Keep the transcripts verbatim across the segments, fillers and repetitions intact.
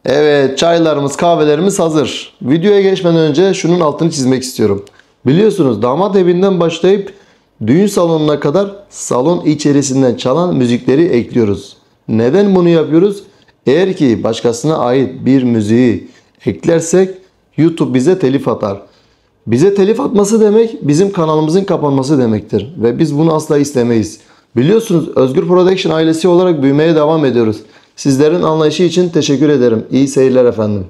Evet, çaylarımız, kahvelerimiz hazır. Videoya geçmeden önce şunun altını çizmek istiyorum. Biliyorsunuz, damat evinden başlayıp düğün salonuna kadar salon içerisinden çalan müzikleri ekliyoruz. Neden bunu yapıyoruz? Eğer ki başkasına ait bir müziği eklersek YouTube bize telif atar. Bize telif atması demek bizim kanalımızın kapanması demektir ve biz bunu asla istemeyiz. Biliyorsunuz, Özgür Production ailesi olarak büyümeye devam ediyoruz. Sizlerin anlayışı için teşekkür ederim. İyi seyirler efendim.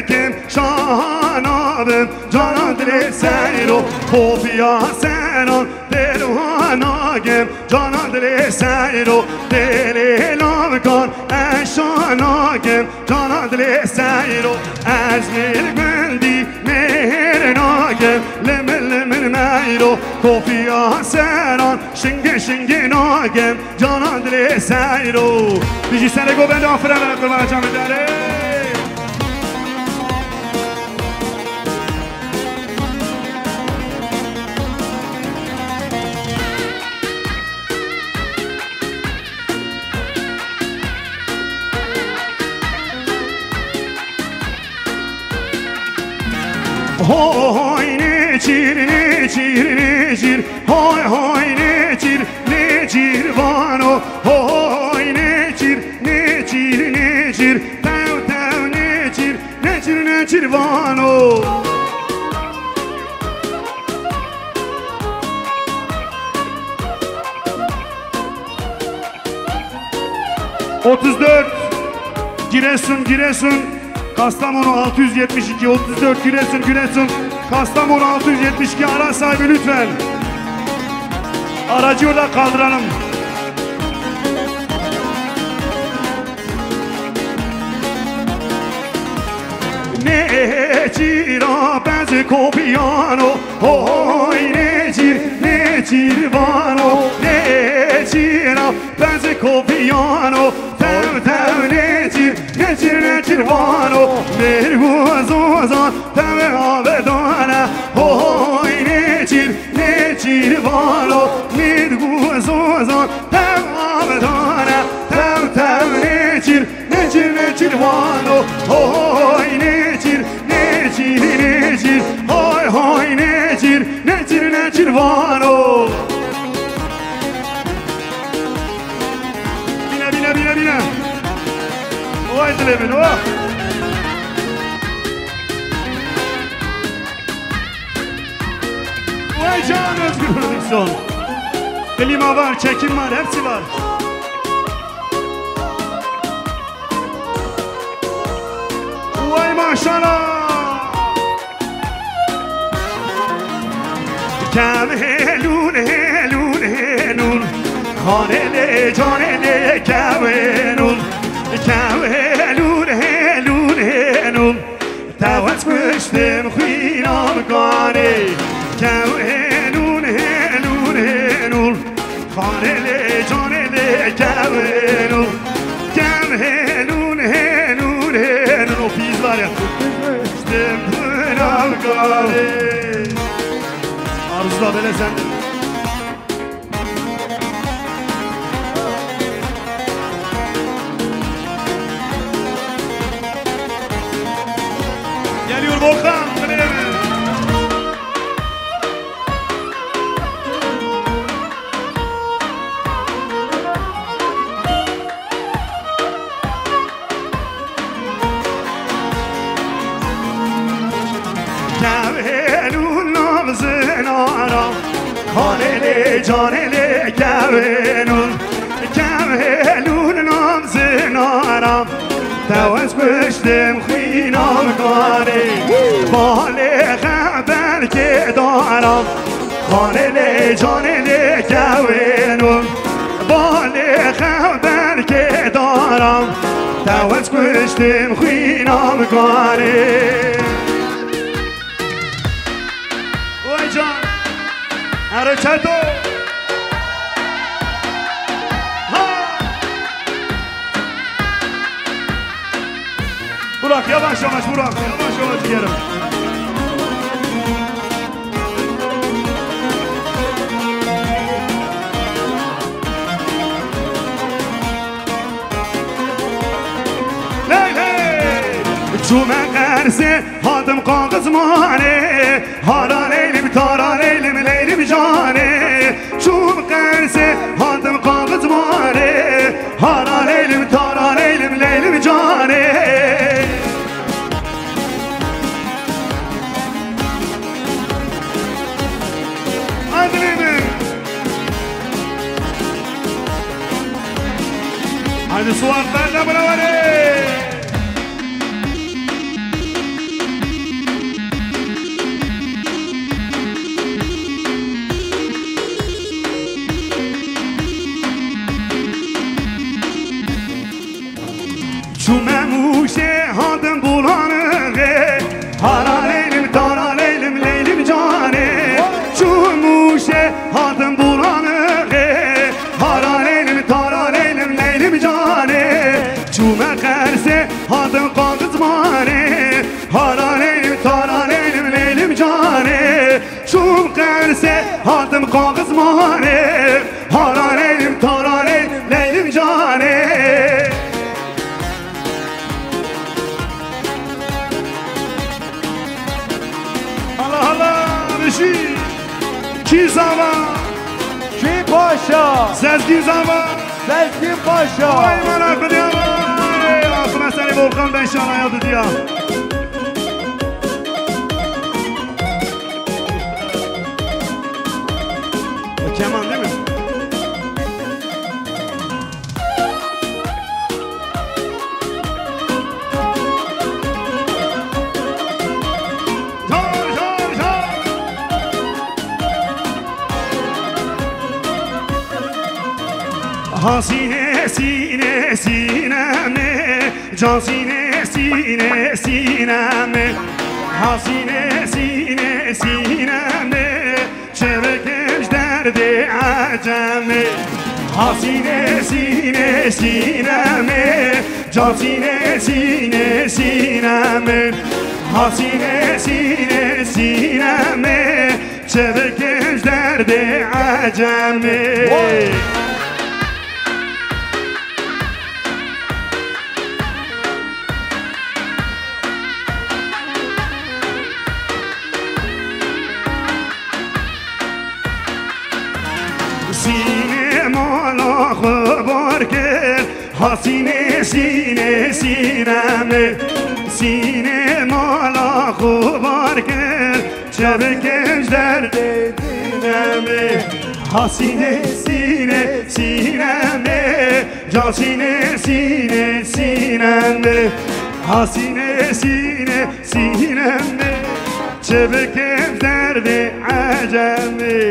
Bikim şahana bim, cana dilê seyro, kofiya seran, pêlwana gim, cana dilê seyro, dilê lavkan, eşana gim, cana dilê seyro, ez lê gundî mêr nagim, limil limil meyro, kofiya seran, şingê şingê nagim, cana dilê seyro. Dijî serê go bende afirene, qurbana camê dare. Hoy neçir, neçir, neçir, hoy, hoy neçir, neçir vano, hoy neçir, neçir, neçir, tew, tew neçir, neçir, neçir vano. Otuz dört, Giresun, Giresun, Kastamonu altı yüz yetmiş iki, otuz dört, Giresun, Giresun, Kastamonu altı yüz yetmiş iki, araç sahibi lütfen. Aracı orada kaldıralım. Kopiyano, hoy nêçîr, nêçîr vano, nêçîra, pez kopiyano, tev tev nêçîr, nêçîr nêçîr vano, mêr û zozan, tev avdane, hoy nêçîr, nêçîr vano, mêr û zozan, tev avdane, tev tev nêçîr, Nêçîr, nêçîr vano, hoy nêçîr, nêçîr, nêçîr, hoy, hoy nêçîr, nêçîr, nêçîr vano. Bîne, bîne, bîne, bîne. Vay dilê min, oh. Vay can Özgür Prodüksiyon. Klima var, çekim var, hepsi var. Vay maşallah. Kev hêlûn, hêlûn, hêlûn. Xanê lê, canê lê, kev hêlûn. Kev hêlûn, hêlûn, hêlûn. Tewes kuştim xwîna kanê. Kev hêlûn, hêlûn, hêlûn. Xanê lê, canê lê, kev hêlûn. Kev hêlûn, hêlûn, hêlûn. O pîzlar ya. Kuştim xwîna kanê. Arzu da böyle sen. Geliyor Volkan. Kevênûn nam zinara, xanê lê canê lê kevênûn. Kevênûn nam zinara, tewes kuştim xwîna kanê. Balê xeber kê dara, xanê lê canê lê kevênûn. Balê xeber kê dara, tewes kuştim xwîna kanê. Vay can. Erê çeto. Ha. Burak, yavaş yavaş Burak, yavaş yavaş gidelim. Hey hey! Çûme qersê, hatim qaxizmanê, hara leylim, tara leylim, leylim canê. Çûm qersê, hatim qaxizmanê, hara leylim, tara leylim, leylim canê. Adilê min. Haydi Suat, ben de buna varım. Çûme Mûşê hatim Bulanixê, hara leylim, tara leylim, leylim canê. Çûm Mûşê hatim Bulanixê, hara leylim, tara leylim, leylim canê. Çûme Qersê hatim Qaxizmanê, hara leylim, tara leylim, leylim canê. Çûm Qersê hatim Qaxizmanê, hara leylim, tara leylim, leylim canê. Allah Allah, Reşî. Kî zava? Kî paşa? Sezgîn zava? Sezgîn paşa. Vay bana Xwedê vay. Axime serê Volkan ben şanaya didiya. Keman değil mi? Car, car, car. Ha sîne, sîne, sîne me. Can sîne, sîne, sîne me. Hasîne sîne sînemê, çi bikim ji derdê ecemê. Hasîne sîne sînemê, can sîne sîne sînemê. Hasîne sîne sînemê, çi bikim ji derdê ecemê. Sînê mala xwe bar kir, hasînê sînê sînemê. Sînê mala xwe bar kir, çevikê ji derdê dînemê. Hasînê sînê sînemê, can sînê sînê sînemê. Hasînê sînê sînemê, çi bikim derdê ecemê.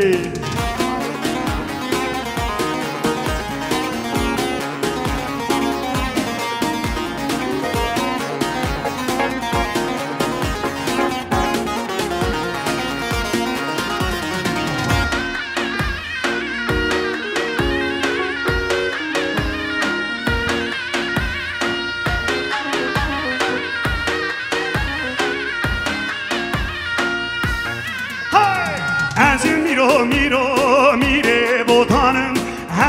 Ez mîro, mîro, mîrê botanim.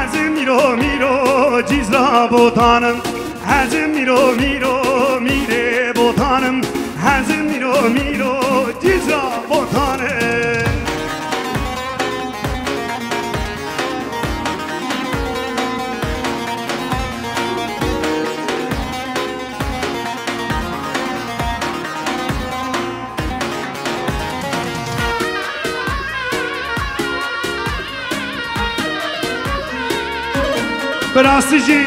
Ez mîro, mîro, Cîzra botanim. Ez mîro, mîro, mîrê botanim. Ez mîro, mîro, Cîzra botanim. Bi rastî jî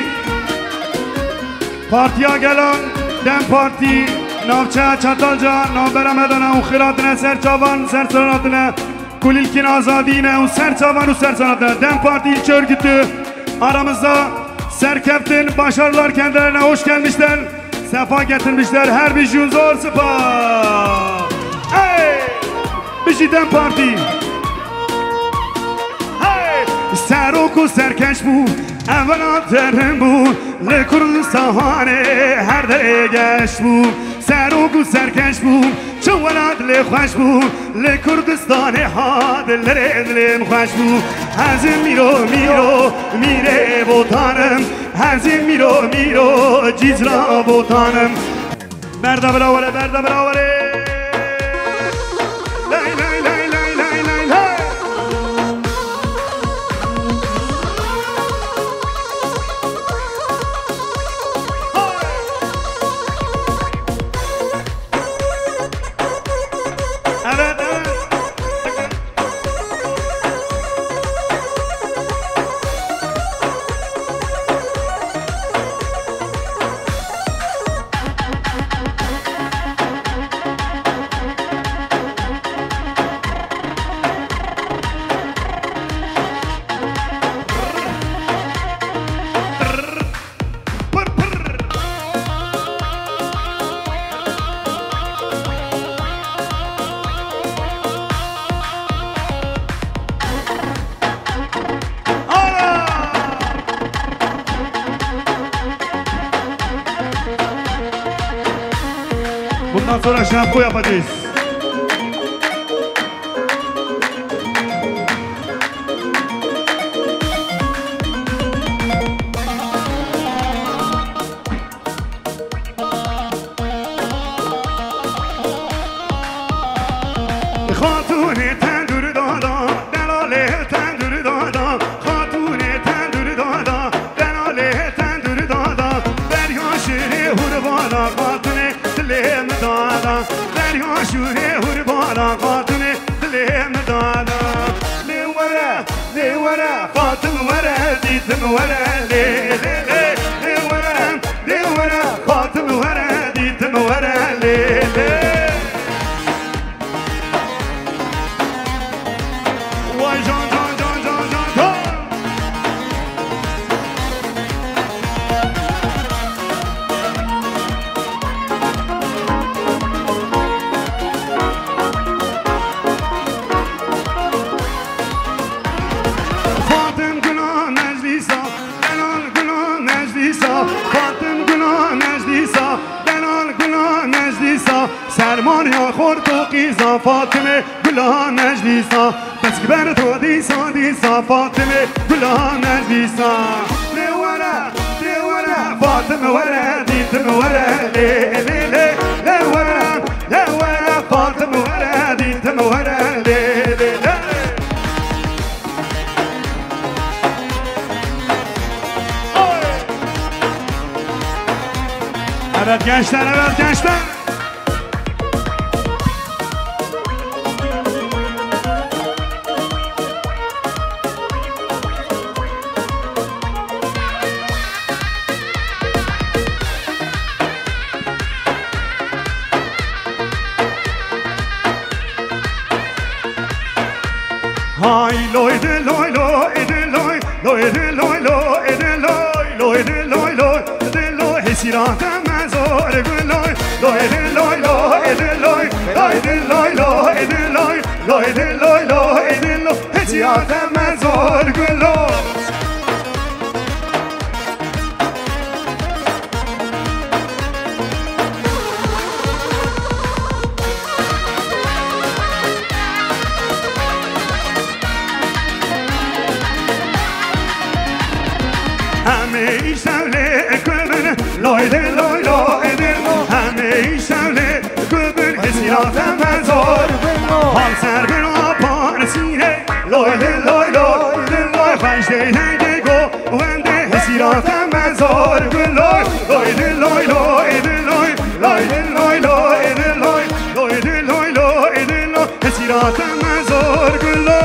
Partiya Gelan, DEM Partî, navçeya Çatalca, navbera me de ne û xêr hatine ser çavan, ser serran hatine. Kulîlkên azadî ne û ser çavan û ser serran hatine. DEM Parti ilçe örgütü aramızda, serkeftin, başarılar kendilerine, hoş gelmişler, sefa getirmişler. Her bir jûn zor spas. Hey! Bijî DEM Partî. Hey! Serok û serkeş bû, evela derin bû, li Kurdistanê her derê geş bû. Serok û serkeş bû, çi welat lê xweş bû, li Kurdistanê hat li rê dilê min xweş bû. Ez mîro, mîro, mîrê botanim, ez mîro, mîro, Cîzra botanim. Berda bira were, berda bira were. Lay, lay, lay, lay, lay, lay, lay. Evet, evet. Bundan sonra şampo yapacağız. Xatûnê tendur dada, delalê tendur dada, xatûnê tendur dada, delalê tendur dada, berya şirê hurbana xatûnê dilê min dada, berya şirê hurbana xatûnê dilê min dada. Lê were, lê were, xatim were, dîtim were, lê, lê, lê, lê were, lê were, xatim were, dîtim were, lê, lê. Vay can, can, can, can, can, can. Fatim gula meclîsa, delal gula meclîsa, sermaniya xort û qîza Fatime gula meclîsa, pisk ber to dîsa dîsa Fatime gula meclîsa. Lê were, lê were, Fatime were, dîtim were, lê, lê, lê, lê were, lê were, Fatime were, dîtim were, lê, lê, lê. Evet gençler, evet gençler. Hay loy de loy loy de loy, loy de loy loy de loy, loy de loy loy de loy, hesirata mezor guloy, loy de loy loy de loy, loy de loy loy de loy, loy de loy loy de loy, hesirata mezor guloy. Em ê îşev lê ku bin, loy lê loy loy lê, em ê îşev lê ku bin, hesirata me zor. Hal ser bin a parsînê, loy lê loy loy lê loy, xweş dê dengê go. Wende hesirata me zor guloy, loy de loy loy de loy, loy de loy loy de loy, loy de loy loy de loy, hesirata me zor guloy.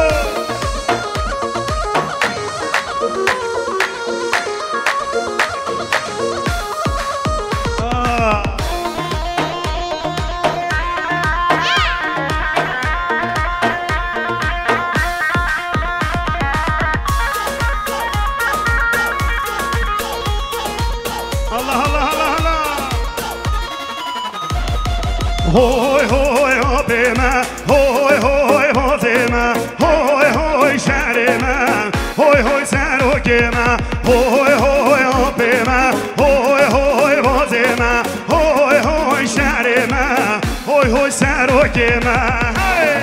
Allah, Allah, Allah, Allah. Hoy, hoy, apê me, hoy, hoy, bazê me, hoy, hoy, şerê me, hoy, hoy, serokê me, hoy, hoy, apê me, hoy, hoy, bazê me, hoy, hoy, şerê me, hoy, hoy, serokê me. Hey!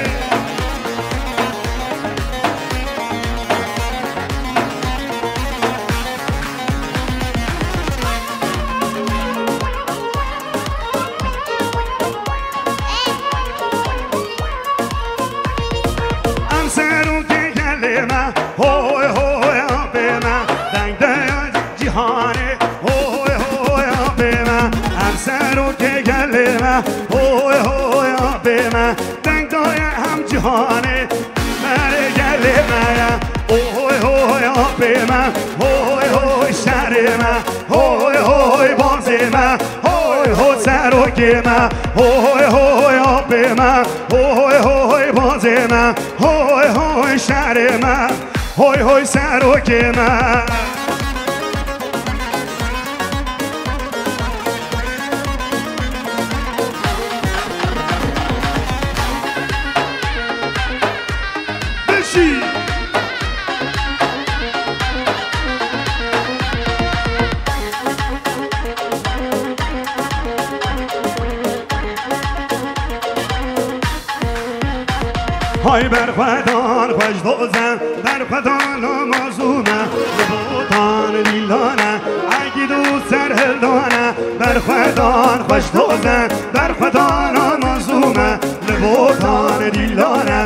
Em serokê gelê me, hoy hoy apê me, deng deya cîhanê, hoy hoy apê me. Em serokê gelê me, hoy hoy apê me, deng daye hem cîhanê. Merê gelê me ye, hoy hoy apê me, hoy hoy şerê me, hoy hoy bazê me, hoy hoy serokê me, hoy hoy apê me, hoy hoy bazê me, hoy hoy şerê me, hoy hoy serokê me. Bişî. Hay berxwedan xweş doze, berxwedan mazûme, li botan dîlane, egîd û serhildane, berxwedan xweş doze, berxwedan mazûme, li botan dîlane,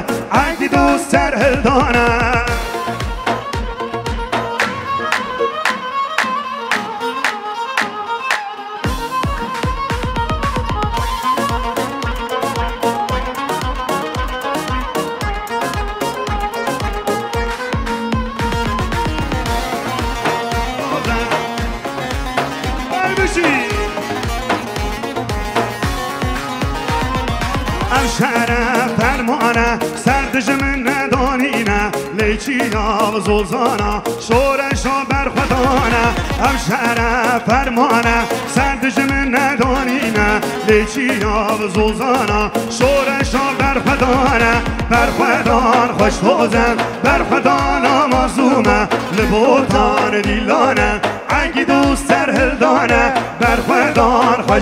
egîd û serhildane. Ev şere fermane ser dijmin nedanîne. Lê çiya zozana şoreşa berxwedane, ev şere fermane, ser dijmin nedanîne. Lê çiya zozana şoreşa berxwedane, berxwedan xweş doze, berxwedana mazûme, li botan dîlane, egîd û serhilda.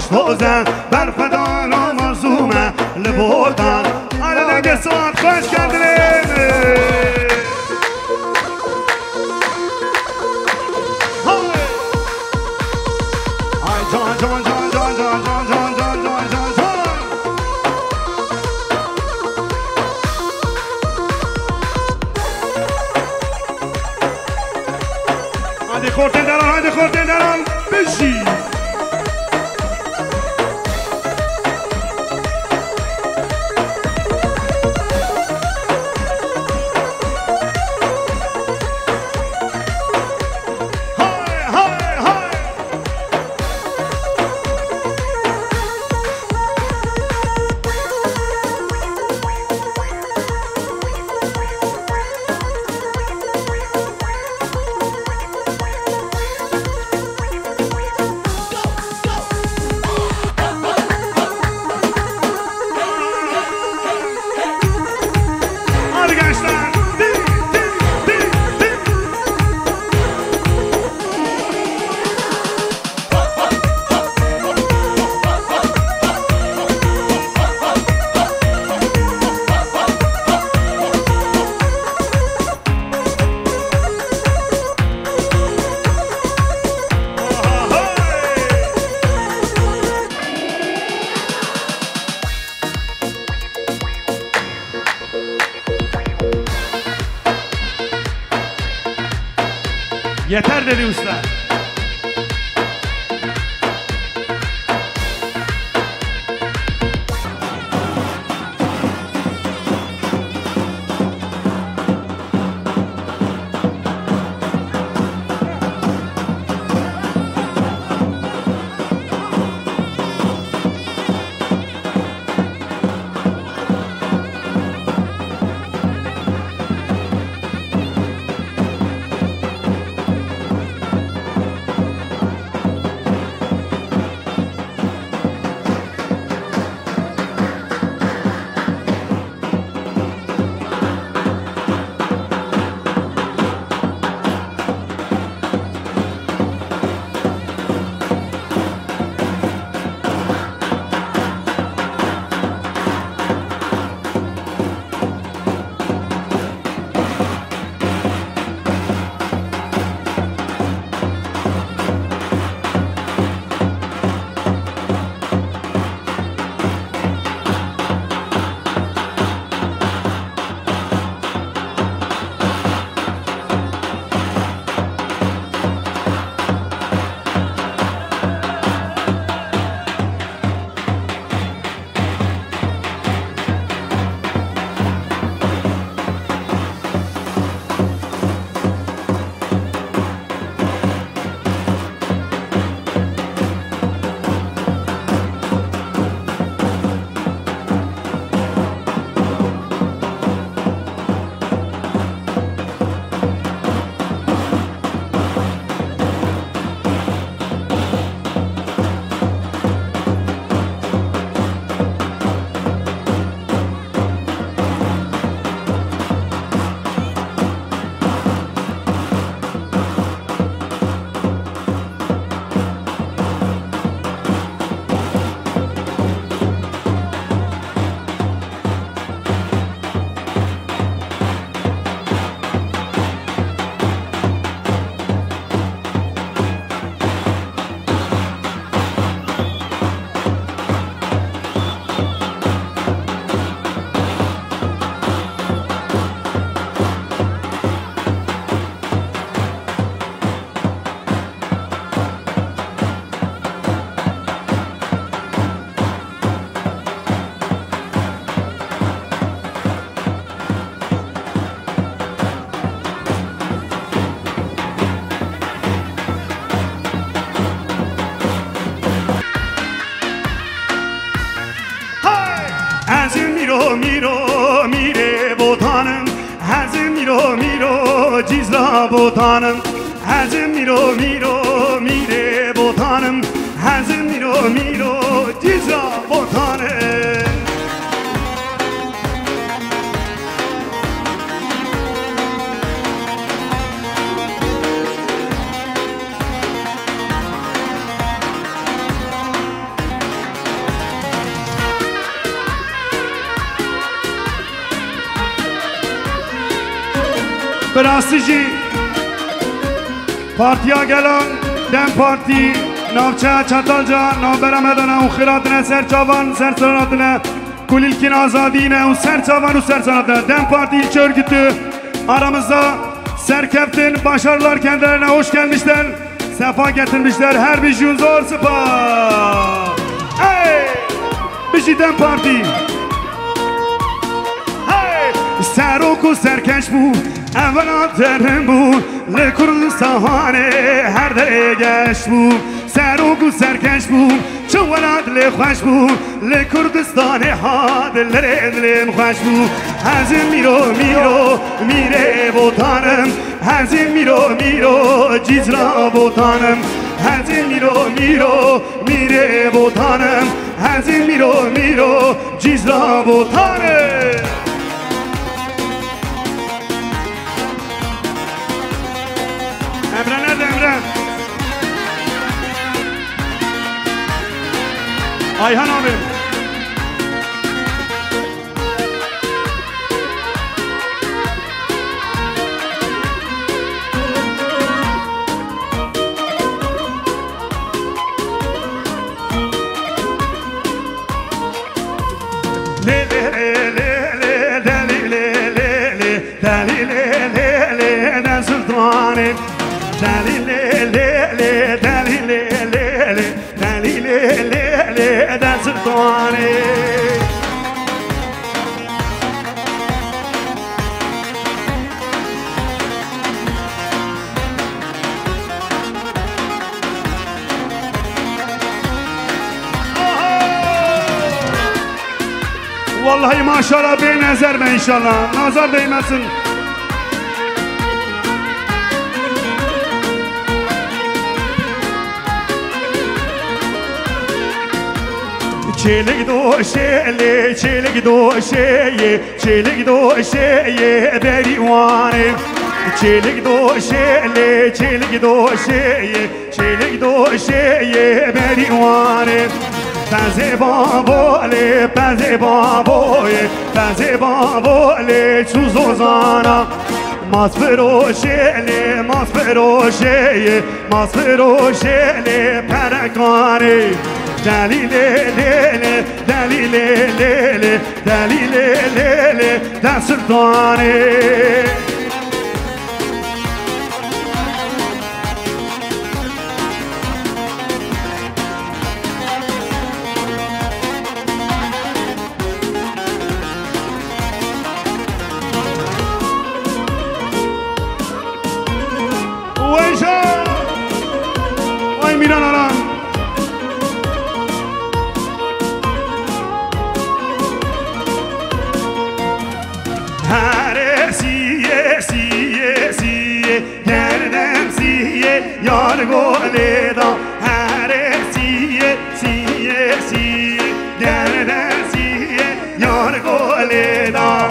Koze berxwedana mazlûme li botan. Hadi dengê siwar xweş kendine. Ay can can can can can can can can can can can. Hadi xortên deran, hadi xortên deran. Bijî. Hay, hay, hay. Hadi gençler. Di, di, di, di. Yeter dedi usta. Hey! Ez mîro, mîro, mîrê botanim. Ez mîro, mîro, Cîzra botanim. Ez mîro, mîro, mîrê botanim. Ez mîro, mîro, Cîzra botanim. Rastî jî Partiya Gelan, DEM Partî, navçeya Çatalca, navbera me de ne û xêr hatine ser çavan, ser sal hatine kulîlkên azadî ne û ser çavan û ser sal hatine. DEM Parti ilçe örgütü aramızda serkeftin, başarılar kendilerine, hoş gelmişler, sefa getirmişler. Her bir jûn zor spas. Hey! Bijî DEM Partî. Hey! Serok û serkeş bû, evela derin bû, li Kurdistanê her derê geş bû. Serok û serkeş bû, çi welat lê xweş bû, li Kurdistanê hat li rê dilên xweş bû. Ez ê mîro, mîro, mîrê botanim, ez ê mîro, mîro, cîzra botanim, ez ê mîro, mîro, mîrê botanim, ez ê mîro, mîro, cîzra botanim. Emre nerede Emre? Ayhan abi. Lê, lê, lê, lê, lê, delî, lê, lê, lê, delî, lê, lê, lê, de Sultanê. Delî, lê, lê, lê, delî, lê, lê, lê, delî, lê, lê, lê, de Sultanê. Vallahi maşallah, bê nezer be inşallah. Nazar değmesin. Çêlik doşê lê, çêlik doşê yê, çêlik doşê yê berî Wanê. Çêlik doşê lê, çêlik doşê yê, çêlik doşê yê berî Wanê. Pezê bavo lê, pezê bavo yê, pezê bavo lê çû zozana. Mas firoşê lê, mas firoşê yê, mas firoşê lê perekanê. Delî lê lê lê, delî lê lê lê, delî lê lê lê, de Sultanê. Wêja! Ay Mîran Aran! Here siyê, siyê, siyê, gerdem siyê, yar golê da. Here siyê, siyê, siyê, gerdem siyê, yar golê da.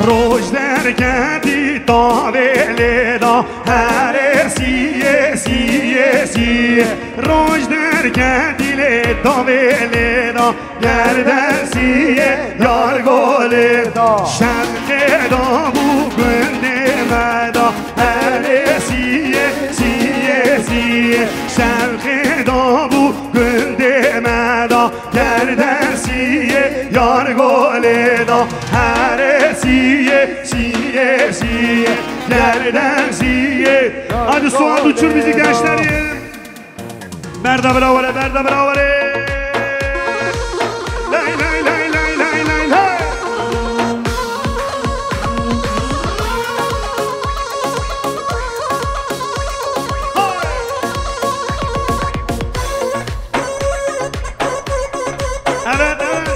Roj derketî tavê lê da, here siyê, siyê, siyê. Roj derketî lê tavê lê da, gerdem siyê, yar golê da. Şevqê da bû gundê me da, here siyê, siyê, siyê. Şevqê da bû gundê me da, gerdem siyê, yar golê da. Here siyê, siyê, siyê, gerdem siyê. Hadi Suat, uçur bizi gençlerim. Berda bira were, berda bira were. Lay, lay, lay, lay, lay, lay, lay. Evet, evet.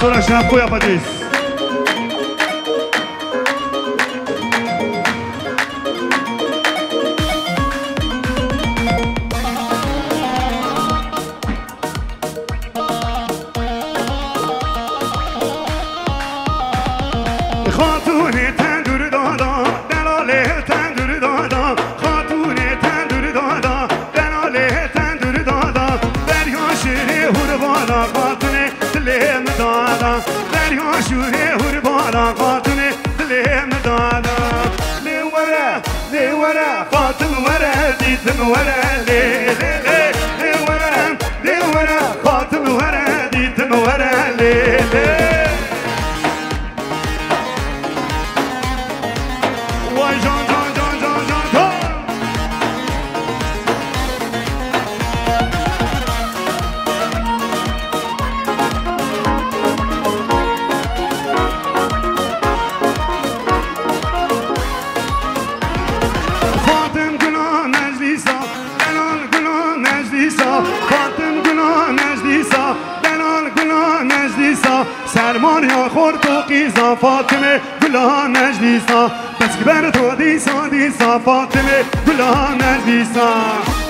Sonra şapko yapacağız. Xatûnê tendur dada, delalê tendur dada, xatûnê tendur dada, delalê tendur dada, beriya şirê hurvana, xatûnê dilê min dada, beriya şirê hurvana, xatûnê dilê min dada. Lê were, lê were, Fatim were, dîtim were, lê, lê, lê, lê were, lê were, Fatim were, dîtim were, lê, lê. Vay can, can, can, can, can, can. Fatim gula meclisa, delal gula meclisa, Fatim gula meclisa, delal gula meclisa, sermaniya xort û qîza, Fatime gula meclisa, bes ki ber to dîsa, dîsa, Fatime gula meclisa.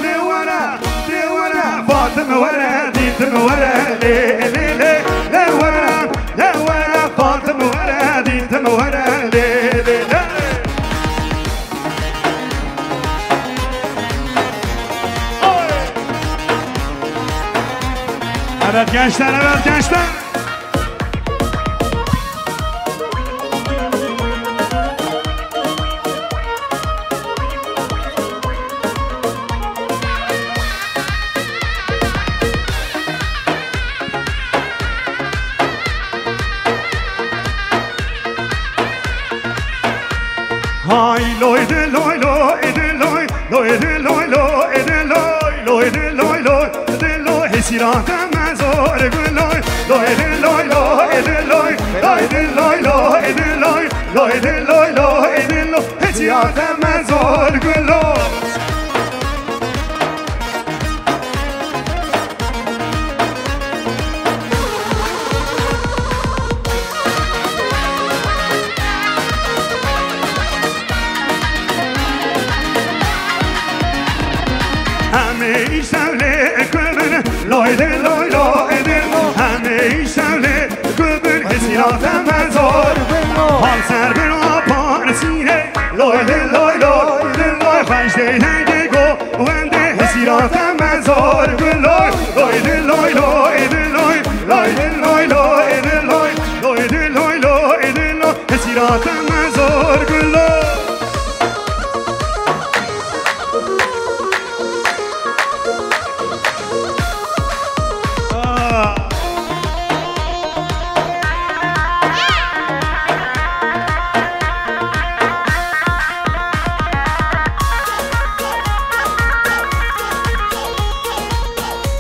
Lê were, lê were, Fatime were, dîtime were, lê, lê, lê, lê were, lê were, Fatime were, dîtime were, lê, lê, lê. Evet gençler, evet gençler. Hay loy de loy loy de loy, loy de loy loy de loy, loy de loy loy de loy, hesîra te me zor guloy, loy de loy loy de loy, loy de loy loy de loy, loy de loy loy de loy, hesîra te me zor guloy. Hemî şevlê kubin, loy de loy loy de lo. Hemî şevlê kubin, hesîra te me zor. Hal ser bin aparsînê, loy de loy loy de loy. Xweş de hege go. Wende hesîra te me zor guloy, loy de loy loy de loy, loy de loy loy de loy, loy de loy loy de loy, hesîra te me zor guloy.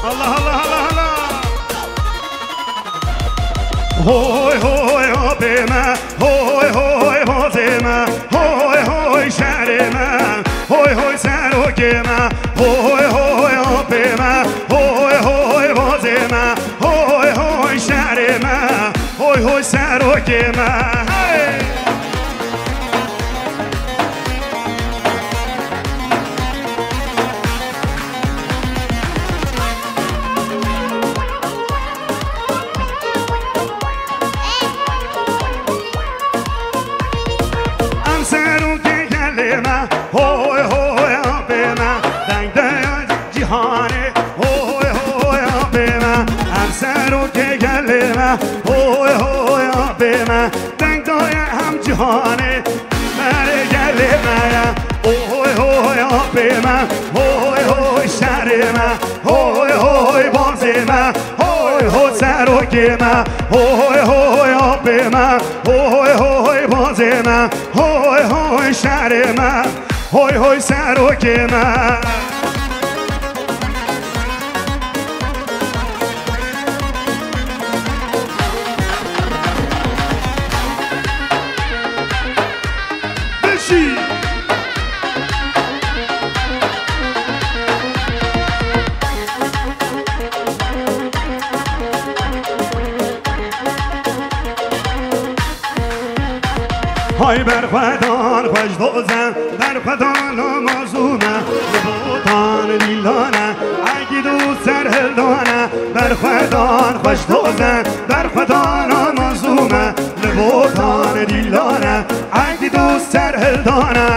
Allah, Allah, Allah, Allah. Hoy, hoy, apê me, hoy, hoy, bazê me, hoy, hoy, şerê me, hoy, hoy, serokê me, hoy, hoy, apê me, hoy, hoy, bazê me, hoy, hoy, şerê me, hoy, hoy, serokê me. Hey! Em serokê gelê me, hoy hoy apê me, deng de cîhanê, hoy hoy apê me. Em serokê gelê me, hoy hoy apê me, deng daye hem cîhanê. Merê gelê me ye, hoy hoy apê me, hoy hoy şerê me, hoy hoy bazê me, hoy hoy serokê me, hoy hoy apê me, hoy hoy bazê me, hoy hoy şerê me, hoy hoy serokê me. Hay berxwedan xweş doze, berxwedan mazûme, li botan dîlane, egîd û serhildane, berxwedan xweş doze, berxwedan mazûme, li botan dîlane, egîd û serhildane.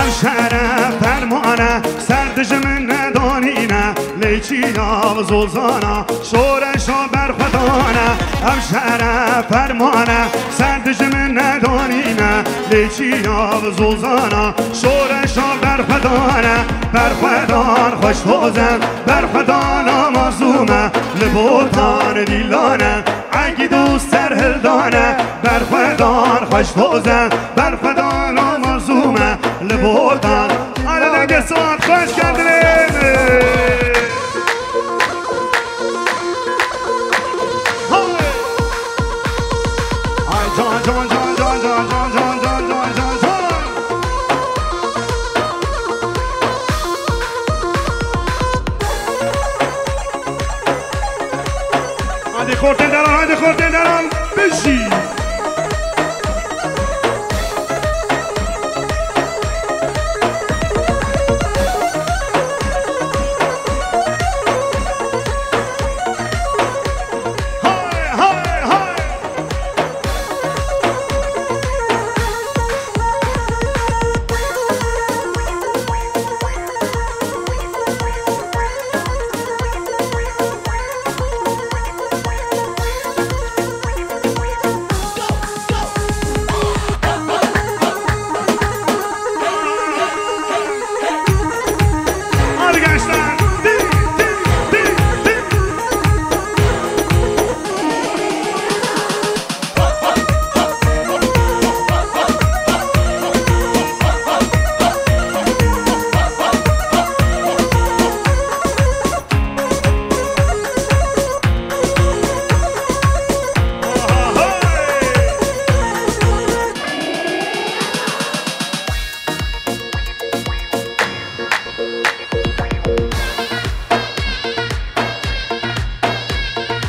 Ev şere fermane ser dijmin nedonîne. Lê çîna zozana şoreşa berxwedane, ev şere fermane, ser dijmin nedonîne. Lê çîna zozana şoreşa berxwedane, berxwedan xweş doze, berxwedana mazûme, li botan dîlane, egîd û serhildane, berxwedan xweş doze, berxwedana mazûme, li botan. Hadi dengê Suat, hoş geldiniz. Ay can, can, can. Hadi xortên deran, hadi xortên deran, bijî. Hay, hay, hay. Hadi gençler. Di, di, di, di.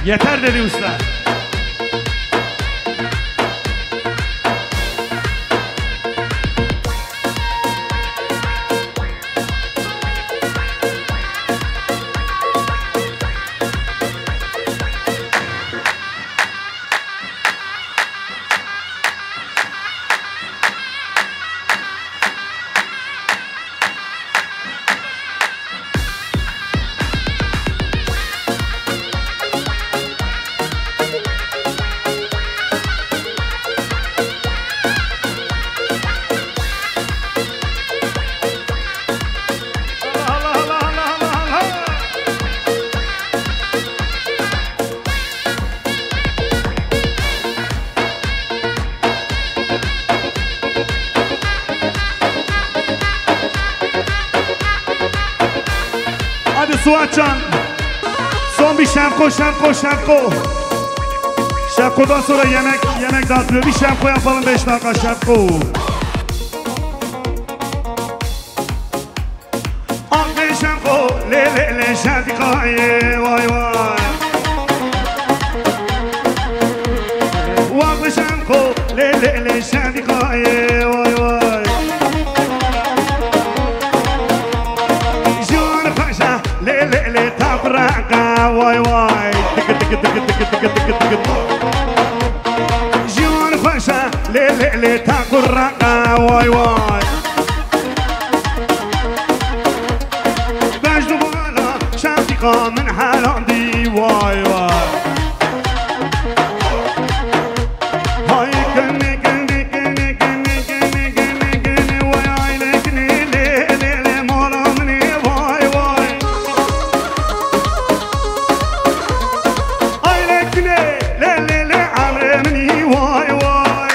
Yeter dedi usta. Hadi Suatcan. Son bir şemko, şemko, şemko. Şemkodan sonra yemek, yemek dağıtılıyor. Bir şemko yapalım, beş dakika şemko. Axê Şemxo, lê, lê, lê, Şevdîqayê, vay, vay. Waxê Şemxo, lê, lê, lê, Şevdîqayê, vay, vay. Jiyan xweş e, lê, lê, lê, ta kureqa, vay, vay. Dik, dik, dik. Jiyan xweş e, lê, lê, lê, ta kureqa, vay, vay. Bej dubara şefîqa min helandî, vay, vay. Hay kene, kene, kene, kene, kene, kene, kene, vay, ay, lê, kene, lê, lê, lê, mala min ê, vay, vay. Ay, lê, kene, lê, lê, lê, emrê min î, vay, vay.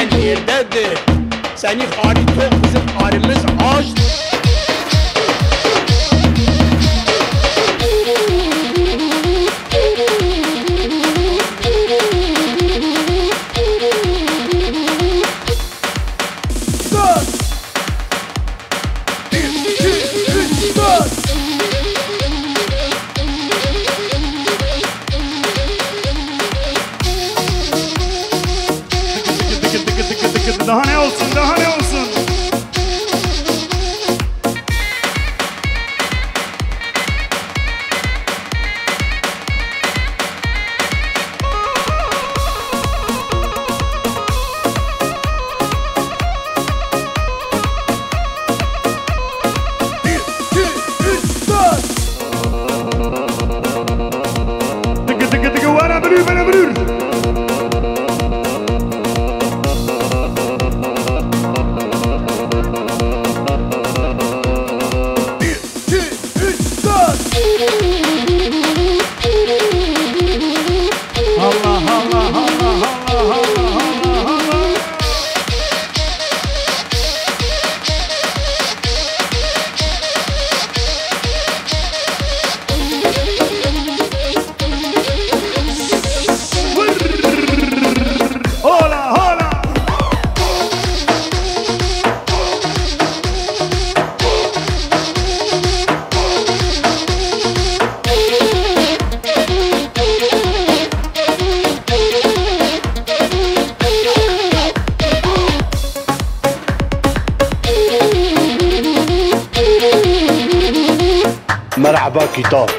Yerde de seni xari tok bizim arımız aç. Daha ne olsun, daha ne olsun? Tıkı tıkı tıkı, vara bürür, vara bürür. Merhaba kitap.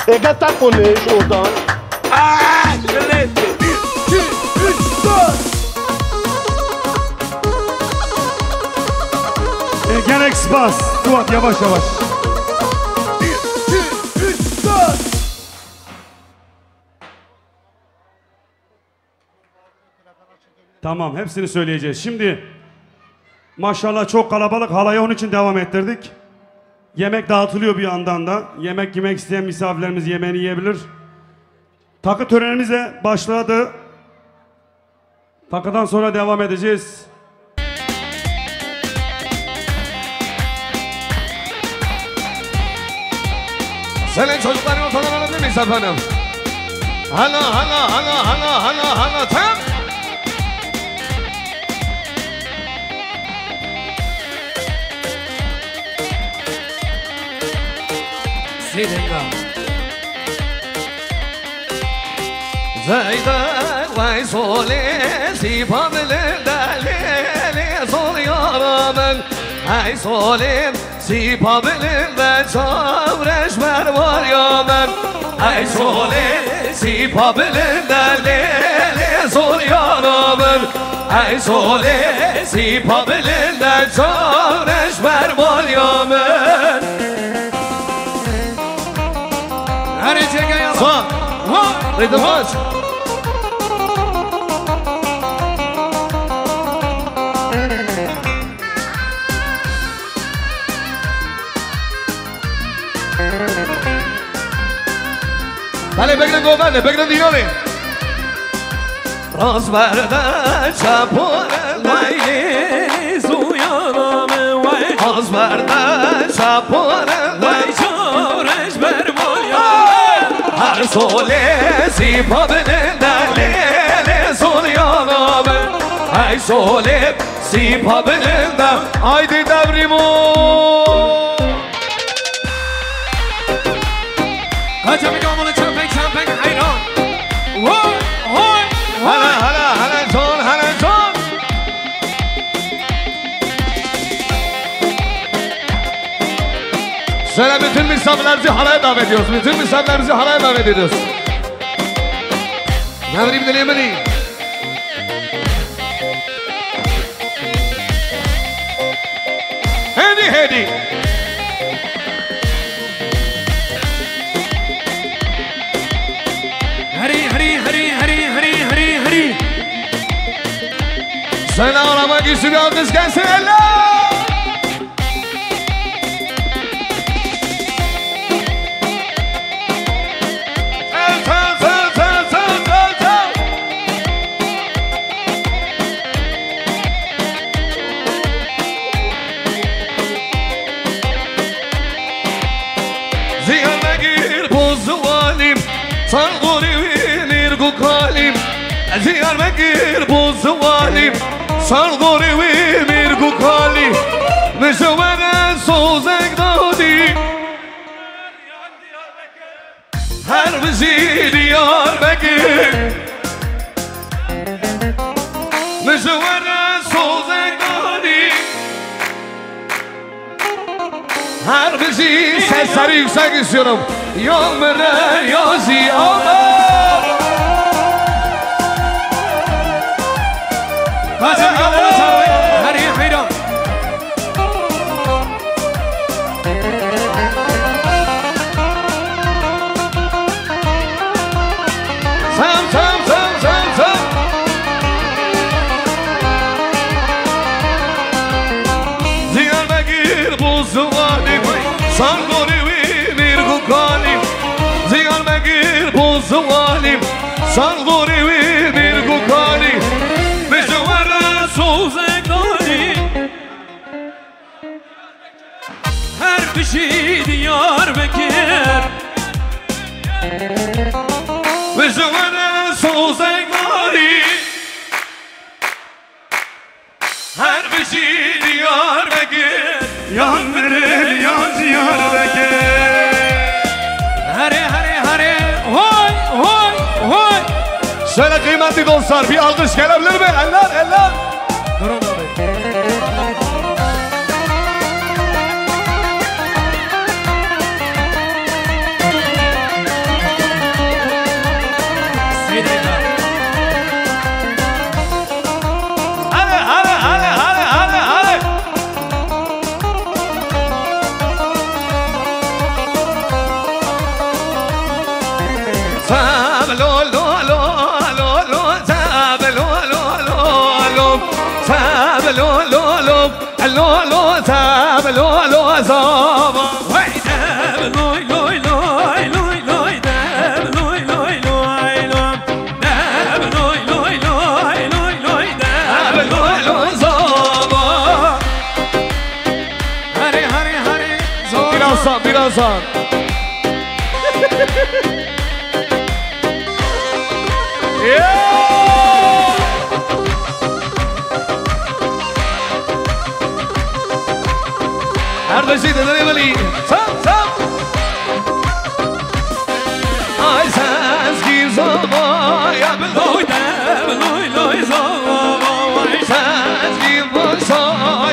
Ege te qunêş odan. E, gelek spas. Suat, yavaş yavaş. Tamam, hepsini söyleyeceğiz. Şimdi maşallah çok kalabalık, halayı onun için devam ettirdik. Yemek dağıtılıyor bir yandan da. Yemek yemek isteyen misafirlerimiz yemeğini yiyebilir. Takı törenimiz de başladı. Takıdan sonra devam edeceğiz. Senin çocukların ortadan alabilir miyiz efendim? Hala, hala, hala, hala, hala, hala, tam. Seydinga. Zeyde vay sole, sipa bilinde lele sol yaramen. Ay sole, sipa bilinde çavreş berwar yamen. Ay sole, sipa bilinde lele sol yaramen. Ay sole, sipa bilinde çavreş berwar yamen. Herê çêke ya. Sağ. Vay. Rêdin baş. Belê, bigrin govende, bigrin dînanê. Rast berde çep were, vay, zuyana me, vay. Rast berde çep were, vay, çavreş berwar ya. Her sole sipa bilinde lele sol yana me. Ay sole sipa bilinde. Haydi devrimo. Kaça bir kamını çöpek çöpek hayran. Vay, vay, vay. Hala, hala, hala, son, hala, son. Söyle, bütün misafirlerimizi halaya davet ediyoruz. Bütün misafirlerimizi halaya davet ediyoruz. Devrim dilimini. Hadi, hadi. Hadi, hadi, hadi. Sen ağlamak istiyor, alkış gelsin, eller. Sağ, sağ, sağ, sağ, sağ, sağ. Sar gorî wî mîr ku kalî, Diyarbekir bo ziwanî. Sar gorî wî mîr ku kalî, min ji we re sozek dadî. Her bijî Diyarbekir, min ji we re sozek dadî. Her bijî, sesleri yüksek istiyorum. Ya mire ya jî ama. Hadi, hadi, hadi. Her yer hayran. Sam, sam, sam, sam, sam. Diyarbekir bo ziwanî, sar gorî wî mîr ku kalî. Diyarbekir bo ziwanî, sar gorî wî mîr ku kalî. Min ji we re sozek dadî. Her bijî Diyarbekir, min ji we re sozek dadî. Her bijî Diyarbekir, yan mirin yan Diyarbekir. Hare, hare, hare, hoy, hoy, hoy. Şöyle kıymetli dostlar, bir alkış gelebilir mi? Eller, eller. Durun abi. Hadi, hadi, hadi. Tab lo, lo, lo, lo, lo, tab lo, lo, lo, lo, tab lo, lo, lo, lo, lo, tab lo, lo, zava. Hey, tab lo, lo, lo, lo, lo, tab lo, lo, lo, lo. Deb loy, loy, loy, loy, loy, deb loy, loy, zava. Hare, hare, hare, zava. Birazdan, birazdan. Yeah! Her bijî Dedelê Welî. Sam, sam. Ay sezgî zava ya bi loy de bi loy loy zava. Ay sezgî başa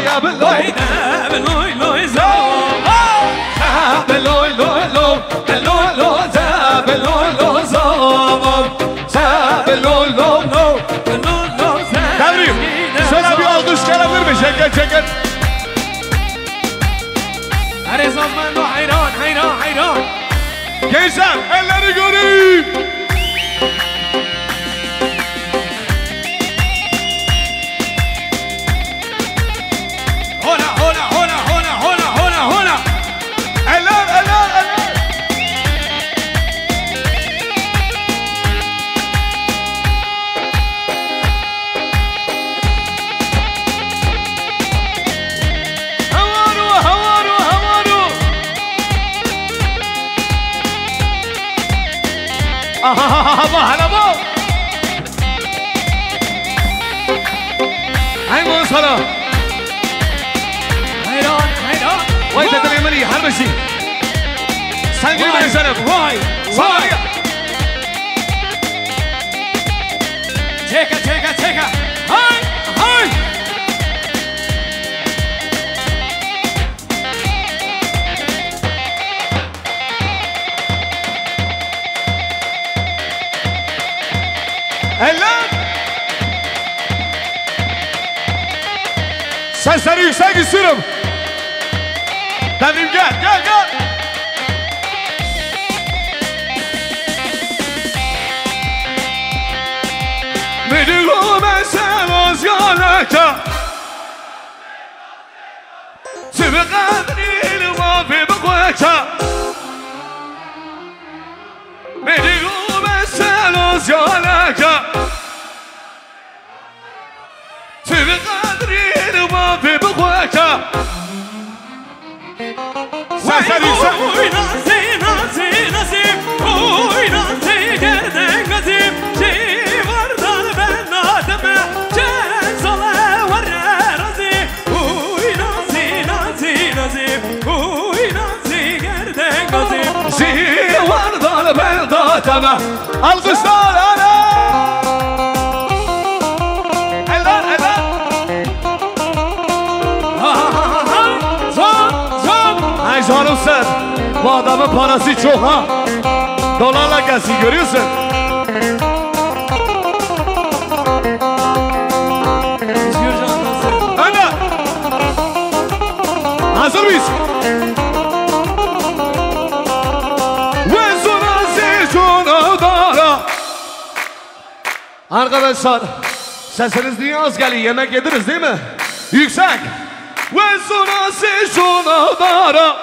ya bi loy de bi loy loy zava. Bi loy loy lo, bi loy lo, de bi loy lo zava. Devrim, şöyle bir alkış gelebilir mi? Çeket, çeket. Her zaman hayran, hayran, hayran. Gençler, elleri göreyim. Hola, hola, hola. Eller, eller, eller. Hewaru, hewaru, hewaru. Aha, aha, aha, aha, aha. Hey, maşallah. Hayran, hayran. Vay, Vay. Dedelê Melî, her bijî. Sen gülme Vay. Canım. Vay. Vay. Çeke, çeke, çeke. Hay, hay. Eller! Sesleri yüksek istiyorum. Devrim gel, gel, gel. Beni o ben sen az yanaka. Sivî qedrî li mafê bixweça. Bêdî û mesela ziyaleke. Sivî qedrî li mafê bixweça. Sen, sen, sen. Oy, nazê, nazê, nazê. Oy, nazê, Alkışlar, hadi! Eller, eller! Ha, ha, ha, ha, ha! Zor, zor! Ay, canım sen! Bu adamın parası çok ha! Dolarla gelsin, görüyorsun. Özgür Can hazır. Hadi! Hazır mıyız? Ve zona zeytona dara. Arkadaşlar, sesiniz niye az geliyor? Yemek yediniz değil mi? Yüksek. Ve zona zeytona dara.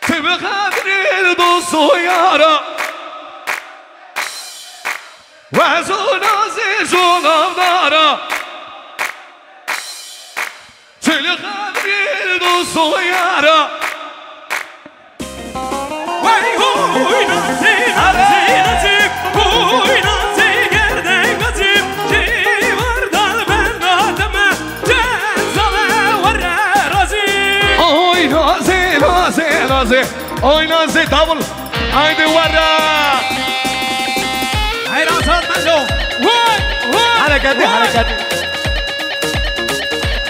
Tübü kadril dostu yara. Ve zona zeytona dara. Çili kadril dostu yara. Vay huy, nazi, nazi, nazi, huy, nazi, gerden gazim, civardan ben adamı, cezale varra razı. Oy, nazi, nazi, nazi, oy, nazi, davul, haydi varra. Hayran satma, vay, vay, hareketli, vay. Hareketli.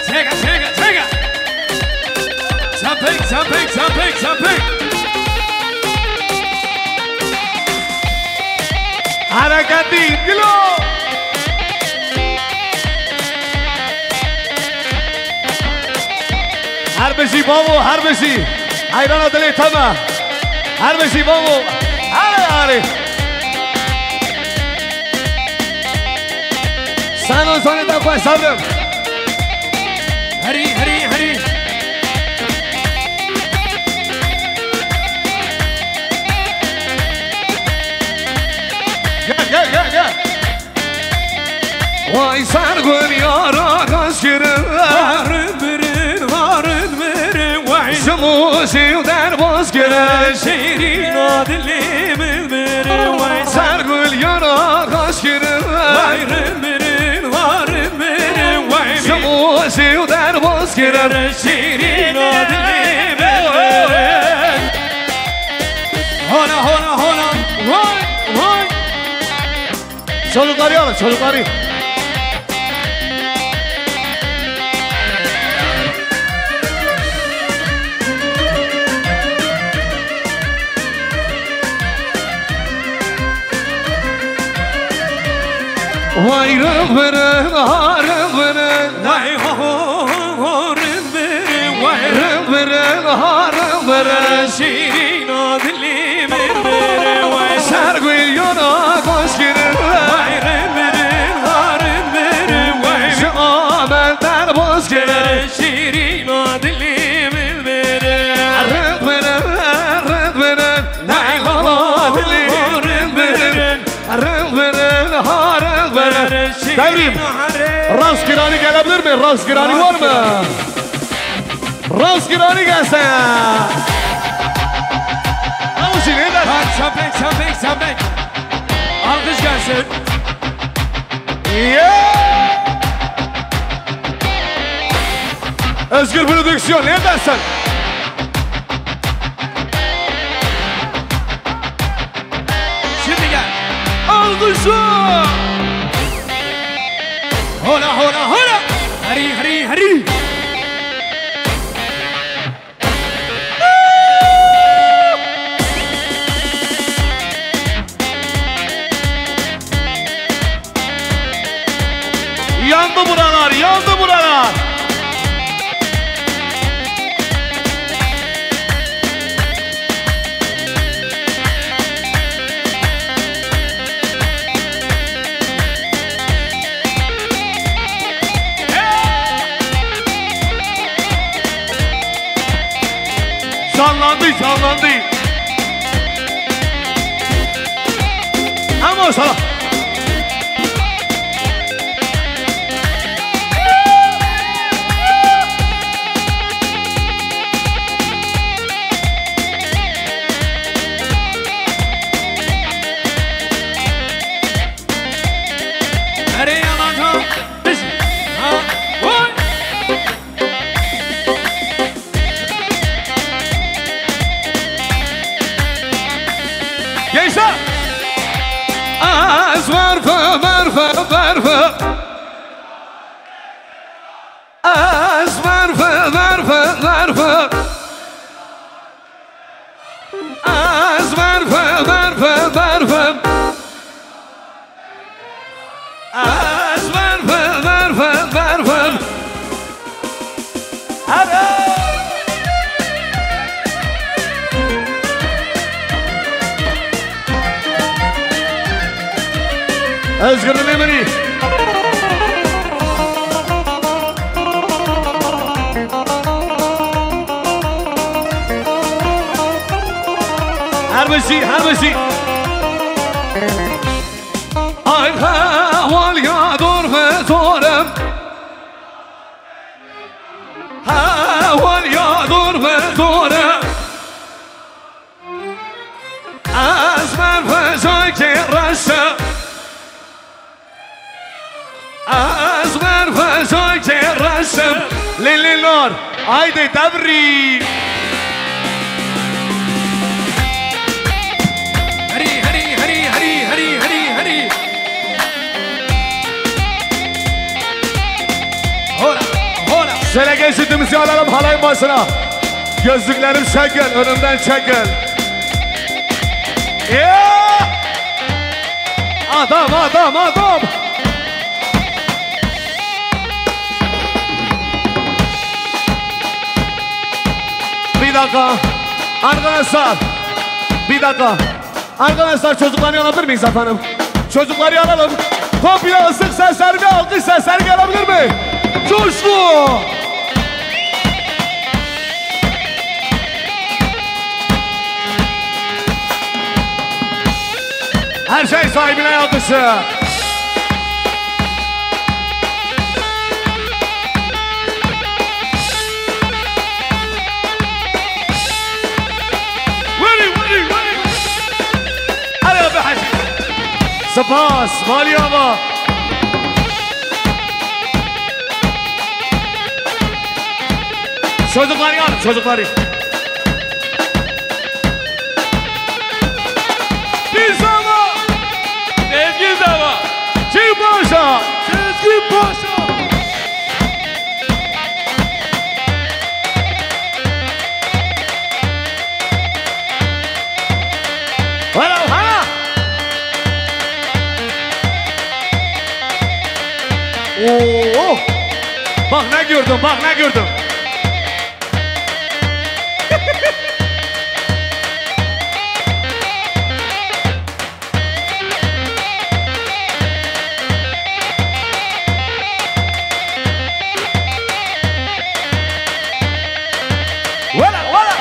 Çeke, çeke, çeke. Jumping, jumping, jumping, jumping. Hareketli, dilo. Her bijî bavo, her bijî. Heyrana dilê te me. Her bijî bavo. Hare, hare. Sano, sano, da xwe, sabrim. Herî, herî, herî. Gel, gel, gel, gel. Vay ser gul yara kaş girin. Harin birin, harin birin, vay. Ji Mûşê û Derbas girin. Şêrîna dilê min birin, vay. Ser gul yara kaş girin. Vay, rin birin, harin birin, vay. Ji Mûşê û Derbas girin. Şêrîna dilê min birin. Hola, hola, hola. Vay, vay. Çocukları alın, çocukları. Vay rıl vırıl, ha rıl vırıl. Vay ho ho ho ho, rıl vırıl, vay rıl vırıl, ha rıl vırıl. Şîrîna dilî min bir, vay. Ser gul yana kaş girin. Vay rıl vırıl, ha rıl vırıl, vay. Ji amel derbas girin. Şîrîna dilî min bir. Rıl vırıl, rıl vırıl. Vay ho ho ho ho, rıl vırıl. Rıl vırıl, ha rıl vırıl. Devrim, rast giranî gelebilir mi? Rast giranî var mı? Rast giranî gelse. Avuci ne der? Bak, şapek, şapek, şapek. Alkış gelsin. Yeah! Özgür Prodüksiyon, ne dersen? Şimdi gel. Alkışlar! Hola, hola, hola! Hari, hari, hari! Yandı buralar, yandı buralar! Canlandı, canlandı. Ama sana. Erê yalan ha. Biz. Ha. Oy. Ez merve, merve, merve. Ez merve, merve, merve. Ez merve, merve, merve. Erê! Özgür Nemiri. Her bişî, her bişî. Ay, ha, wal ya dor ve zorem. Ha, wal ya dor ve zorem. Ez merve zayke reşe. Ez merve zayke reşe. Lê lê nar. Haydi devrî. Herî, herî, herî, herî, herî, herî, herî. Hola, hola. Şöyle genç ritmimizi alalım halayın başına. Gözlüklerim çekil, önümden çekil. Yeah! Adam, adam, adam. Bir dakika. Arkadaşlar. Bir dakika. Arkadaşlar, çocukları alabilir miyiz efendim? Çocukları alalım. Komple ıslık sesleri ve alkış sesleri gelebilir mi? Coşku! Her şey sahibine alkışı. Weri, weri, weri. Hadi abi hadi. Spas, Mali Ava. Çocukları al, çocukları. Biz ama. Ezgi Zava. Çin Paşa. Ezgi Paşa. Hala, hala. Oo! Bak ne gördüm, bak ne gördüm. Wala, wala.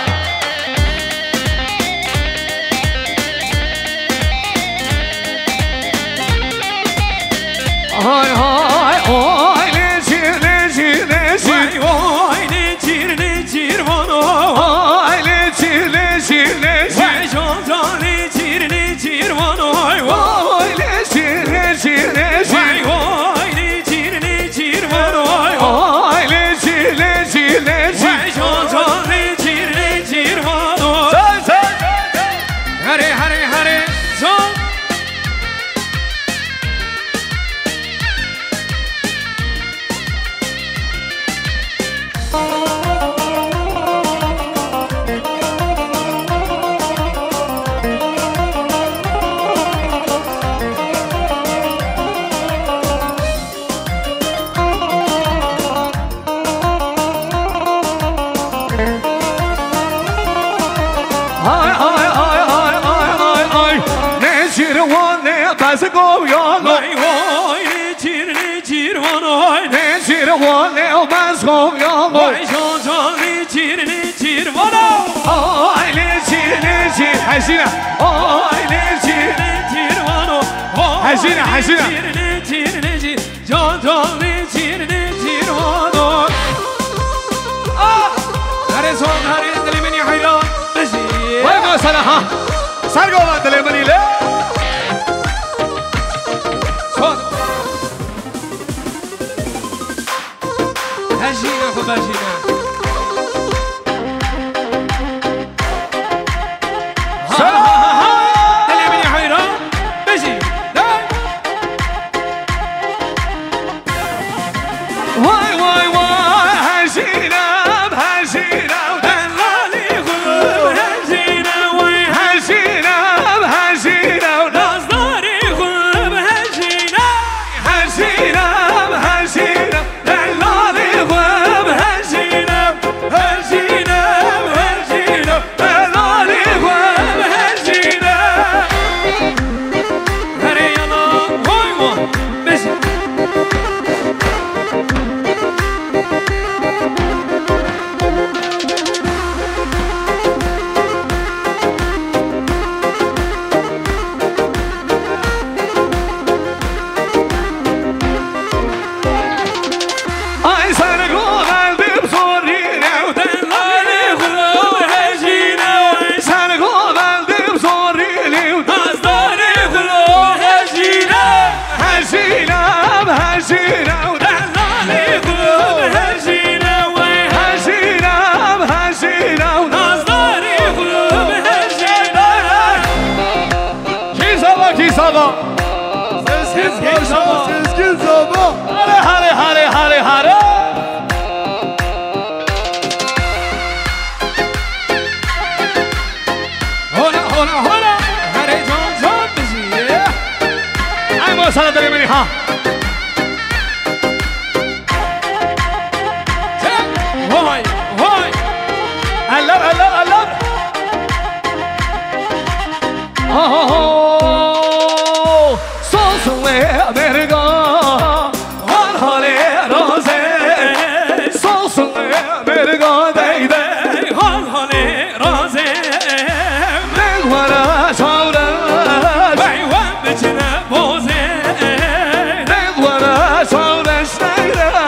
Hay, hay, oy, necir, necir, necir. Vay, oy, necir, necir, vano. Oy, necir, necir, necir. Vay, can, can, necir, necir, vano. Vay, vay. Oy, necir, necir, necir. Vay, oy, necir, necir, vano. Oy, necir, necir, necir. Vay, can, can, necir, necir, vano. Say, say, say, say. Hare, hare, hare, son. Ay, ay, ay, ay, ay, ay, ay. Necir wane bezgo ya lo. Vay, vay, necir, necir wane. Necir wane bezgo ya lo. Vay, can, can, necir, necir wane. Ay, necir, necir, hezine. Ay, necir, necir wane. Vay, hezine, hezine. Necir, necir, necir. Can can necir necir vano. Ah! Hare son hare dilê min heyran. Vay be sana ha. Sergo dilê min ile. Son. Hejîna xwe bejîne. Dilê min heyran. Bijî. Hey! Vay, vay, vay, hejîne, hejîne, dellalî xwe, hejîne, vay, hejîne, hejîne, nazdarî xwe, hejîne, hejîne, hejîne, dellalî xwe, hejîne, hejîne, hejîne, dellalî xwe, hejîne. Herê yana, vay, vay, bejî. Ay, ser go geldim zorî, ew dellalê xwe hejîne. Ay, ser go geldim zorî, ew nazdarê xwe hejîne. Hejîne, hejîne, ew dellalê xwe hejîne. Hejîne, hejîne, ew nazdarê xwe hejîne. Kî zava, kî zava? Sezgin Paşa, Sezgin Zava. Hare, hare, hare, hare, hare. Hola, hola, hola. Hare can can bizi. Ay, masala dere beni ha. Vay, vay. Eller, eller, eller. Aho, soz ve merga, hal hale raze. Soz ve merga dey dey, hal hale raze. Dewara çawre, vay wan biçine boze. Dewara çawre,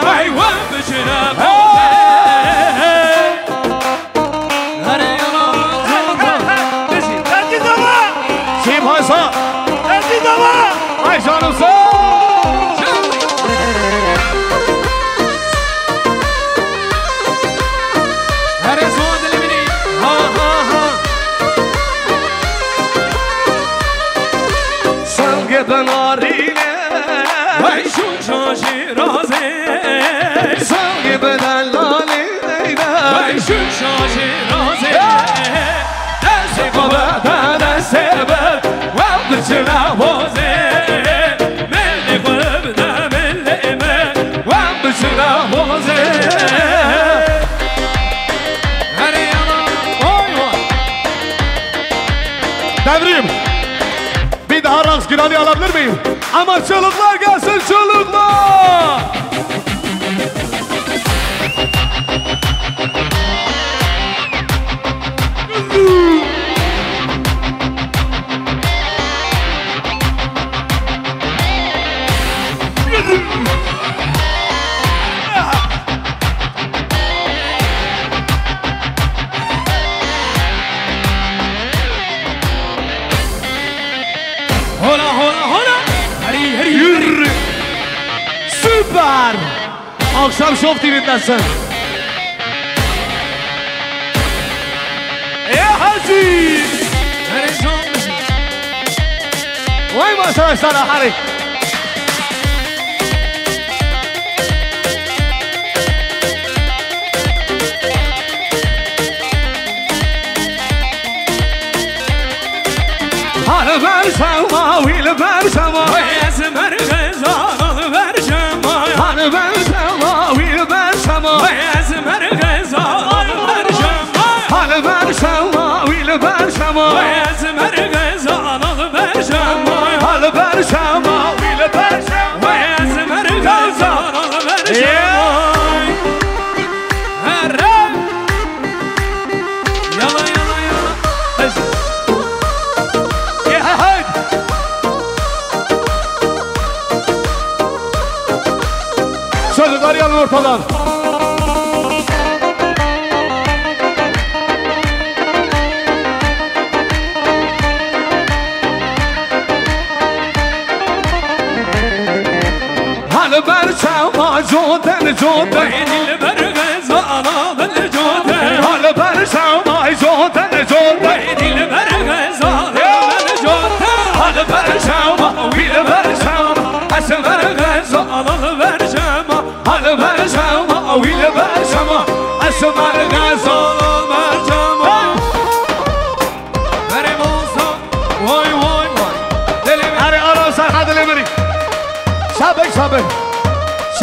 vay wan biçine boze. Herê yana, Derdî dava! Çî paysa? Derdî dava! Ay canım sağ ol! Herê zon dilê min î. Ha, ha, ha. Sangê binarîne. Vay şûn şaşî razê. Sangê bidelalî. Vay şûn şaşî razê. Destê xwe bide destê min, wan biçine hozê. Milê xwe bide milê min, wan biçine hozê. Herê yana, oy, oy. Devrim. Bir daha raks girali alabilir miyim? Ama çığlıklar gelsin, çığlıklar! Hola, hola, hola. Herî, herî, herî. Yürü. Süper. Akşam Show T V'ndesin. Ya Hacı. Herî, son. Vay maşallah sana, Herî. Hal ber şema, wî li ber şema. Wê ez mergezan al ber şema. Hal ber şema, wî li ber şema. Wê ez mergezan al ber şema. Hal ber şema, wî li ber şema. Wê ez mergezan al ber şema. Hal ber şema, wî li ber şema. Wê ez mergezan al ber şema. Yeah. Herre. Yala, yala, yala. Hey. Hey, hey, hey. Çocuklar, yanın ortadan. Hal ber şema coten coten. Wê dilber xezala bil coten. Hal ber şema coten coten. Wê dilber xezala bil coten. Hal ber şema, wî li ber şema. Ez ber xezala bil şema. Hal ber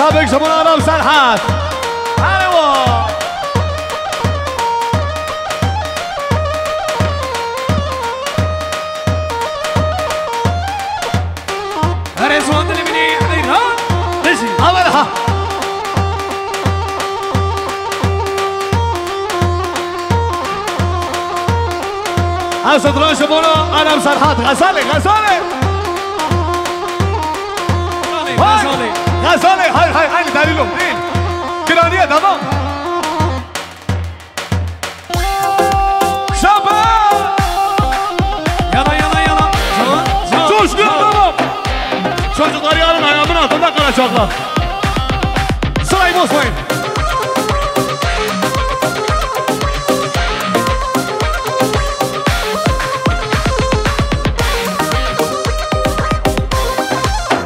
Tabek ji bo Arab Serhat. Ewa. Erê ziwan dilê min ê heyran. Rijî. Awe ha. Ew şetran ji bo Arab Serhat. Xezalê, xezalê. Xezalê, Vay! Xezalê. Xezalê, hay, hay, hay, delîlo. Giraniye, tamam. Şaba! Yana, yana, yana. Zaman, zaman, Coşkun, zaman. Tamam. Çocuklar yarın ayağımın altında kalacaklar. Sırayı bozmayın.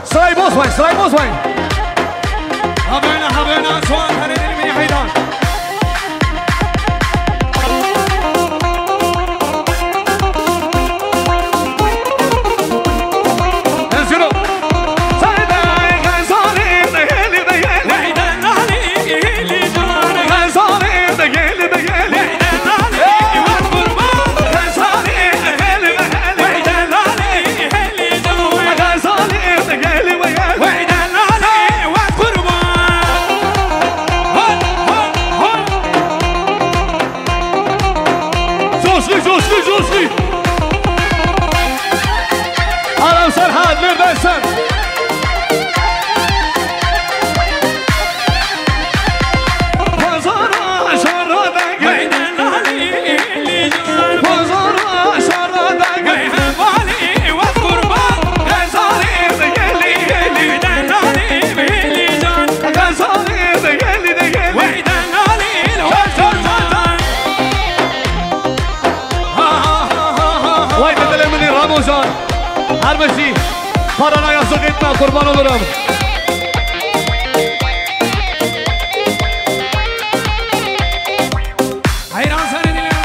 Sırayı bozmayın, sırayı bozmayın. Habena, habena, soğan, karedin, mini hayran. Ezgürüm. Coşku, coşku, coşku. Arab Serhat, neredesin? Pazara, şarada, pazara, şarada, Vay be dilê min ê Ramocan. Her bijî. Parana yazık etme, kurban olurum. Heyran seni dilim.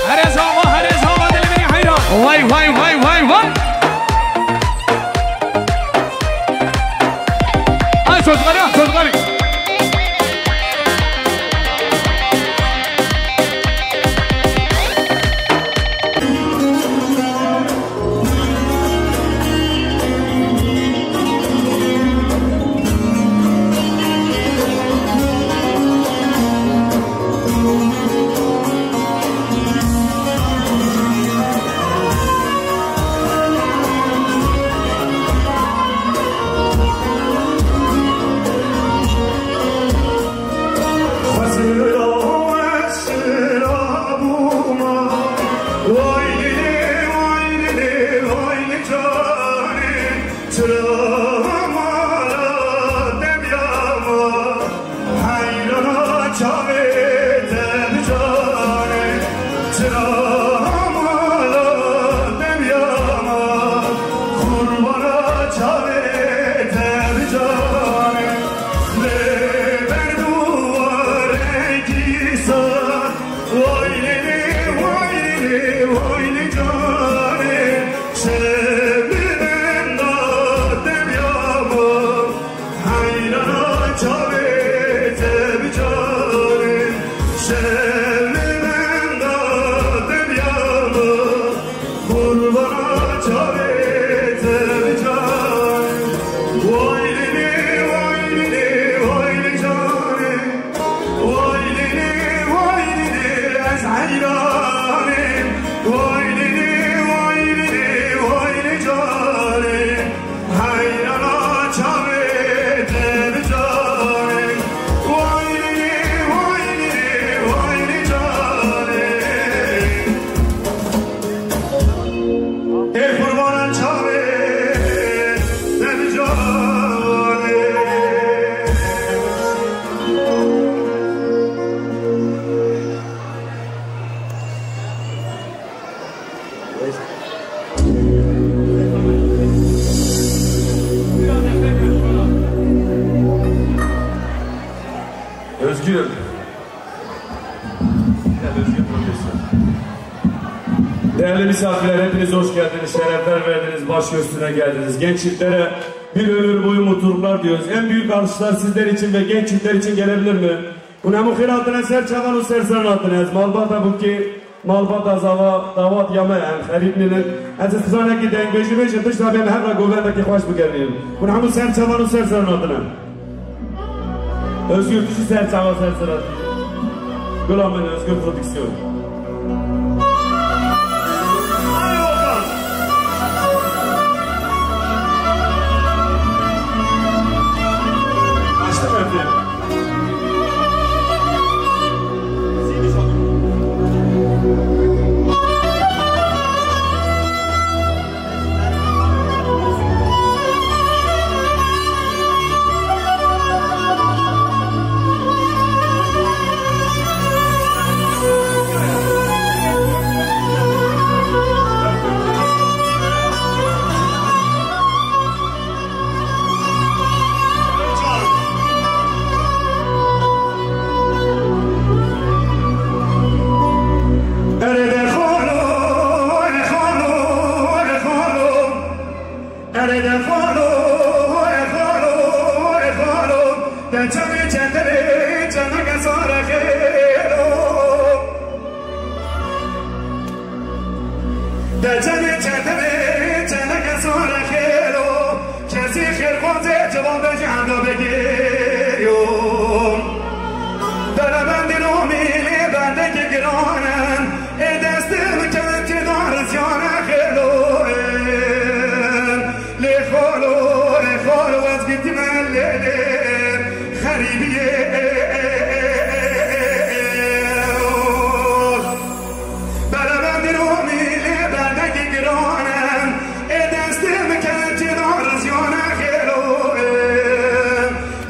Herez hava, herez hava, dilimi heyran. Vay, vay, vay, vay, vay. Ay, çocukları, çocukları. Çira mala demya ma, heyrana çavê te bi canê. Çira mala demya ma, qurbana çavê te bi canê. Lê berdu rengî sar, vay lê lê, vay lê lê, vay lê canê. Şevlê min da demya ma, heyrana çavê te bi canê. Şevlê min da demya ma, qurbana çavê te bi canê. Vay lê lê, vay lê lê, vay lê canê. Vay lê lê, vay lê lê, ez heyranê. Vay lê lê, vay lê lê, vay lê canê. Heyrana çavê te bi canê. Vay lê lê, vay lê lê, vay lê canê. Ê qurbanan çavê te bi canê. Özgür. Değerli misafirler, hepiniz hoş geldiniz, şerefler verdiniz, baş üstüne geldiniz. Genç çiftlere Bir ömür boyu mutluluklar diyoruz. En büyük alkışlar sizler için ve genç çiftler için gelebilir mi? Hûn hemû xêr hatine, ser çavan û ser seran hatine. Ez malbata Bûkê, malbata Zava, davat ya me, em xerîb nînin. Ez ê stranekî dengbêjî bêjim, pişta bê em hev re govendekî xweş bigerînin. Hûn hemû ser çavan û ser seran hatine. Özgür, tu jî ser çavan ser seran. Gula min, Özgür Prodüksiyon. Açtım efendim. Erê de xalo, e xalo, e xalo. Erê de xalo, e xalo, e xalo. De çemê çetirê, çemeke sare xêlo. De çemê çetirê, çemeke sare xêlo. Kesî xêrxwazê cevabê ji hevda bigiriyo. Berebendin û mîlê bendekî giran in. Ê destê min kevin têda rizyane xêlo. Lê xalo, ê xalo, ez girtime lê lê xerîbiyê. Berebendin û mîlê bendekî giran in. Ê destê min kevin têda rizyane xêlo.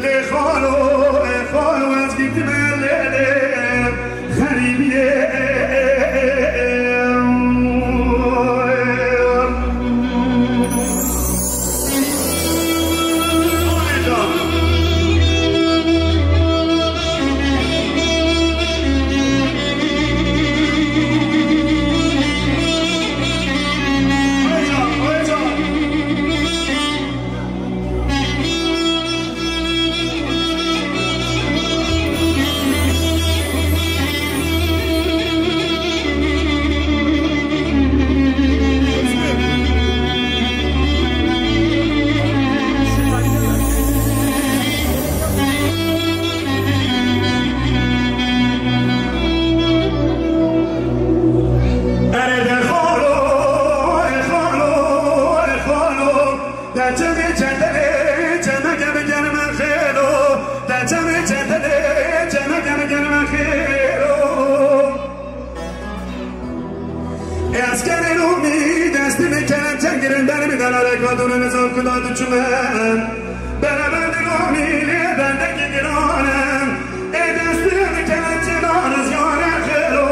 Lê xalo, ê xalo, ez girtime lê lê xerîbiyê. Erê de xalo, e xalo, e xalo. De çemê çetelê, çemeke bi germe xêlo. De çemê çetelê, çemeke bi germe xêlo. Eskerê Rûmî destî min kelepçe girin, ber min delalê kadûnê nizam kuda diçûme. Berebendin û mîlê bendekî giran in. Ê destê min kelepçe da rizyane xêlo.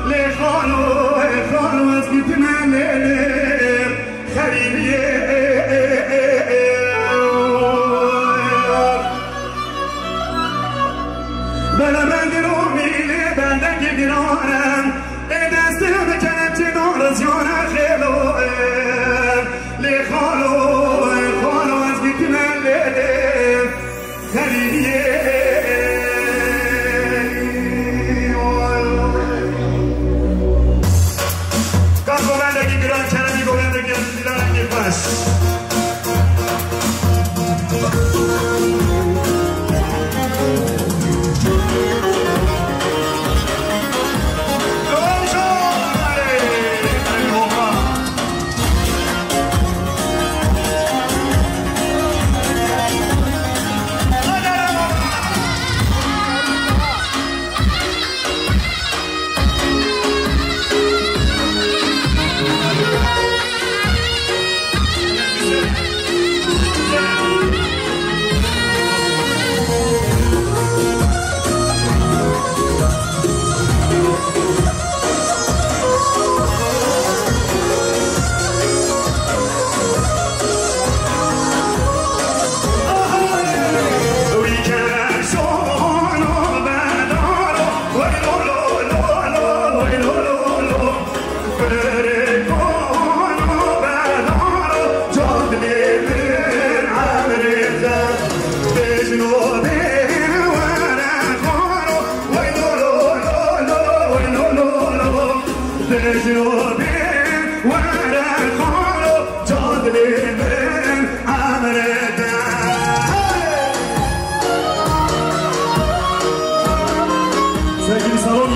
Lê xalo, ê xalo, ez girtime lê lê xerîbiyê. Berebendin û mîlê bendekî giran in. Ê destê min kelepçe da rizyane xêlo. Lê xalo, ê xalo, ez girtime lê lê xerîbiyê. Ka govendekî giran, keremî govendekî ez dîlarengê xweş.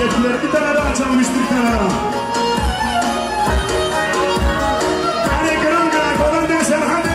Bir tane daha çalmıştır kenara. Hadi kral, kral, kolay gelsin, hadi.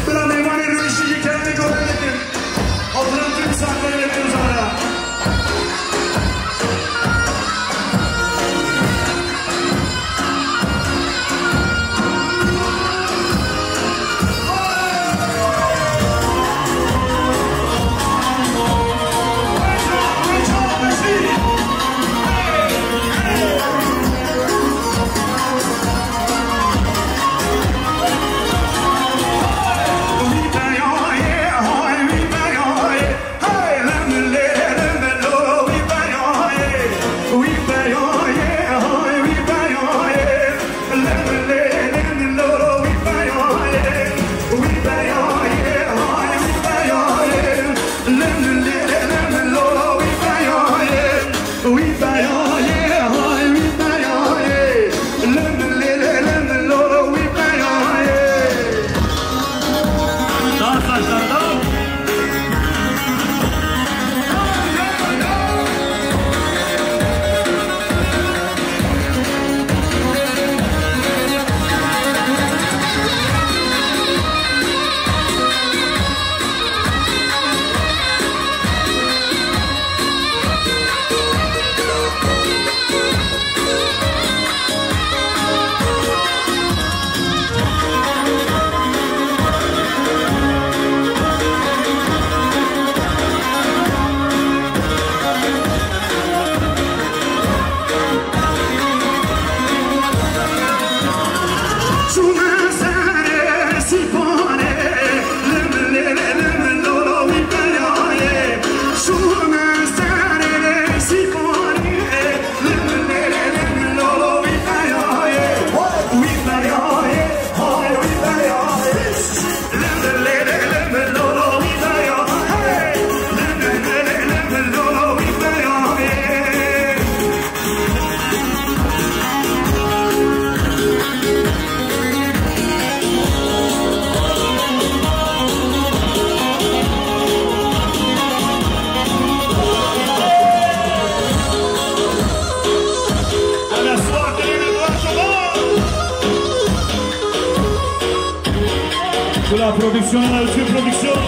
Bila mêvanê rûniştî jî kerem dikin. Oturan tüm misafirleri bekliyoruz hala. Kula Prodüksiyon, Özgür Prodüksiyon.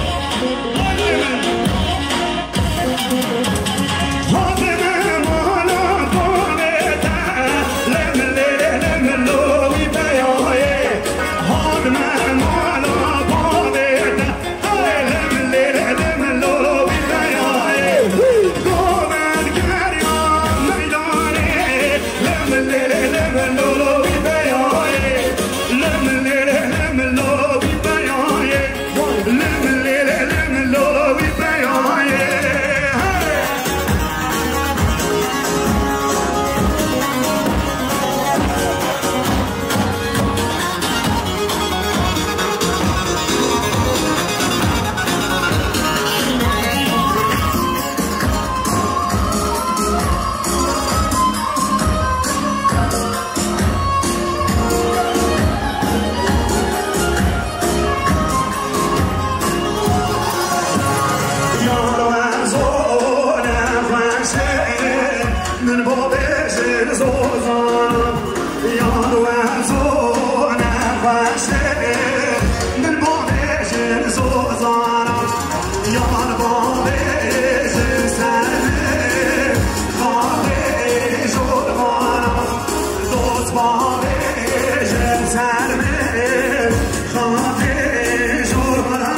Min bo bêjin zozan, yar we zor nexweş e. Min bo bêjin zozan, yar bo bêjin ser min, xapê jor vana. Dost bo bêjin ser min, xapê jor vana.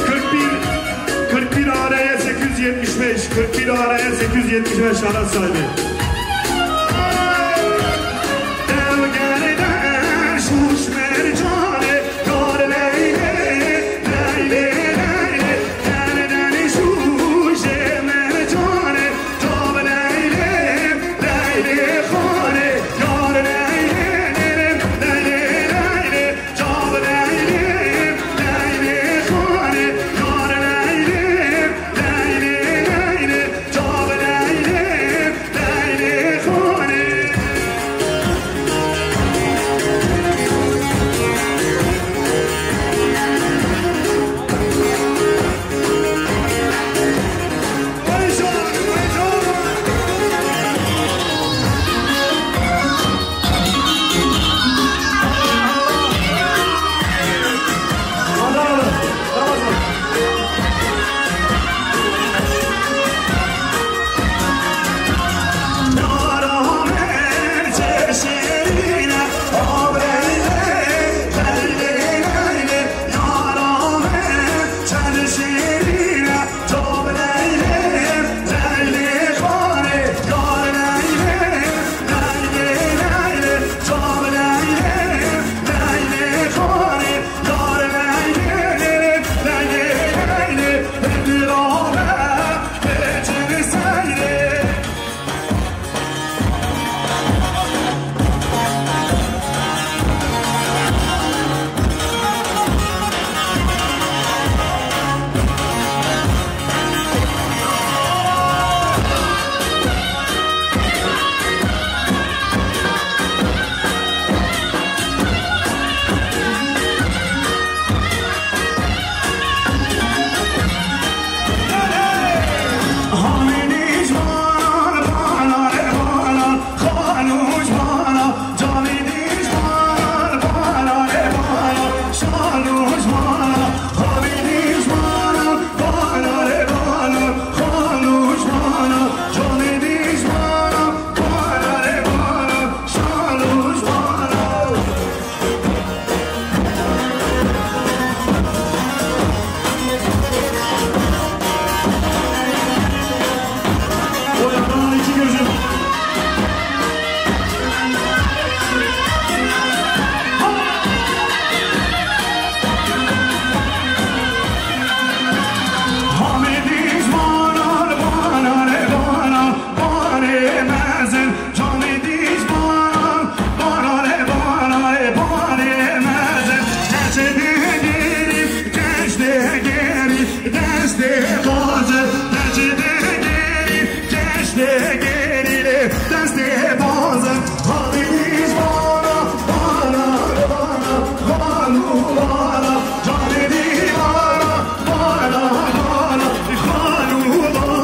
Kırk bir, kırk bir araya sekiz yüz yetmiş beş, kırk bir araya sekiz yüz yetmiş beş, araç sahibi. Destê xwe ji deştê gerî, deştê gerî lê destê xwe ji halî bana, bana, bana, xalû bana, canê dî bana, bana, bana, xalû bana.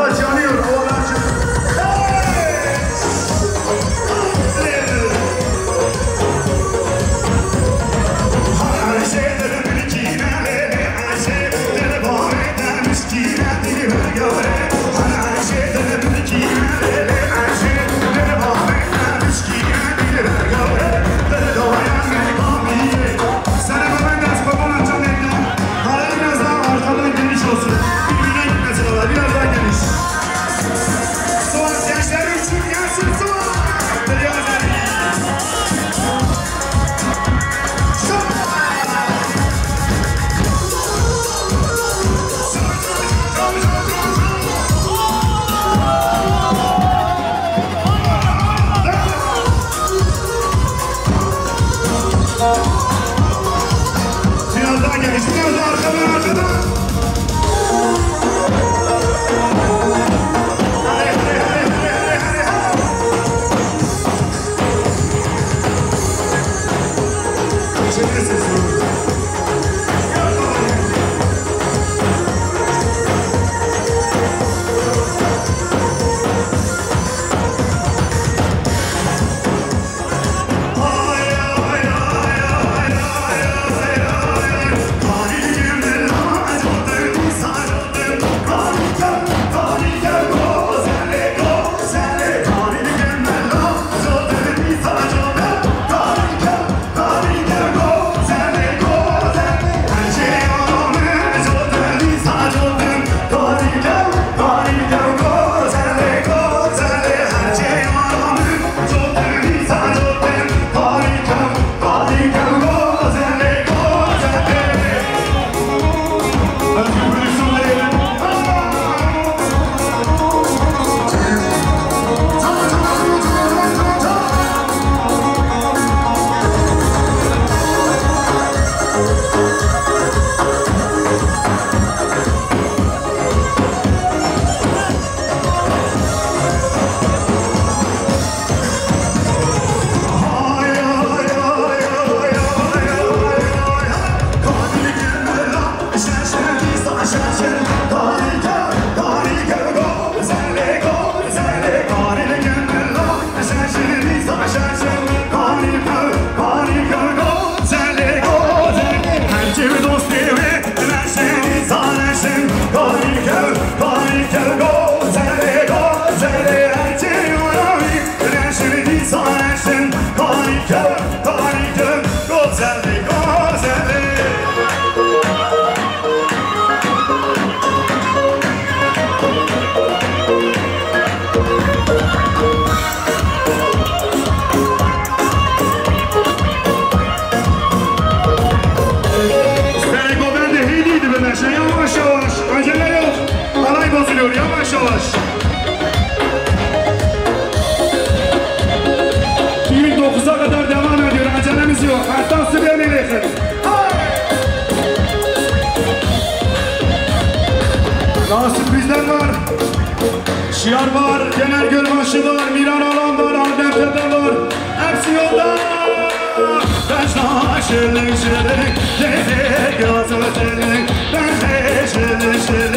Yanıyor, havalar çıktı. Sana ben ders babana canım. Arayı biraz daha arkadan geniş olsun. Birbirine gitmesin ama biraz daha geniş. Son gençlerin için gelsin son. Biraz daha geniş. Biraz daha geniş, biraz daha arkadan, arkadan. Hadi, hadi, hadi. Çekilsin. Serê govendê hêdî dibe meşe, yavaş yavaş, acele yok. Alay bozuluyor, yavaş yavaş. Düğün dokuza kadar devam ediyor, acelemiz yok. Hatta size ne yakın. Daha sürprizler var. Şiyar var, Genel Gölbaşı var, Miran Alan var, Adem Tepe var. Hepsi yolda. Taşla şirin şirin, lezzet yazı şirin. Taşla şirin şirin,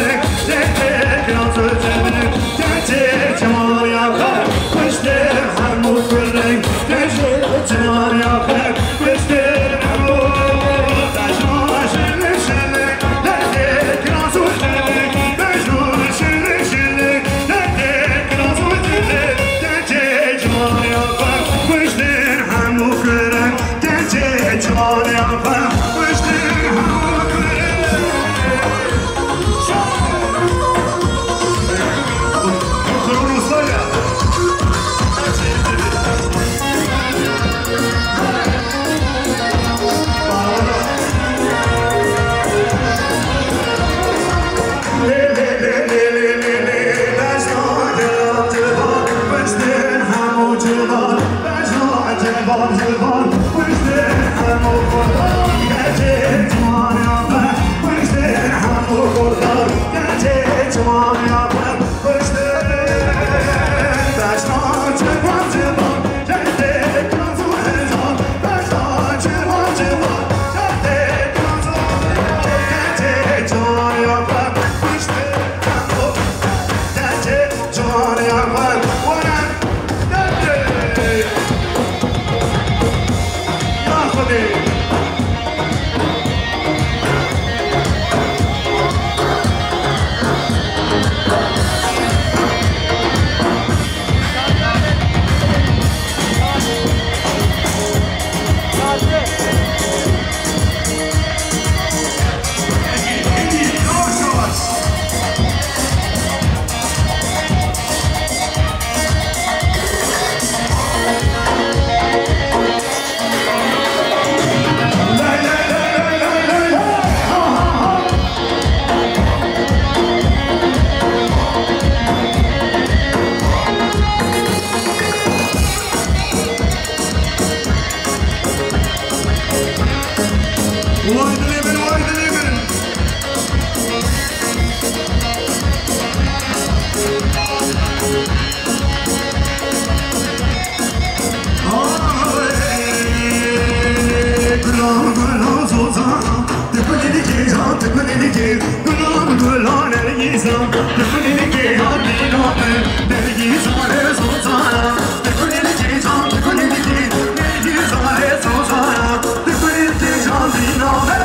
lezzet yazı şirin. Gerçek cemal yakar, kuşlar hem mutlu renk. Gerçek cemal yakar, kuşlar hem mutlu renk. Taşla şirin şirin, lezzet yazı şirin. Taşla şirin şirin, lezzet yazı şirin. Vay dilê min, vay dilê min. Ay, gulan, gulan, zozan, dikulî dikê, can, dikulî dikê, gulan, gulan, ergîzan, dikulî dikê, yar bîna min, dergîzan, zozan, dikulî dikê, can, dikulî dikê, ergîzan, zozan, dikulî dikê, can bîna min.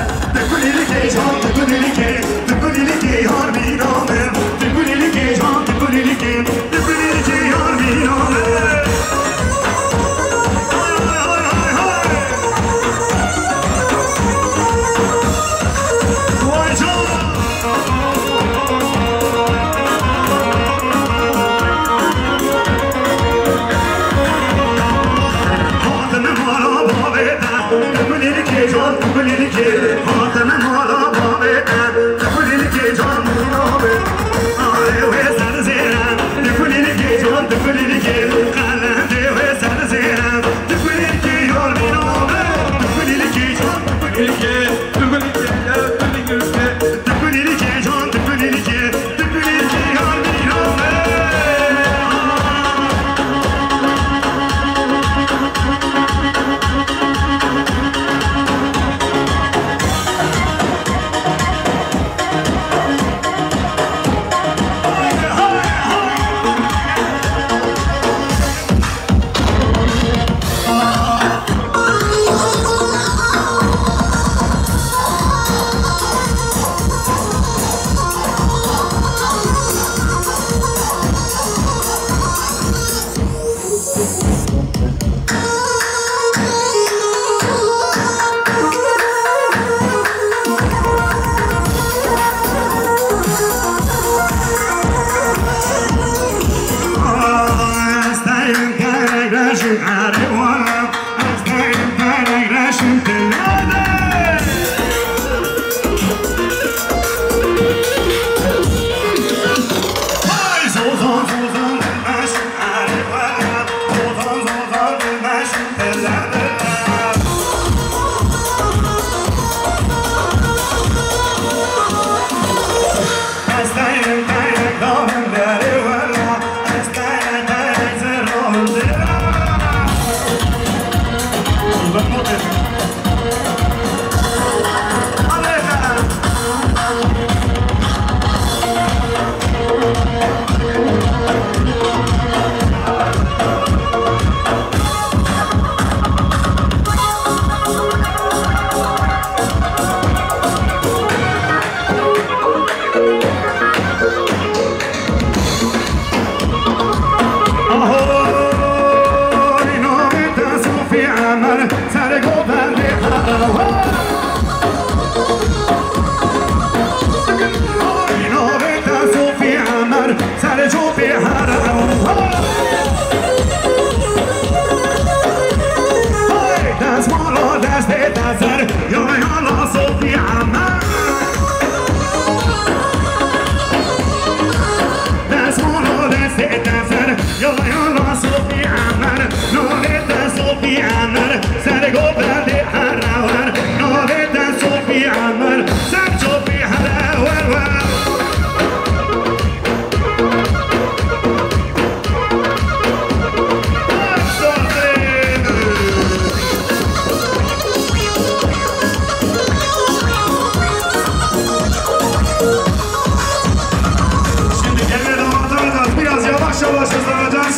Şimdi gelmeden vatandaş biraz yavaş. Yavaş hızlanacağız.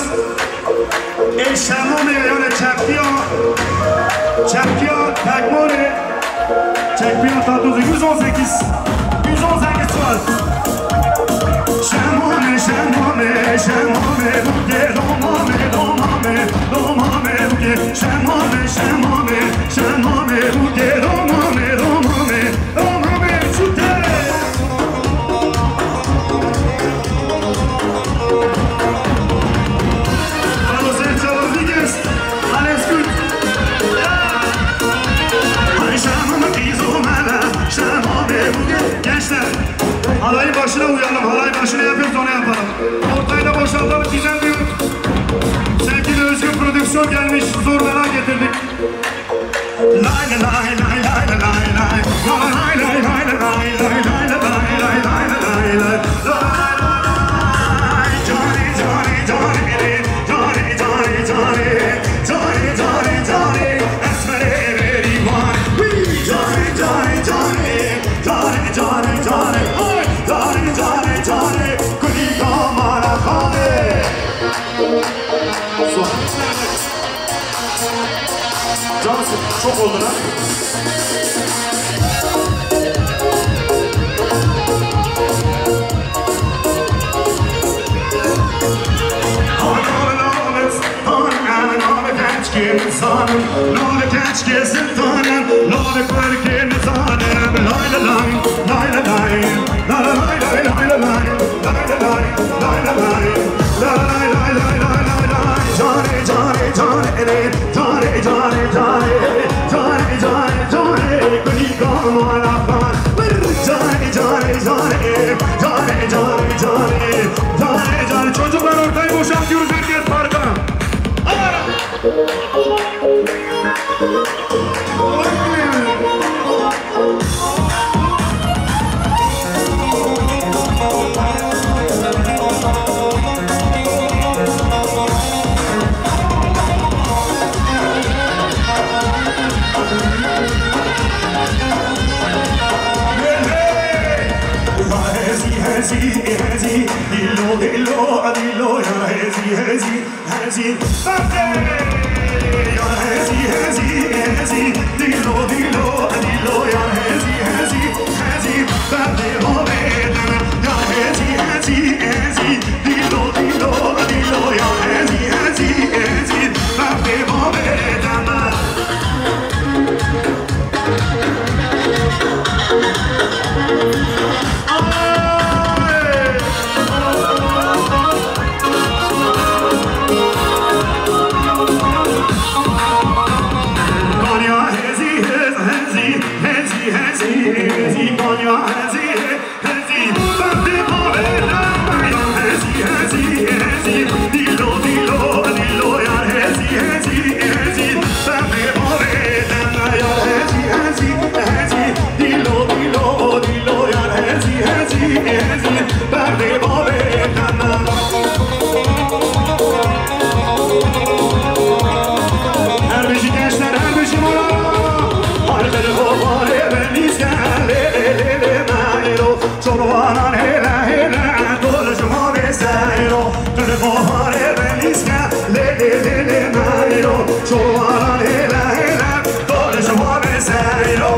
E, Şemame, yani çepkiya, çepkiya Tekmone, çepkiya Tatlısı yüz on sekiz, yüz on sekiz var. Şemame, Şemame, Şemame, buke, domame, domame, domame, buke, Şemame, Şemame, Şemame, buke, domame, domame, domame, çute. Bravo, sen çalar, Vigez. Alles gut. Ay, Şam'ın kızı Mala, Şam'a ve bu gençler. Halayın başına uyalım, halayın başına yapıyoruz, onu yapalım. Ortayı da boşaltalım, güzel bir sevgili Özgür Prodüksiyon gelmiş, zor bela getirdik. Cansu, çok oldu lan. Navê keçkê nizanim, navê keçkê sultanim, navê kurkê nizanim. Lay lay lay, lay lay lay, lay lay lay, lay lay lay, lay lay lay, lay lay lay, lay lay lay, lay lay lay lay lay. Canê, canê, canê, ê, canê, canê, canê, ê, canê, canê, canê, ê, kulîka mala xan. Canê, canê, canê, ê, canê, canê, canê, ê, canê, canê. Çocuklar, ortayı boşaltıyoruz, herkes parka. Hezî, hezî, hezî, dîlo, dîlo, dîlo ya, hezî, hezî. Hezî, hezî, ya hezî, hezî, hezî, dîlo, dîlo, dîlo, ya hezî, hezî, hezî, berdê bavê deme. Ya hezî, hezî, hezî, dîlo, dîlo, dîlo, ya hezî, hezî, hezî, berdê bavê deme. Konya hezî, hez-, hezî, hezî, hezî, hezî, Konya hezî, hezî, berdê bavê deme. Hezî, hezî, hezî, dîlo, dîlo, dîlo, ya hezî, hezî, hezî, berdê bavê deme. Ya hezî, hezî, hezî, dîlo, dîlo, dîlo, ya hezî, hezî, hezî, berdê bavê deme. Her bijî gençler, her bijî mala. Her bir hovare ben iskele, le, le, le, le, nairo. Çolvanan hele hele, dol ji ma bê seyro. Her hovare ben iskele, le, le, le, le, nairo. Çolvanan hele hele, dol ji ma bê seyro.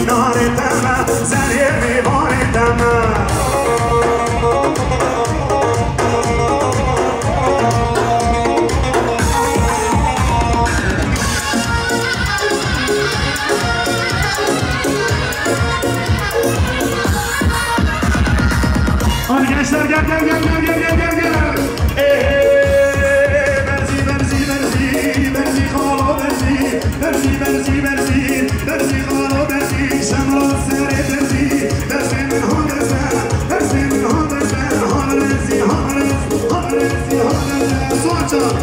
Narê te me, serê mêvanê te me. Hadi gençler, gel, gel, gel. Ee, Berzî, Berzî, Berzî, Berzî, xalo Berzî, Berzî, Berzî, Berzî, Berzî, xalo Berzî, şemra serê Berzî, Berzê min ha Berze, Berzê min ha Berze, ha Berzî, ha Berze, ha Berzî, ha Berze. Suat Can.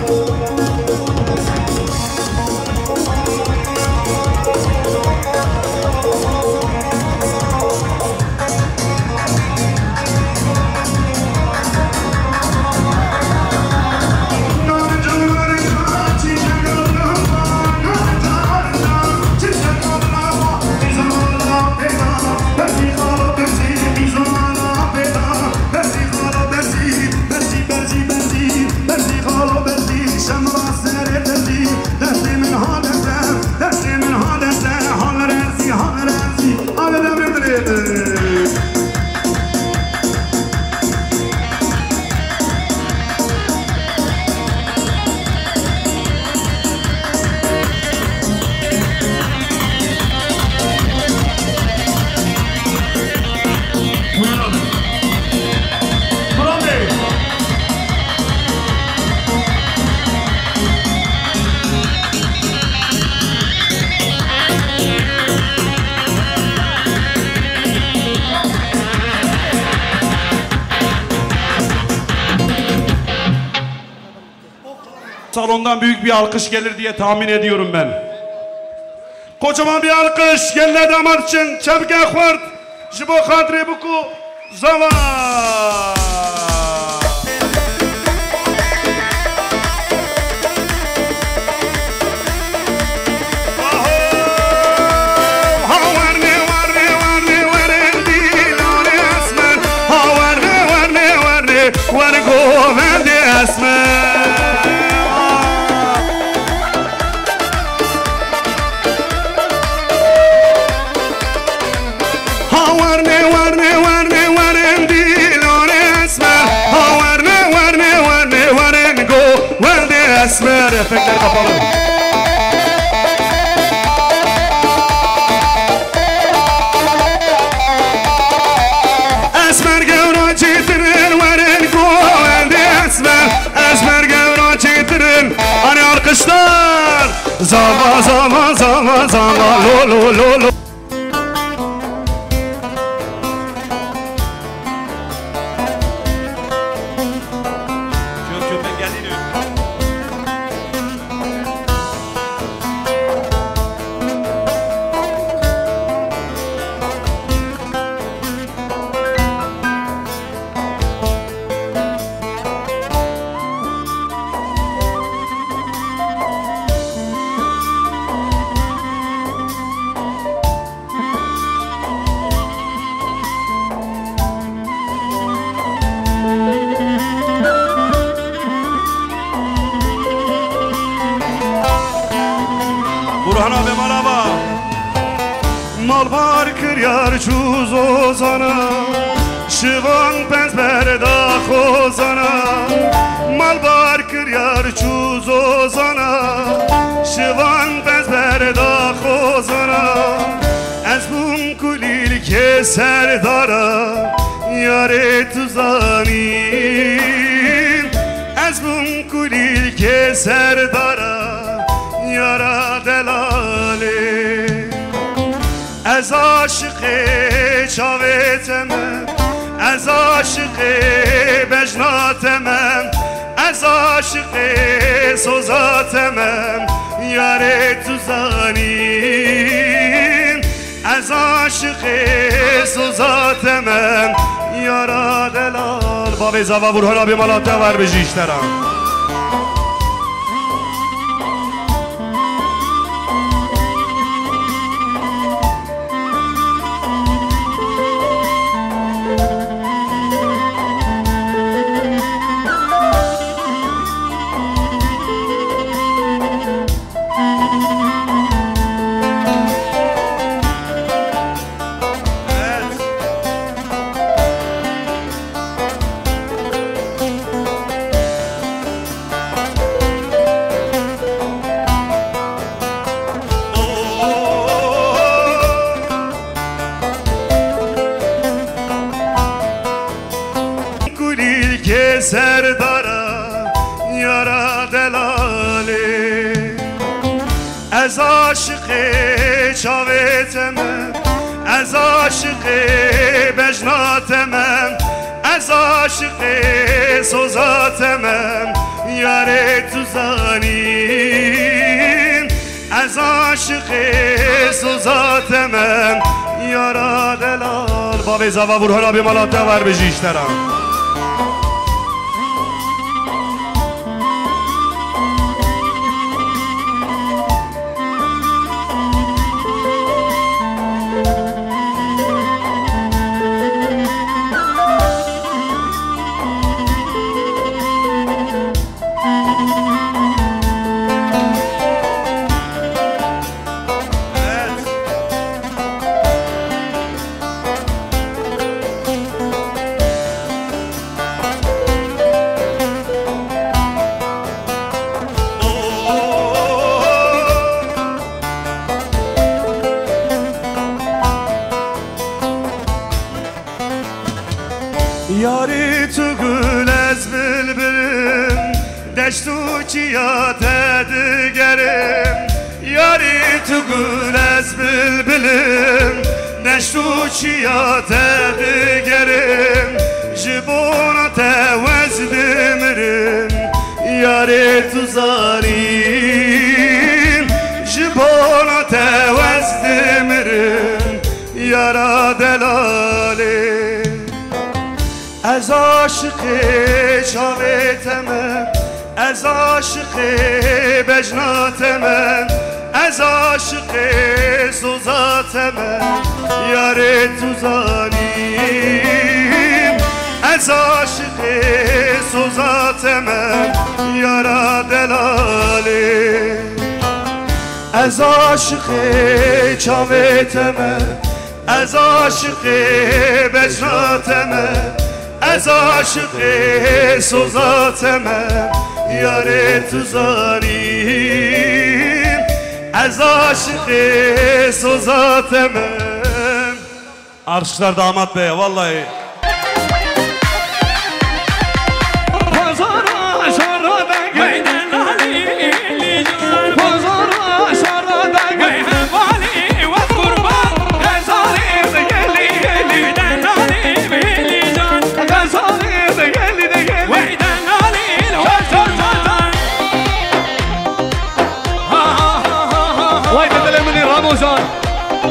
Salondan büyük bir alkış gelir diye tahmin ediyorum ben. Kocaman bir alkış, gelin damat için, çevke xurt, ji bo xatirê Bûk û Zava. Aho! Ha werne, werne, werne, werne, dîlorê esmer. Ha werne, werne, werne, werne govendê esmer. Ha werne, werne, werne, werne, dîlorê esmer. Ha werne, werne, werne, werne, govendê esmer. Efektler kapalı. Esmer gewra çêtirin, werin govendê esmer. Esmer gewra çêtirin. Hani alkışlar. Zava, zava, zava, zava, lo, lo, lo, lo. Kör köpek geldi diyor. Burhan abi, merhaba. Malbar kiryar çû zozana, şivan pez berda xozana. Malbar kiryar çû zozana, şivan pez berda xozana. Ez bûm kulîlkê serdara, yarê tu zanî. Ez bûm kulîlkê serdara, yara delalê. Ez aşiqê çavê te me, ez aşiqê bejna te me, ez aşiqê soza te me, yarê tu zanî. Ez aşiqê soza te me, yara delal. Bavê zava Burhan abi mala te ver bijî ji te re. Serdara yara delalê. Ez aşiqê çavê te me, ez aşiqê bejna te me, ez aşiqê soza te me, yarê tu zanî. Ez aşiqê soza te me, yara delal. Bavê zava Burhan abi mala te ver bijî ji te re. Yarî tu gul ez bilbilim, deşt û çiya te digerim. Yarî tu gul ez bilbilim, deşt û çiya te digerim. Ji bona te wez dimirim, yarê tu zanî. Ji bona te wez dimirim, yara delalê. Ez aşiqê çavê te me, ez aşiqê bejna te me, ez aşiqê soza te me, yarê tu zanî. Ez aşiqê soza te me, yara delalê. Ez aşiqê çavê te me, ez aşiqê bejna te me, ez aşiqê soza te me, yarê tu zanî. Ez aşiqê soza te me. Alkışlar damat beye, vallahi. Vay be dilê min ê Ramojan.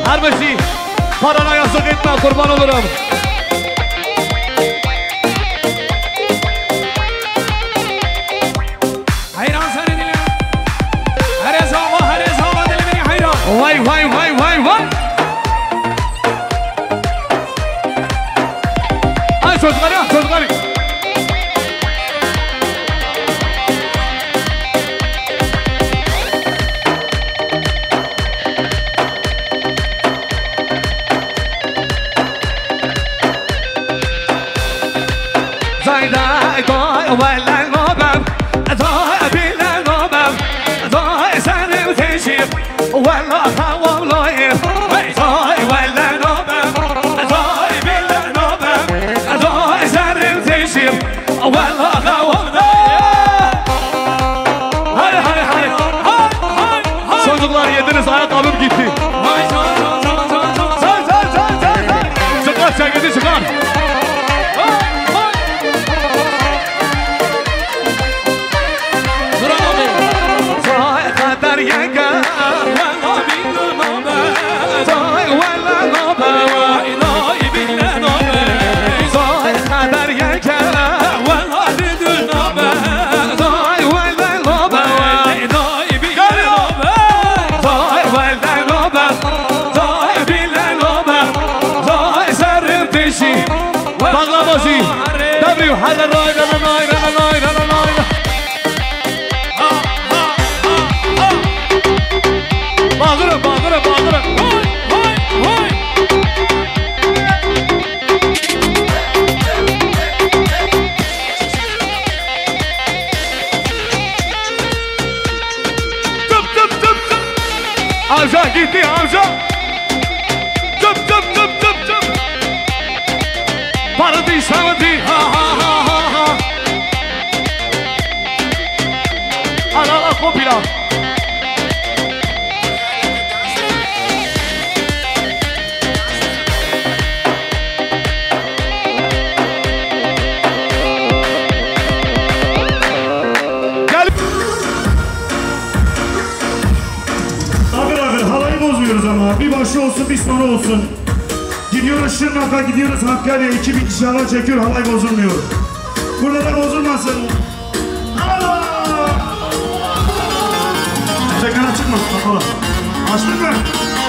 Her bijî. Parana yazık etme, kurban olurum. Heyran serê dilê. Herê zava, herê zava dilê min ê heyran. Vay, vay, vay, vay, vay. Ay, çocuklar ya, çocuklar. Zay day day wele nabem, day bile nabem, day serim teşir, wele hawam layir. Hey, day wele nabem, day bile nabem, day serim teşir, wele hawam layir. Hadi, hadi, hadi. Hay, hay, hay. Çocuklar yediniz, ayakkabım gitti. Hay, hay, hay. Sar, sar, sar, sar, sar. Çıkar ceketi, çıkar. Hay, hay. Duran abi. Say kader yenge. Valla bilmem abi. Say valla nabe. Vay, vay, bilmem abi. Say kader yenge. Valla bilmem abi. Say valla nabe. Vay, vay, bilmem abi. Say valla nabe. Say bilmem abi. Say serim teşi. Bağlamacı. W. Hadi ray, ray, ray, ray, ray, ray, ray, ray. Bağırın, bağırın, bağırın. Hoy, hoy, hoy. Tıp, tıp, tıp, tıp. Avca gitti, avca. Tıp, tıp, tıp, tıp, tıp. Parodi, savadi. Ha, ha, ha, ha, ha. Gel. Akın akın halayı bozmuyoruz ama. Bir başı olsun, bir sonu olsun. Gidiyoruz Şırnak'a, gidiyoruz Hakkari'ye. İki bin kişi halay çekiyor, halay bozulmuyor. Burada da bozulmasın. Aa! Efektler açık mı? Kapalı. Açtık mı?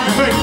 Efekt.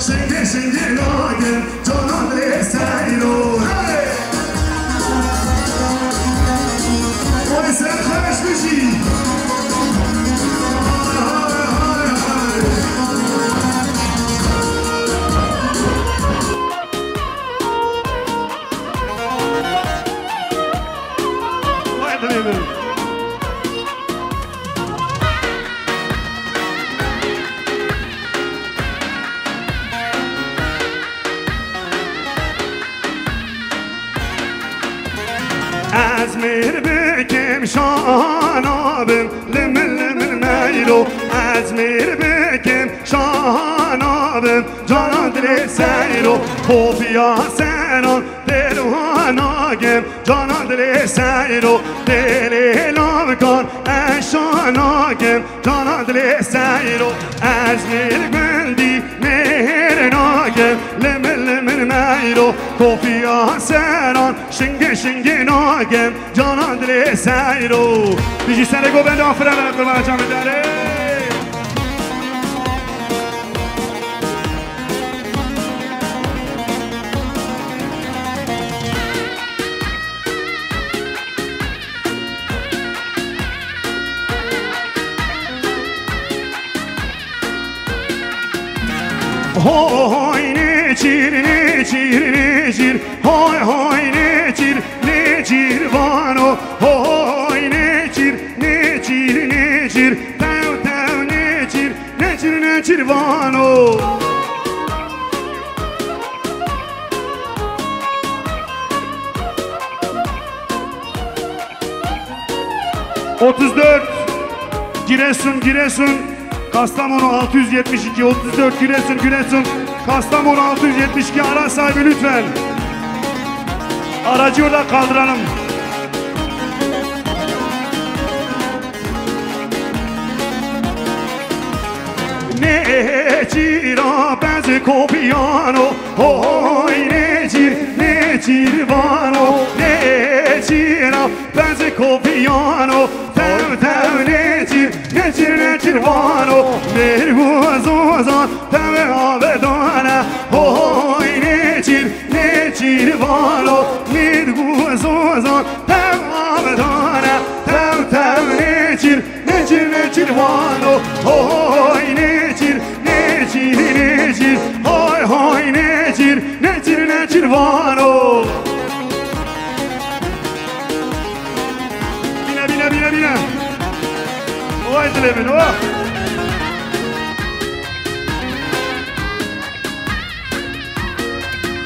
Şingê şingê nakin, canan dilê seyro. Hey! Oy ser xweş bijî. Hay, hay, hay, hay. Vay dilê min. Ez mêr bikim şana bim, limil limil meyro. Ez mêr bikim şana bim, canan dilê seyro. Kofiya seran dêl wana gim, canan dilê seyro. Dêlê lavkan eşana gim, canan dilê seyro. Ez mêr gundî mêr nakim, limil limil meyro. Kofiya seran şingê şingê nakim, canan dilê seyro. Dijî serê govenda firene qurbana camê dere. Hoy neçîr, neçîr, neçîr, hoy, hoy, neçîr, neçîr vano, hoy, neçîr, neçîr, neçîr, tew, tew, neçîr, neçîr, neçîr vano. Otuz dört, Giresun, Giresun, Kastamonu altı yüz yetmiş iki, otuz dört, Giresun, Giresun, Kastamonu altı yüz yetmiş iki, araç sahibi lütfen. Aracı orada kaldıralım. Nêçîra bez kopiyano, hoy nêçîr, nêçîr vano. Nêçîra bez kopiyano, tev tev nêçîr, nêçîr, nêçîr vano. Mêrg û zozan tev avedane, hoy nêçîr, nêçîr vano. Mêrg û zozan tev avedane, tev tev nêçîr, nêçîr, nêçîr vano, hoy nêçîr, nêçîr, nêçîr, hoy, hoy nêçîr, nêçîr, nêçîr vano. Bîne, bîne, bîne, bîne. Vay dilê min, oh.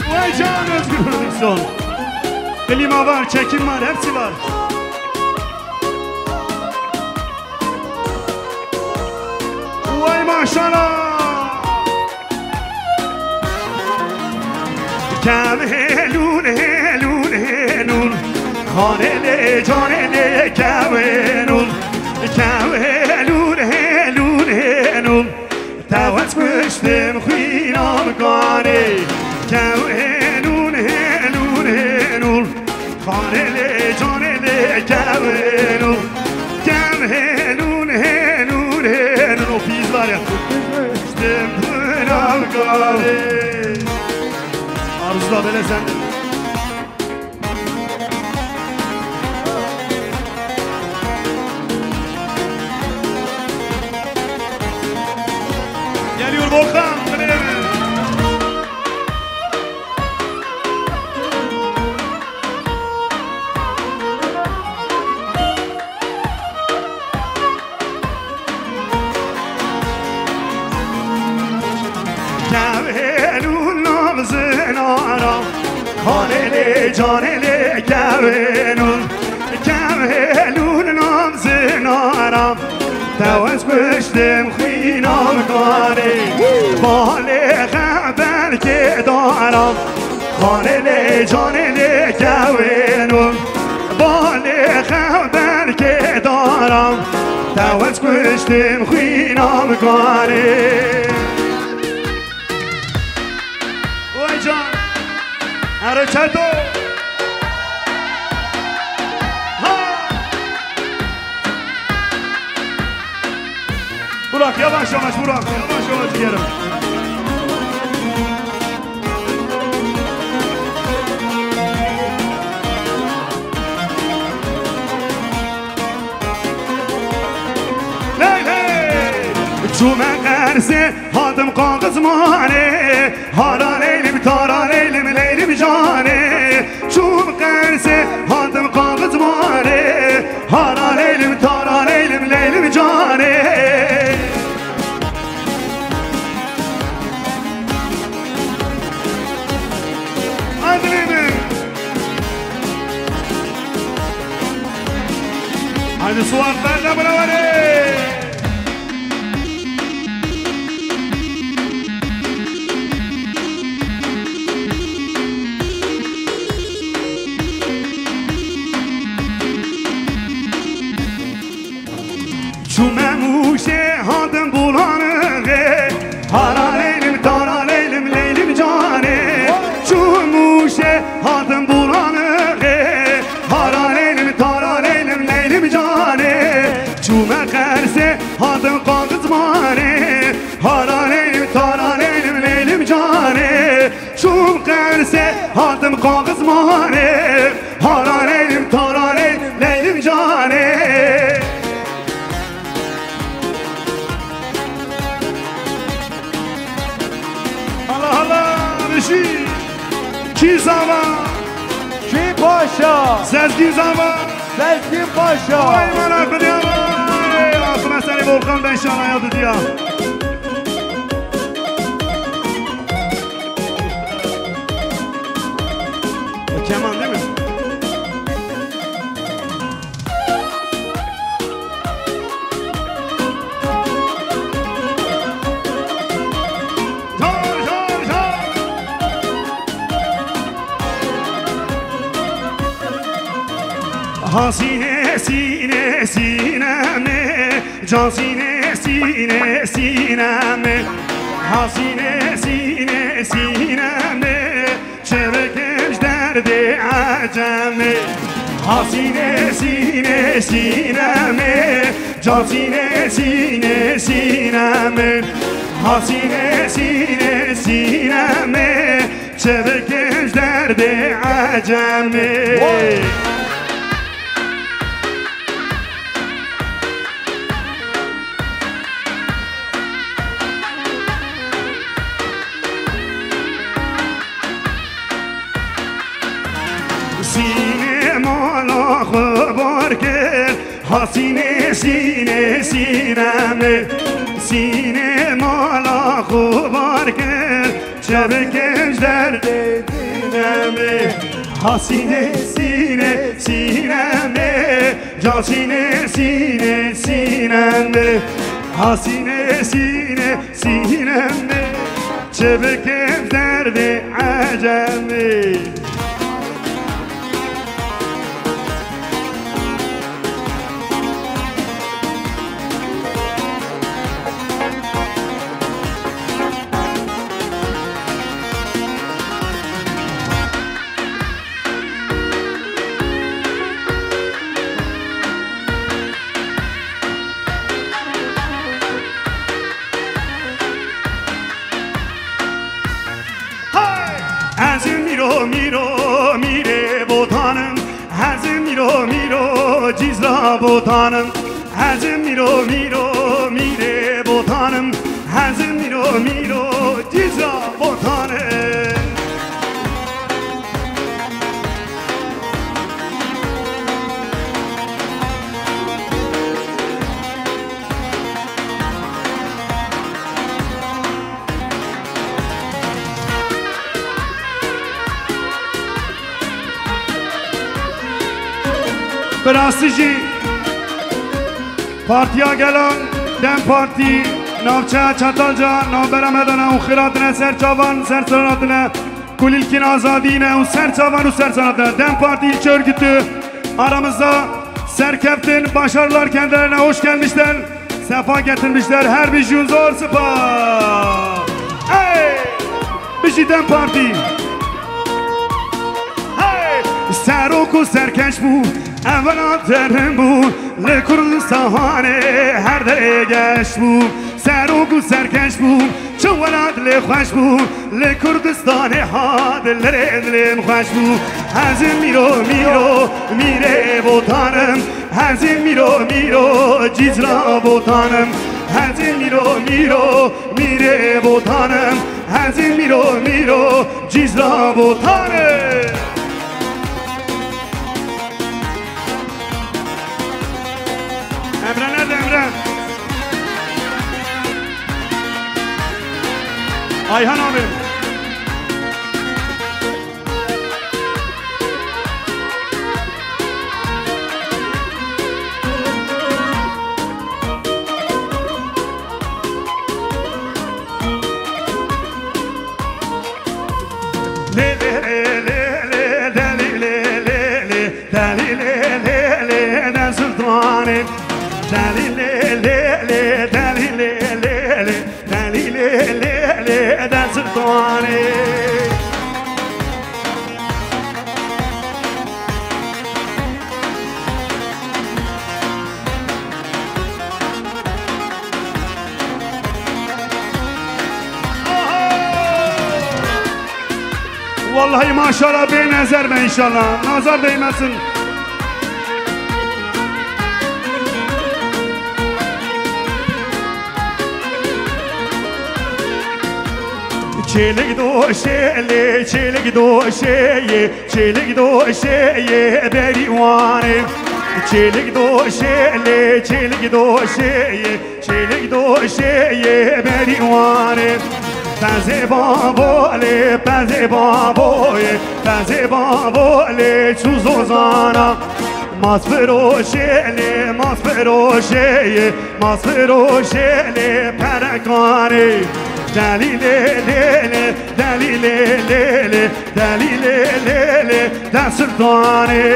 Vay can Özgür Prodüksiyon. Klima var, çekim var, hepsi var. Vay maşallah. Kevê lûlê, lûlê lûl. Xanê lê canê lê kevê lûl. Kevê lûlê, lûlê lûl. Tewet kuştim xwîna bi kanê. Kevê lûlê, lûlê lûl. Xanê lê canê lê kevê lûl. Kevê lûlê, lûlê lûl. Pîz var ya. Kuştim xwîna bi kanê. Arzu da böyle sende. Geliyor Volkan. Kevênûn navzin aram, xanê lê canê lê kevênûn. Kevênûn navzin aram, tewez kuştim xwîna bi kanê. Balê xeber kê daram, xanê lê canê lê kevênûn. Balê xeber kê daram, tewez kuştim xwîna bi kanê. Vay can. Erê çeto. Ha. Burak, yavaş yavaş Burak, yavaş yavaş gidelim. Ley ley. Çûme Qersê, hatim Qaqizmanê. Hara leylim, tara leylim, leylim canê. Çûm Qersê, hatim Qaqizmanê. Hara leylim, tara leylim, leylim canê. Adlî min. Haydi Suat, berde birawarê. Çûme Mûşê, hatim Bulanixê. Hara leylim, tara leylim, leylim canê. Çûm Mûşê, hatim Bulanixê. Hara leylim, tara leylim, leylim canê. Çûme Qersê, hatim Qaqizmanê. Hara leylim, tara leylim, leylim canê. Çûm Qersê, hatim Qaqizmanê. Hara leylim, tara leylim, leylim canê. Allah Allah, Rişî. Kî zava? Kî paşa? Sezgîn zava. Sezgîn paşa. Vay bana xwedê vay. Axime serê Volkan ben şanaya didiya. Keman değil mi? Jar, jar, jar. Ha sîne, sîne, sîne me, can sîne, Sîne, sîne me, ha sîne, sîne, sîne me, çi bikim ji derdê ecemê. Ha sîne, sîne, sîne me, ca sîne, sîne, sîne me. Ha sîne, sîne, sîne me, çi bikim ji derdê ecemê. Sînê mala xwe bar kir, ha sînê, sînê, sîne me. Sînê mala xwe bar kir, çi bikim ji derdê dîne me. Ha sînê, sînê, sîne me. Ca sînê, sînê, sîne me. Ha sînê, sînê, sîne me. Çi bikim derdê ecemê. Ez mîro, mîro, mîrê botanim. Ez mîro, mîro, cîzra botanim. Ez mîro, mîro, mîrê botanim. Ez mîro, mîro, cîzra botanim. Bi rastî jî Partiya Gelan, DEM Partî, navçeya Çatalca, navbera me de ne û xêr hatine ser çavan, ser sal hatine. Kulîlkên azadî ne û ser çavan û ser sal hatine. DEM Partî ilçe örgütü aramızda serkeftin, başarılar kendilerine, hoş gelmişler. Sefa getirmişler. Her bijûn zor spas. Hey! Bijî DEM Partî. Hey! Serok û serkeş bû, ev welat derin bû, li Kurdistanê her derê geş bû. Serok û serkeş bû, çi welat lê xweş bû, li Kurdistanê hat li rê dilên xweş bû. Ez mîro, mîro, mîrê botanim. Ez mîro, mîro, cîzra botanim. Ez mîro, mîro, mîrê botanim. Ez mîro, mîro, cîzra botanim. Emre nerede Emre? Ayhan abi. Lê, lê, lê, lê, lê, lê, delî, lê, lê, lê, delî, lê, lê, lê, de Sultanê. Delî, lê, lê, lê, delî, lê, lê, lê. Delî lê lê lê de Sultanê. Vallahi maşallah bê nezer be inşallah. Nazar değmesin. Çêlik doşê lê, çêlik doşê yê, çêlik doşê yê berî wanê. Çêlik doşê lê, çêlik doşê yê, çêlik doşê yê berî wanê. Pezê bavo lê, pezê bavo yê, pezê bavo lê çû zozana. Mas firoşê lê, mas firoşê yê, mas firoşê lê perekanê. Delî lê lê lê, delî lê lê lê, delî lê lê lê de Sultanê.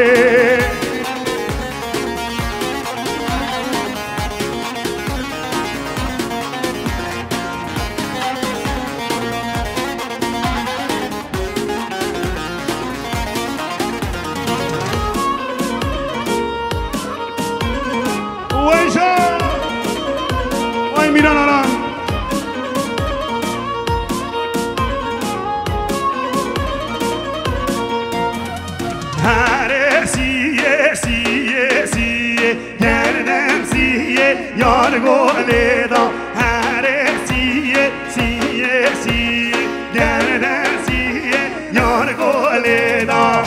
Here siyê, siyê, siyê, gerdem siyê, yar golê da. Here siyê, siyê, siyê, gerdem siyê, yar golê da.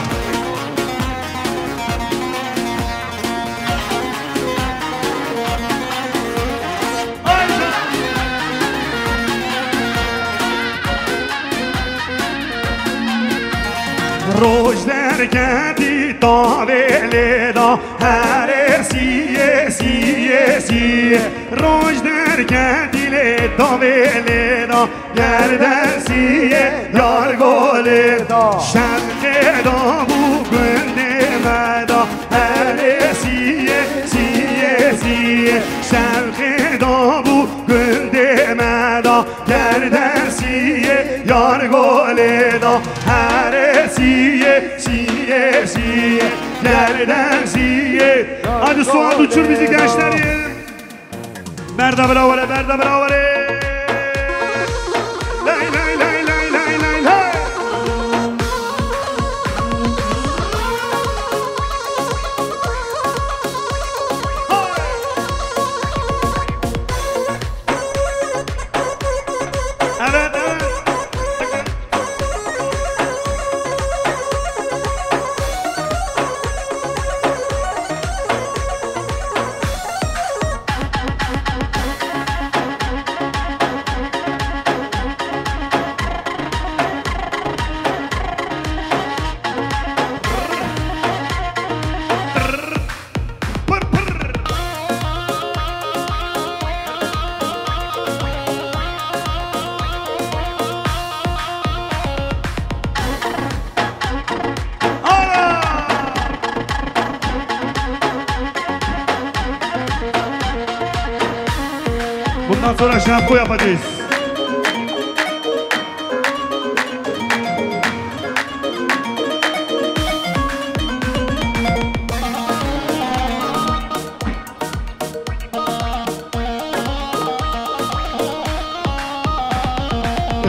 Roj derketî tavê lê da, here siyê, siyê, siyê. Roj derketî lê tavê lê da, gerdem siyê, yar golê da. Şevqê da bû gundê me da, here siyê, siyê, siyê. Şevqê da bû gundê me da, gerdem siyê, yar golê da. Here siyê, siyê, siyê, gerdem siyê. Hadi Suat, uçur bizi gençleri. Berda bira were, berda bira were. Lay, lay, lay, lay, lay, lay, lay. Evet, evet. Bundan sonra şampu yapacağız.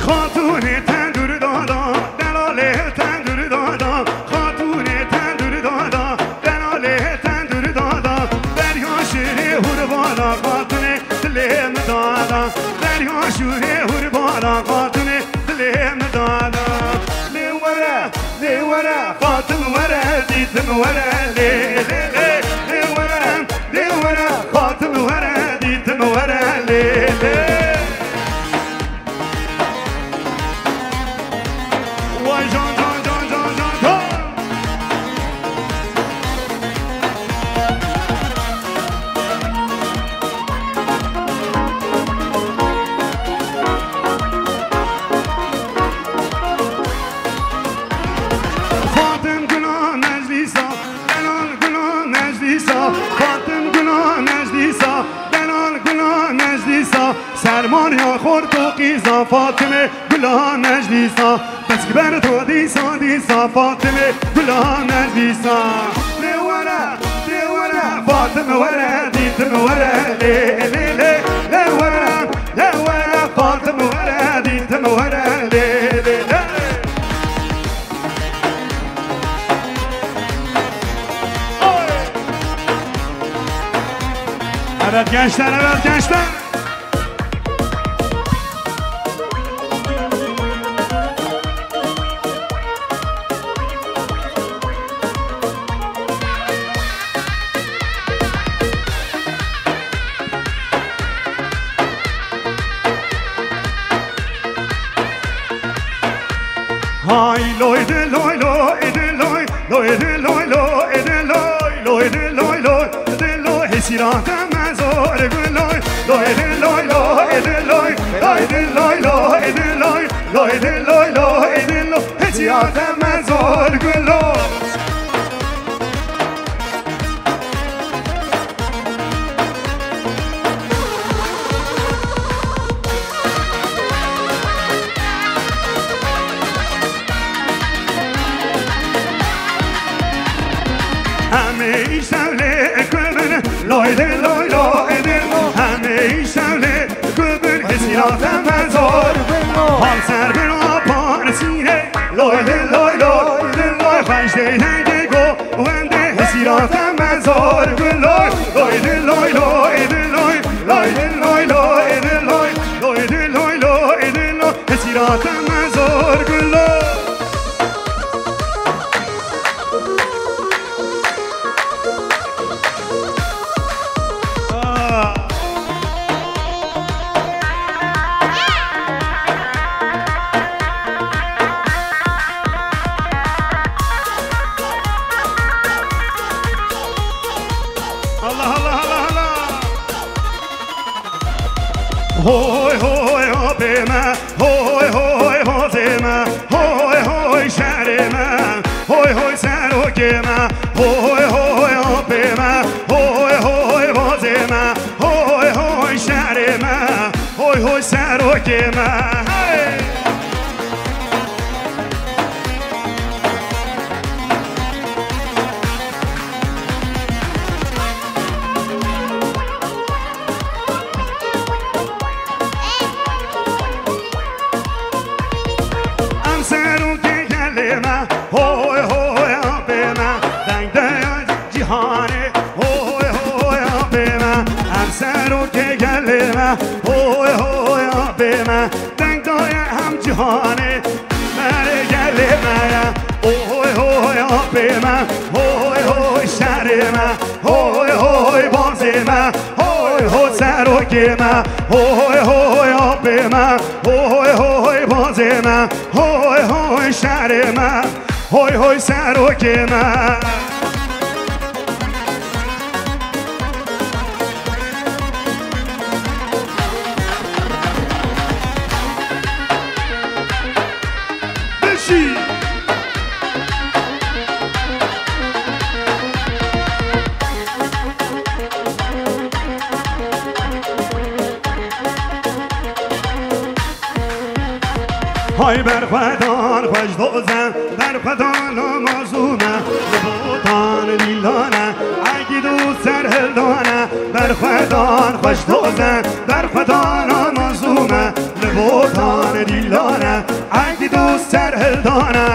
Xatûnê tendur dada, delalê tendur dada, xatûnê tendur dada, delalê tendur dada, derya şirê hurbana, xatûnê dilê min dada, derya şirê hurbana, xatûnê dilê min dada. Lê were, lê were, Fatim were, dîtim were, lê, lê, lê, lê were, lê were, Fatim were, dîtim were, lê, lê. Vay can, can, can, can, can, can. Fatim gula meclisa, delal gula meclisa, Fatim gula meclisa, delal gula meclisa, sermariya xort û qîza Fatime gula meclisa, bes ki ber to dîsa, dîsa Fatime gula meclisa. Lê were, lê were, Fatim were, dîtim were, lê, lê, lê, lê were, lê were, Fatim were, dîtim were, lê, lê, lê. Evet gençler, evet gençler. Hay loy de loy lo, e de loy, loy de loy lo, e de loy, loy de loy lo, e de loy. Hesirata me zor guloy, loy de loy lo, e de loy, loy de loy lo, e de loy, loy de loy lo, e de loy. Hesirata me zor guloy. Em ê îşev lê kubin, loy de loy lo, ê de lo. Em ê îşev lê kubin, hesirata me zor. Hal ser bin a parsînê, loy de loy lo, ê de loy. Xweş de dengê go Güllo. Ah. Allah, Allah, Allah, Allah. Hoy, hoy, apê me, hoy, hoy, bazê me, hoy, hoy, şerê me, hoy, hoy, serokê me, hoy, hoy, apê me, hoy, hoy, bazê me, hoy, hoy, şerê me, hoy, hoy, serokê me. Hey! Em serokê gelê me, hoy hoy apê me, deng deya cîhanê, hoy hoy apê me. Em serokê gelê me, hoy hoy apê me, deng daye hem cîhanê, merê gelê me ye. Hoy hoy apê me, hoy hoy şerê me, hoy hoy bazê me, hoy hoy serokê me, hoy hoy apê me, hoy hoy bazê me, hoy hoy şerê me, hoy hoy serokê me. Bişî! Hay berxwedan xweş doze, berxwedan mazûme, li botan dîlane, egîd û serhildane, berxwedan xweş doze, berxwedan mazûme, li botan dîlane, egîd û serhildane.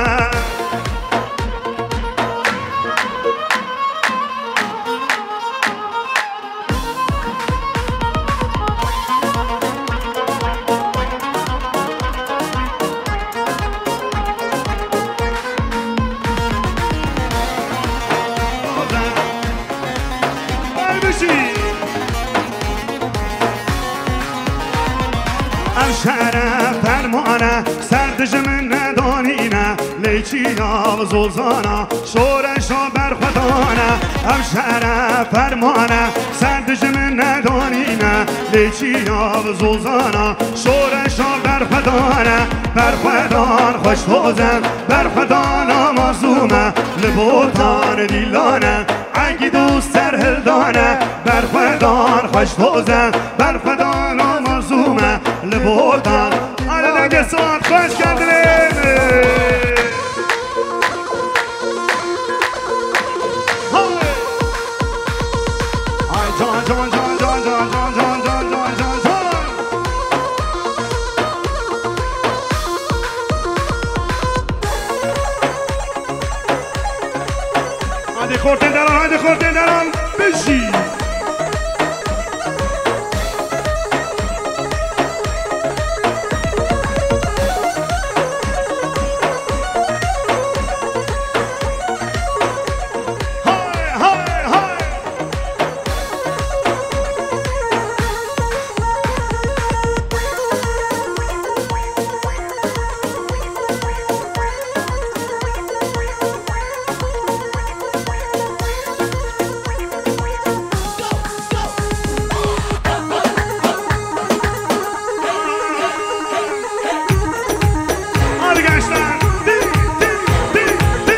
Ev şere fermane, ser dijmin nedonîne, lê çiya zozana, şoreşa berxwedane. Ev şere fermane, ser dijmin nedonîne, lê çiya zozana, şoreşa berxwedane. Berxwedan xweş doze, berxwedana mazûme, li botan dîlane, egîd û serhildane. Berxwedan xweş doze, berxwedana mazûme, li botan. Arada Gesat, hoş geldiniz. Ay can can can can can can can can can can can. Haydi xortên deran, haydi xortên deran, bijî. Hay, hay, hay. Hadi gençler. Di, di, di, di.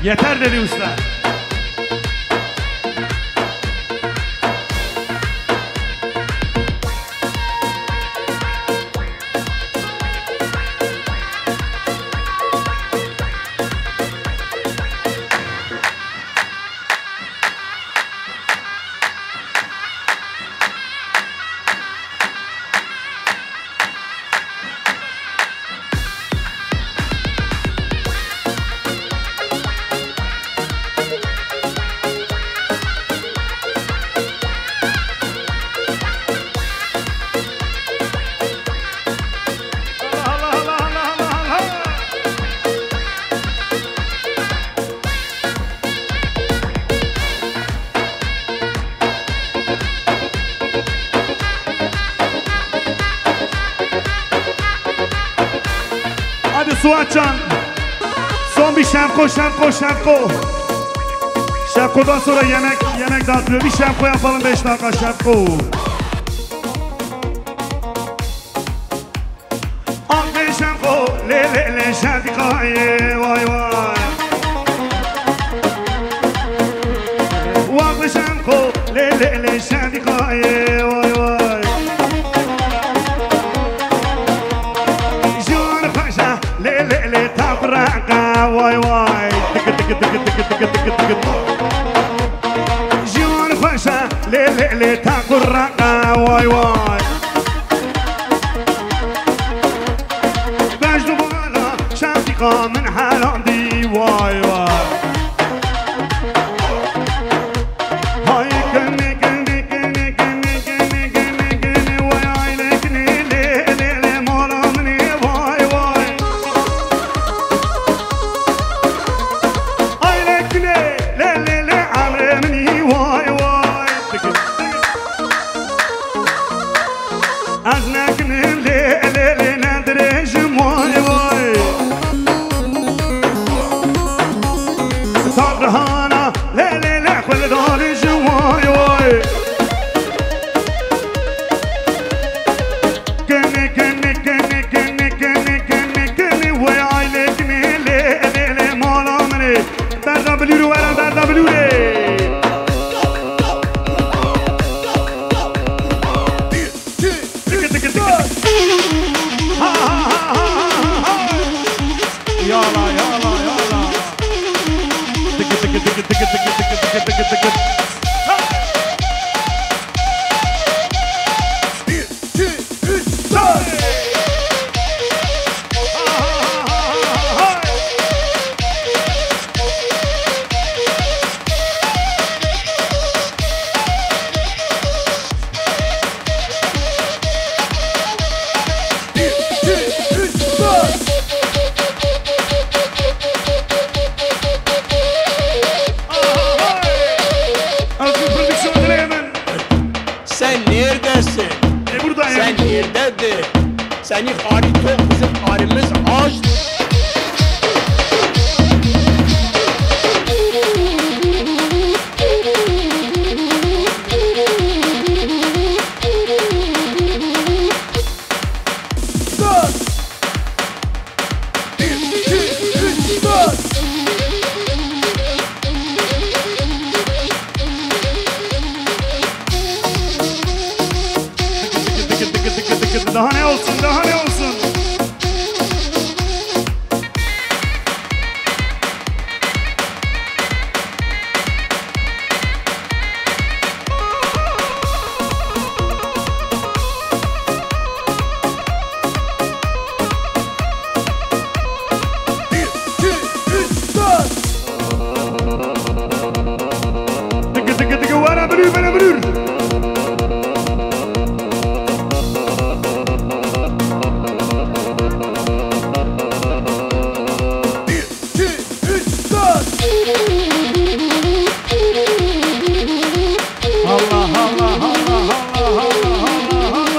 Yeter dedi usta. Suatcan. Son bir Şevko, Şevko, Şevko. Şevko'dan sonra yemek, yemek dağıtılıyor. Bir Şevko yapalım, beş dakika Şevko. Axê Şevko, lê, lê, lê, Şevdîkayê, vay, vay. Waxê Şevko, lê, lê, lê, Şevdîkayê, vay, vay. Jiyan xweş e, lê, lê, lê, ta kureqa, vay, vay. Tıkı, tıkı, tıkı, tıkı, tıkı, tıkı, tıkı. Jiyan xweş e, lê, lê, lê, ta kureqa, vay, vay. Bej dubara, Şevdîka min helandî, vay, vay. Hay kene, kene, kene, kene, kene, kene, kene, vay, ay le kene, lê, lê, lê, mala min ê, vay, vay. Ay le kene, lê, lê, lê, emrê min î, vay, vay. Ez nekinim lê, lê, lê, ne dirêjim, vay, vay. Sabrihana, lê, lê, lê, xwe li darêjim, vay, vay. Kene, kene, kene, kene, kene, kene, kene, vay, ay lê, kene, lê, lê, lê, mala min ê. Berda bilûrê were, berda bilûrê. Tıkı, tıkı, tıkı, tıkı. Ha, ha, ha. Yala, yala, yala. Tıkı, tıkı, tıkı, tıkı, tıkı, tıkı, tıkı, tıkı, tıkı. Ha. Bir, iki, üç, dört. Özgür Prodüksiyon dileyemen. Sen neredesin? E, buradayım. Sen nerededir? Seni hali tok, bizim halimiz aç. Daha ne olsun, daha ne olsun? Bir, iki, üç, dört. Tıkı, tıkı, tıkı, vana bürür, vana bürür. Bir, iki, üç, dört. Allah, Allah, Allah, Allah, Allah, Allah, Allah.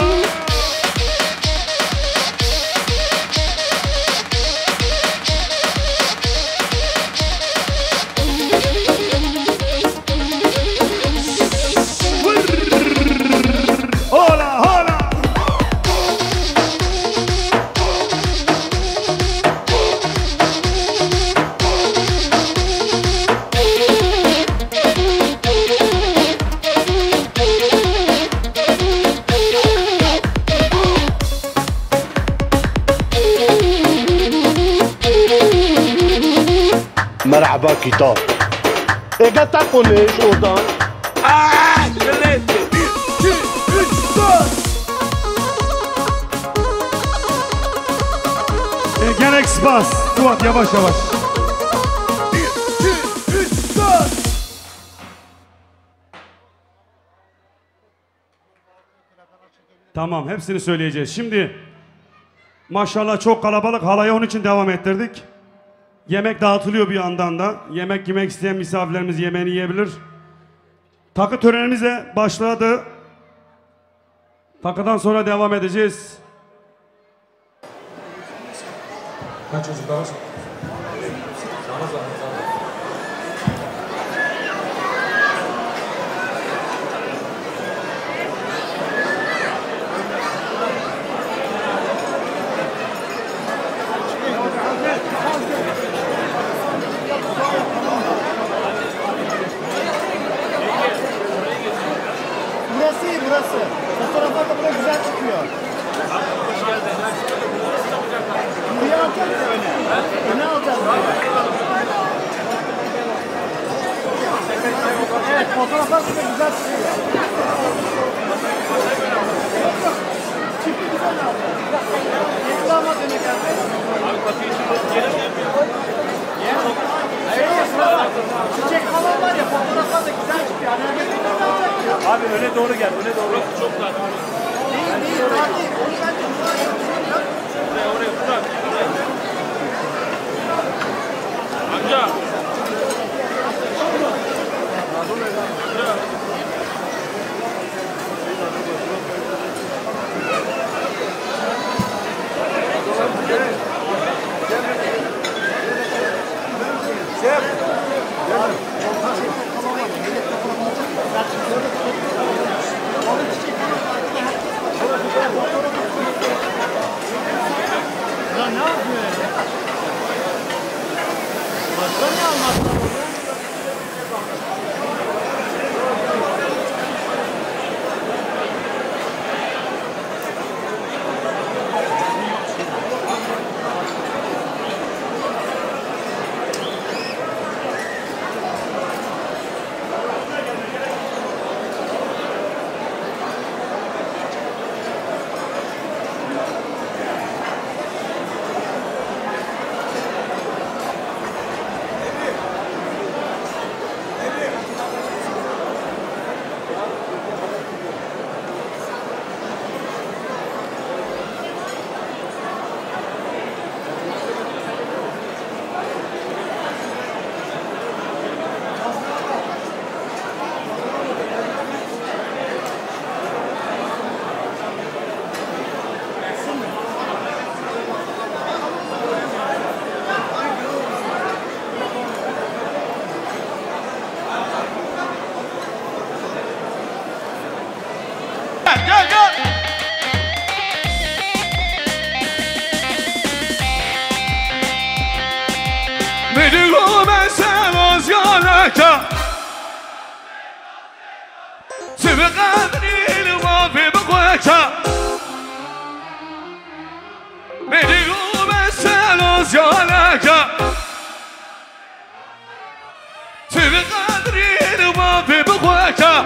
Hola, hola. Merhaba kitap. Ege te konêş oradan. Ah, şirêt. Bir, iki, üç, dört. E, gelek spas. Suat, yavaş yavaş. Bir, iki, üç, dört. Tamam, hepsini söyleyeceğiz. Şimdi maşallah çok kalabalık, halayı onun için devam ettirdik. Yemek dağıtılıyor bir yandan da. Yemek yemek isteyen misafirlerimiz yemeğini yiyebilir. Takı törenimiz de başladı. Takıdan sonra devam edeceğiz. Kaç çocuk var? Zahmet, zahmet, zahmet. Burası iyi, burası. Fotoğraflar da burada güzel çıkıyor. Buraya alacağız ya öne. Öne alacağız. Evet, fotoğraflar burada güzel çıkıyor. Çiftli güzel abi. Yeşil damat demek yani. Abi kapıyı açın. Çiçek falan var ya, fotoğraflar da güzel çıkıyor. Hani herkes fotoğraf çekiyor. Abi öne doğru gel, öne doğru. Çok dar. Değil, değil, dar değil. Onu ben de Oraya, oraya, uzak, uzak. Amca. Amca. Ya ne yapıyor ya? Başka ne anlattılar orada? Gel, gel. Beni o ben sen az yanaka. Sivı kadril ma ve bu koyaka. Beni o ben sen az yanaka. Sivı kadril ma ve bu koyaka.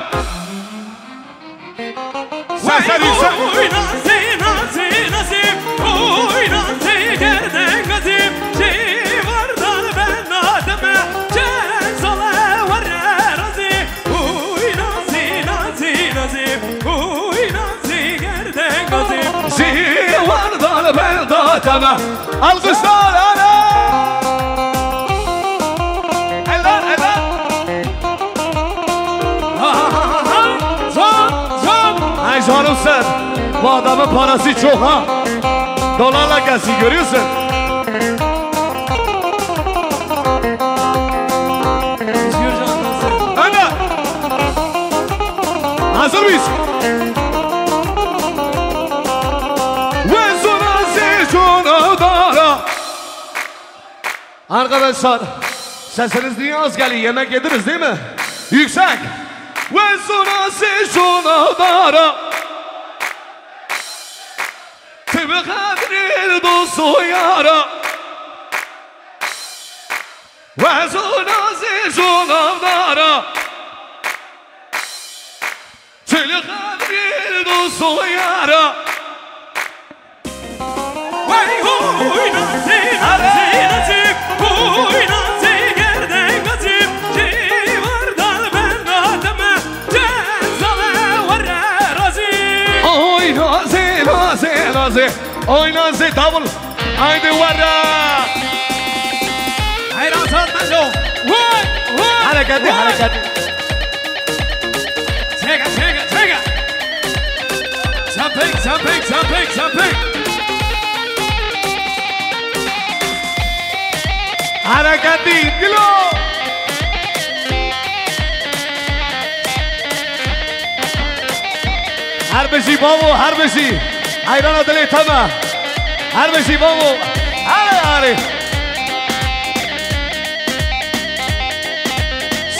Sesler yüksek. Oy nazî, nazî, nazî, oy nazî, gerden gazî, jî werdal ben nademe, cezale were razî. Oy nazî, nazî, nazî, oy nazî, gerden gazî. Jî werdal ben nademe. Alkışlar, alo. Helal, helal. Zan, zan. Ay canım sen. Bu adamın parası çok ha. Dolarla gelsin, görüyorsun. Öyle. Hazır mıyız? Ve sonra sezon dara. Arkadaşlar, sesiniz niye az geliyor? Yemek yediniz değil mi? Yüksek. Ve sonra sezon dara. Tüm kadri dostu yara. Ve sonra sezon dara. Çil kadri dostu yara. Vay huy nazî, nazî, nazî, huy nazî, gerden gazî, ciwar dal ben ademe, cezale were razî. Oy nazî, nazî, nazî, oy nazî, davul. Haydi were. Hayran satma lo. Vay, vay, hareketli, vay. Hareketli. Çeke, çeke, çeke. Jumping, jumping, jumping, jumping. Kendî, Dilo. Her bijî bavo, her bijî. Heyrana dilê te me. Her bijî bavo. Hare, hare.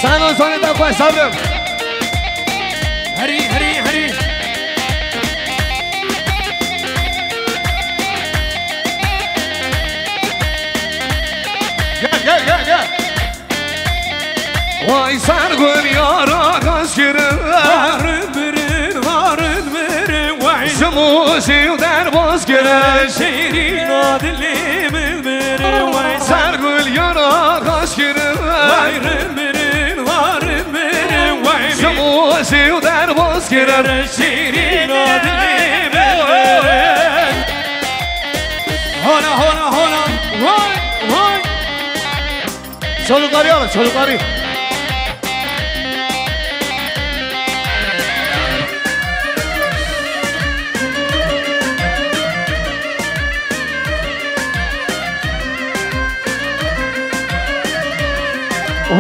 Sano, sonê te xweş, sabrim. Herî, herî, herî. Gel, gel, gel, gel. Vay ser gul yara kaş girin. Harin birin, harin birin, vay. Ji mûzî û derbas girin. Şêrîna dilê min birin, vay. Ser gul yara kaş girin. Harin birin, harin birin, vay. Ji mûzî û derbas girin. Şêrîna dilê min birin. Hola, hola, hola. Vay, vay. Çocukları alın, çocukları.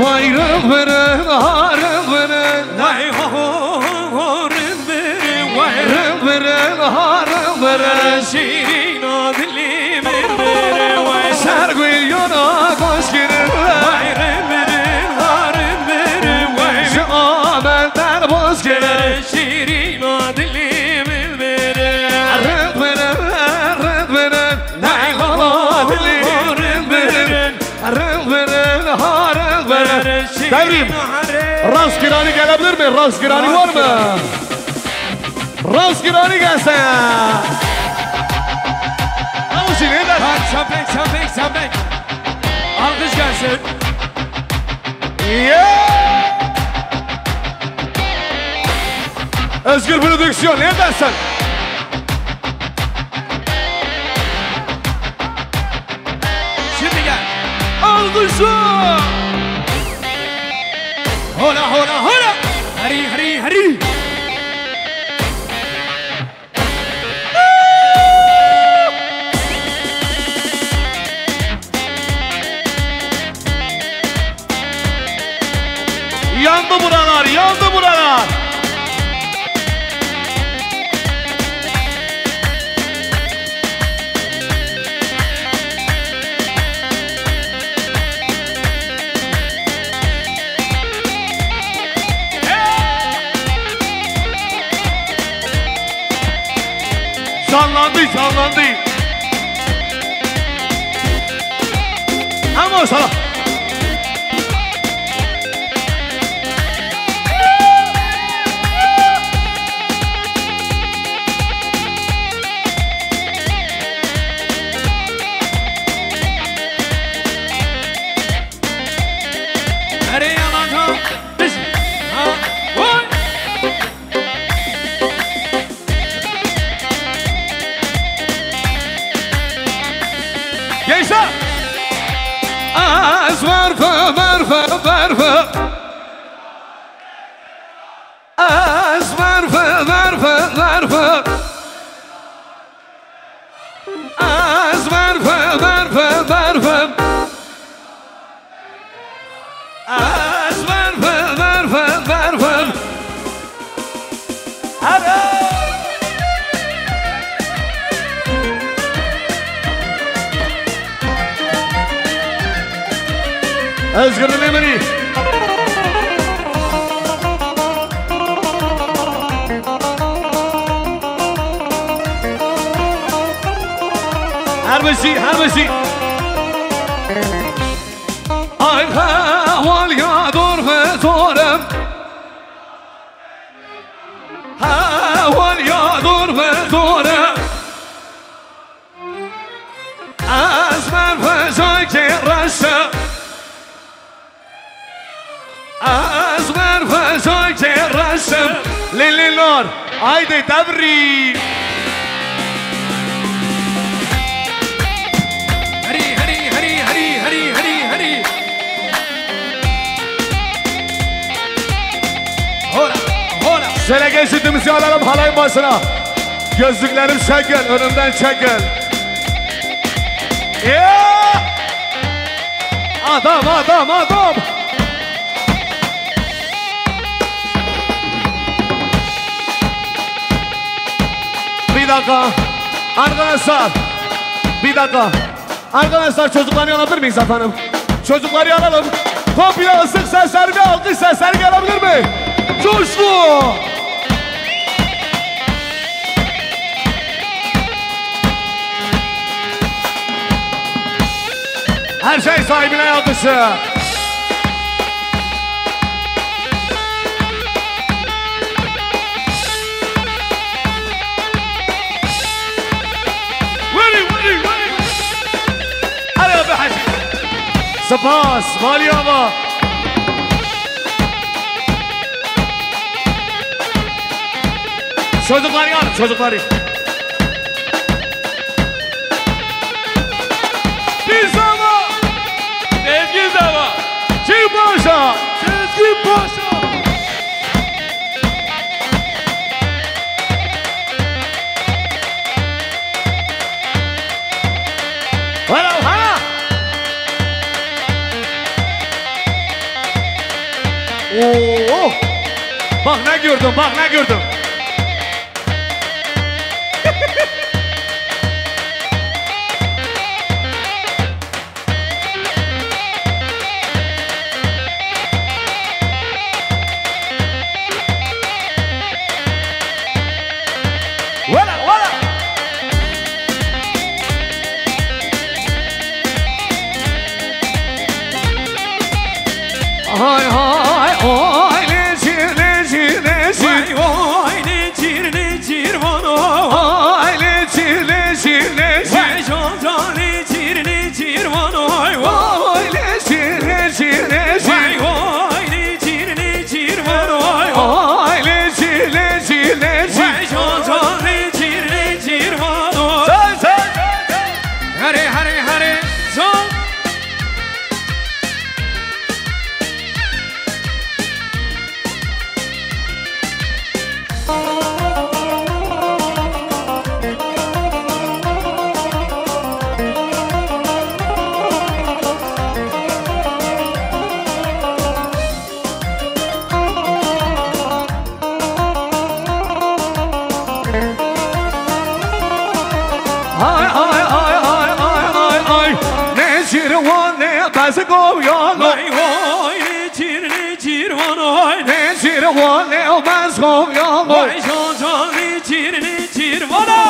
Vay rıvırın, ha rıvırın. Vay ho, ho, ho, ho, rıvırın, vay. Rıvırın, ha rıvırın. Şirin o dilim. Ser gul yana baş girin. Ji amel der baş girin. Şirin o dilim. Rıt verin, rıt verin. Ney hala dilim. Rıt verin, ha rıt verin. Devrim. Rastgirani gelebilir mi? Rastgirani var mı? Rastgirani gelse. Alışın, ne der? Bak, şapek, şapek, şapek. Alkış gelsin. Yeah! Özgür Prodüksiyon, ne dersen? Şimdi gel. Alkışlar! Hola, hola, hola! Hari, hari, hari! Yandı buralar, yandı buralar! Canlandı, canlandı. Ama sana. Erê yalan ha. Biz. Ha. Oy. Gençler. Az marfa, marfa, marfa. Az marfa, marfa, marfa. Az marfa, marfa, marfa. Az marfa, marfa, marfa. Ara. Özgür Demirci. Her bişî, her bişî. Ay, heval ya dor ve zorem. Heval ya dor ve zorem. Ez merfezakê reşe. Ez merfezakê reşim. Lê lê nar. Haydi devrî. Herî, herî, herî, herî, herî, herî, herî. Hola, hola. Şöyle geçin tüm ziyalarım halayın başına. Gözlüklerim çekin, önümden çekin. Yeah! Adam, adam, adam. Bir dakika. Arkadaşlar. Bir dakika. Arkadaşlar, çocukları alabilir miyiz efendim? Çocukları alalım. Komple ıslık sesleri ve alkış sesleri gelebilir mi? Coşku! Her şey sahibine yakışır. Weri, weri, weri. Hadi abi, hadi. Spas, Mali Ava. Çocukları al, çocukları. Biz ama. Sezgin Zava. Çin Paşa. Sezgin Paşa. Hala, hala. Oo! Bak ne gördüm, bak ne gördüm. Wala, wala. Hay hay oy, lecir, lecir, lecir. Vay oy, lecir, lecir, vano. Ay, lecir, lecir, lecir. Vay can can, lecir, lecir, vano. Vay oy, lecir, lecir, lecir. Vay oy, lecir, lecir, vano. Ay, lecir, lecir, lecir. Vay can can, lecir, lecir, vano. Say, say, say, say. Hare, hare, hare, can. Ay, ay, ay, ay, ay, ay, ay. Necir wane bezgo yano. Vay, vay, necir, necir vano, ay. Necir wane bezgo yano. Vay, can, can, necir, necir vano.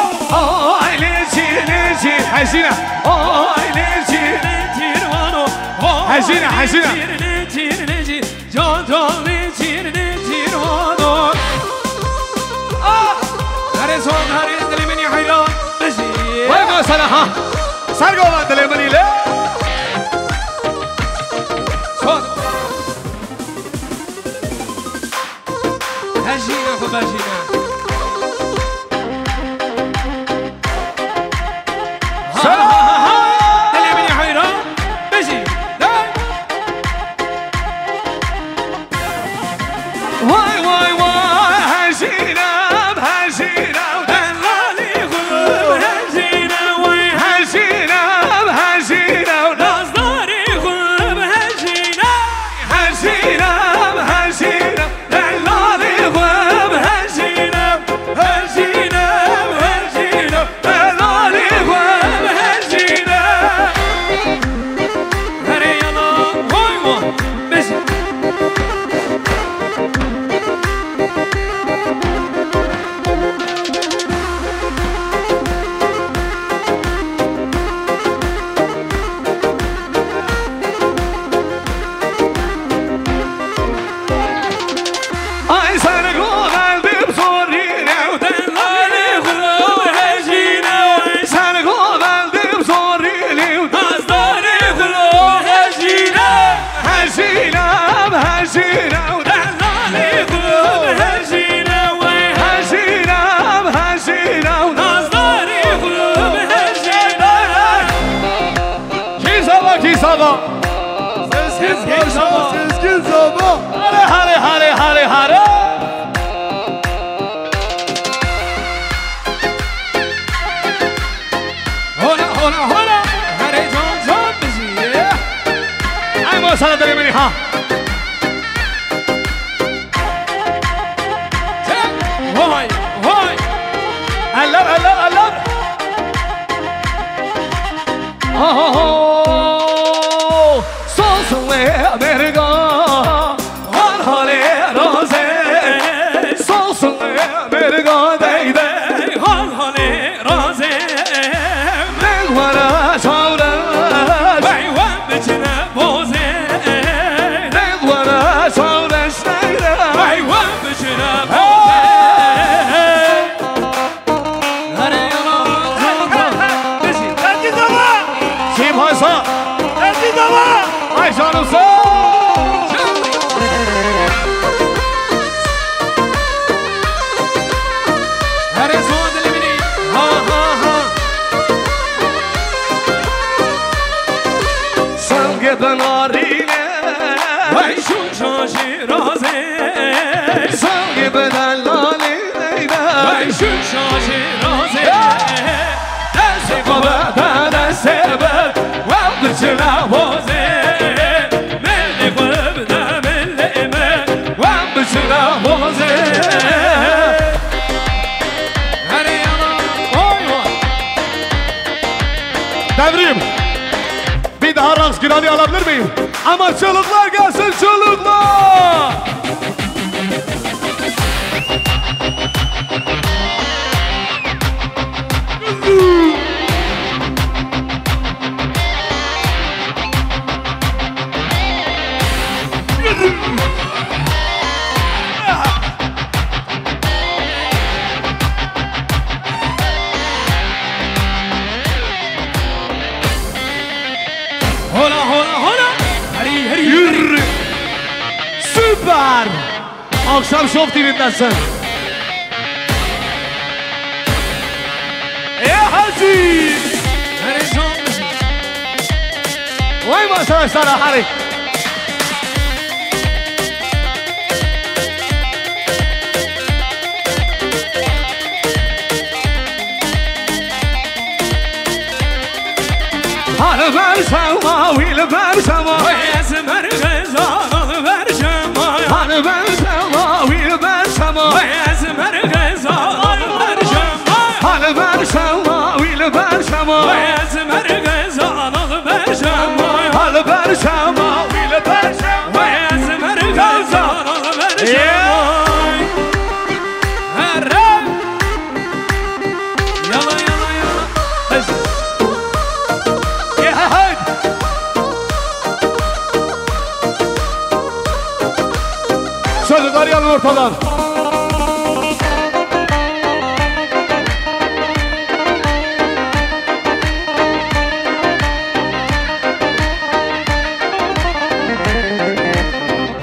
Ay, necir, necir, hezine. Ay, necir, necir vano. Vay, hezine, hezine. Necir, necir, necir. Can can, necir, necir vano. Ah! Hare son, hare dilê min ê heyran bijî. Vay be sana ha. Sergo lan dilê min île. Son. Hejîna xwe bejîne. Ha, ha, ha, ha. Dilê min ê heyran bijî. Hey. Vay, vay, vay, hejîna, hejîna, delalî xwe hejîna, vay. Hejîna, hejîna, nazdarî xwe hejîna. Hejîna, hejîna. Delalê xwe bi hejîne, hejîne, hejîne. Delalê xwe bi hejîne. Herê yana, vay vay, bijî. Ay, ser govel dim zorîne û delalê xwe hejîne. Ser govel dim zorîne û nazdarê xwe hejîne. Hejîne, hejîne û delalê xwe hejîne. Hejîne, hejîne û nazdarê xwe hejîne. Kî zava, kî zava? Sezgin Paşa, Sezgin Zava. Hare, hare, hare, hare, hare. Hola, hola, hola. Hare can can bijî. Vay, vay. Eller, eller, eller. Aho. Sosum merga. Hal hale razê. Sosum merga dey dey. Hal hale razê. Dil were çawre. Vay, wan biçine bozê. Dil were çawre. Vay, wan biçine bozê. Herê yana. Derdî dava. Çî paysa. Derdî dava. Ay canım sağ ol. Herê zon dilê min î. Ha, ha, ha. Sangê denarîne. Hey, şûn şaşî razê. Sangê bedelalî. Vay şu şaşî razê. Destê xwe bide destê min. Wan biçine bozê. Milê xwe bide milê min. Wan biçine bozê. Herê yana. Oy, oy. Devrim. Bir daha raks girali alabilir miyim? Ama çığlıklar gelsin, çığlıklar! Hola, hola, hola. Herî, herî, herî. Yürü. Süper. Akşam Show T V'ndesin. E hacı. Herî, şov. Vay maşallah sana, herî. Hal ber şema, wî li ber şema. Wê ez mergeza, hal ber şema. Hal ber şema, wî li ber şema. Wê ez mergeza, hal ber şema. Hal ber şema, wî li ber şema. Wê ez mergeza, hal ber şema. Hal ber şema, wî li ber şema. Wê ez mergeza, hal ber şema. Herre. Yala, yala, yala. Hey. Ya, hey. Çocuklar, yanın ortadan.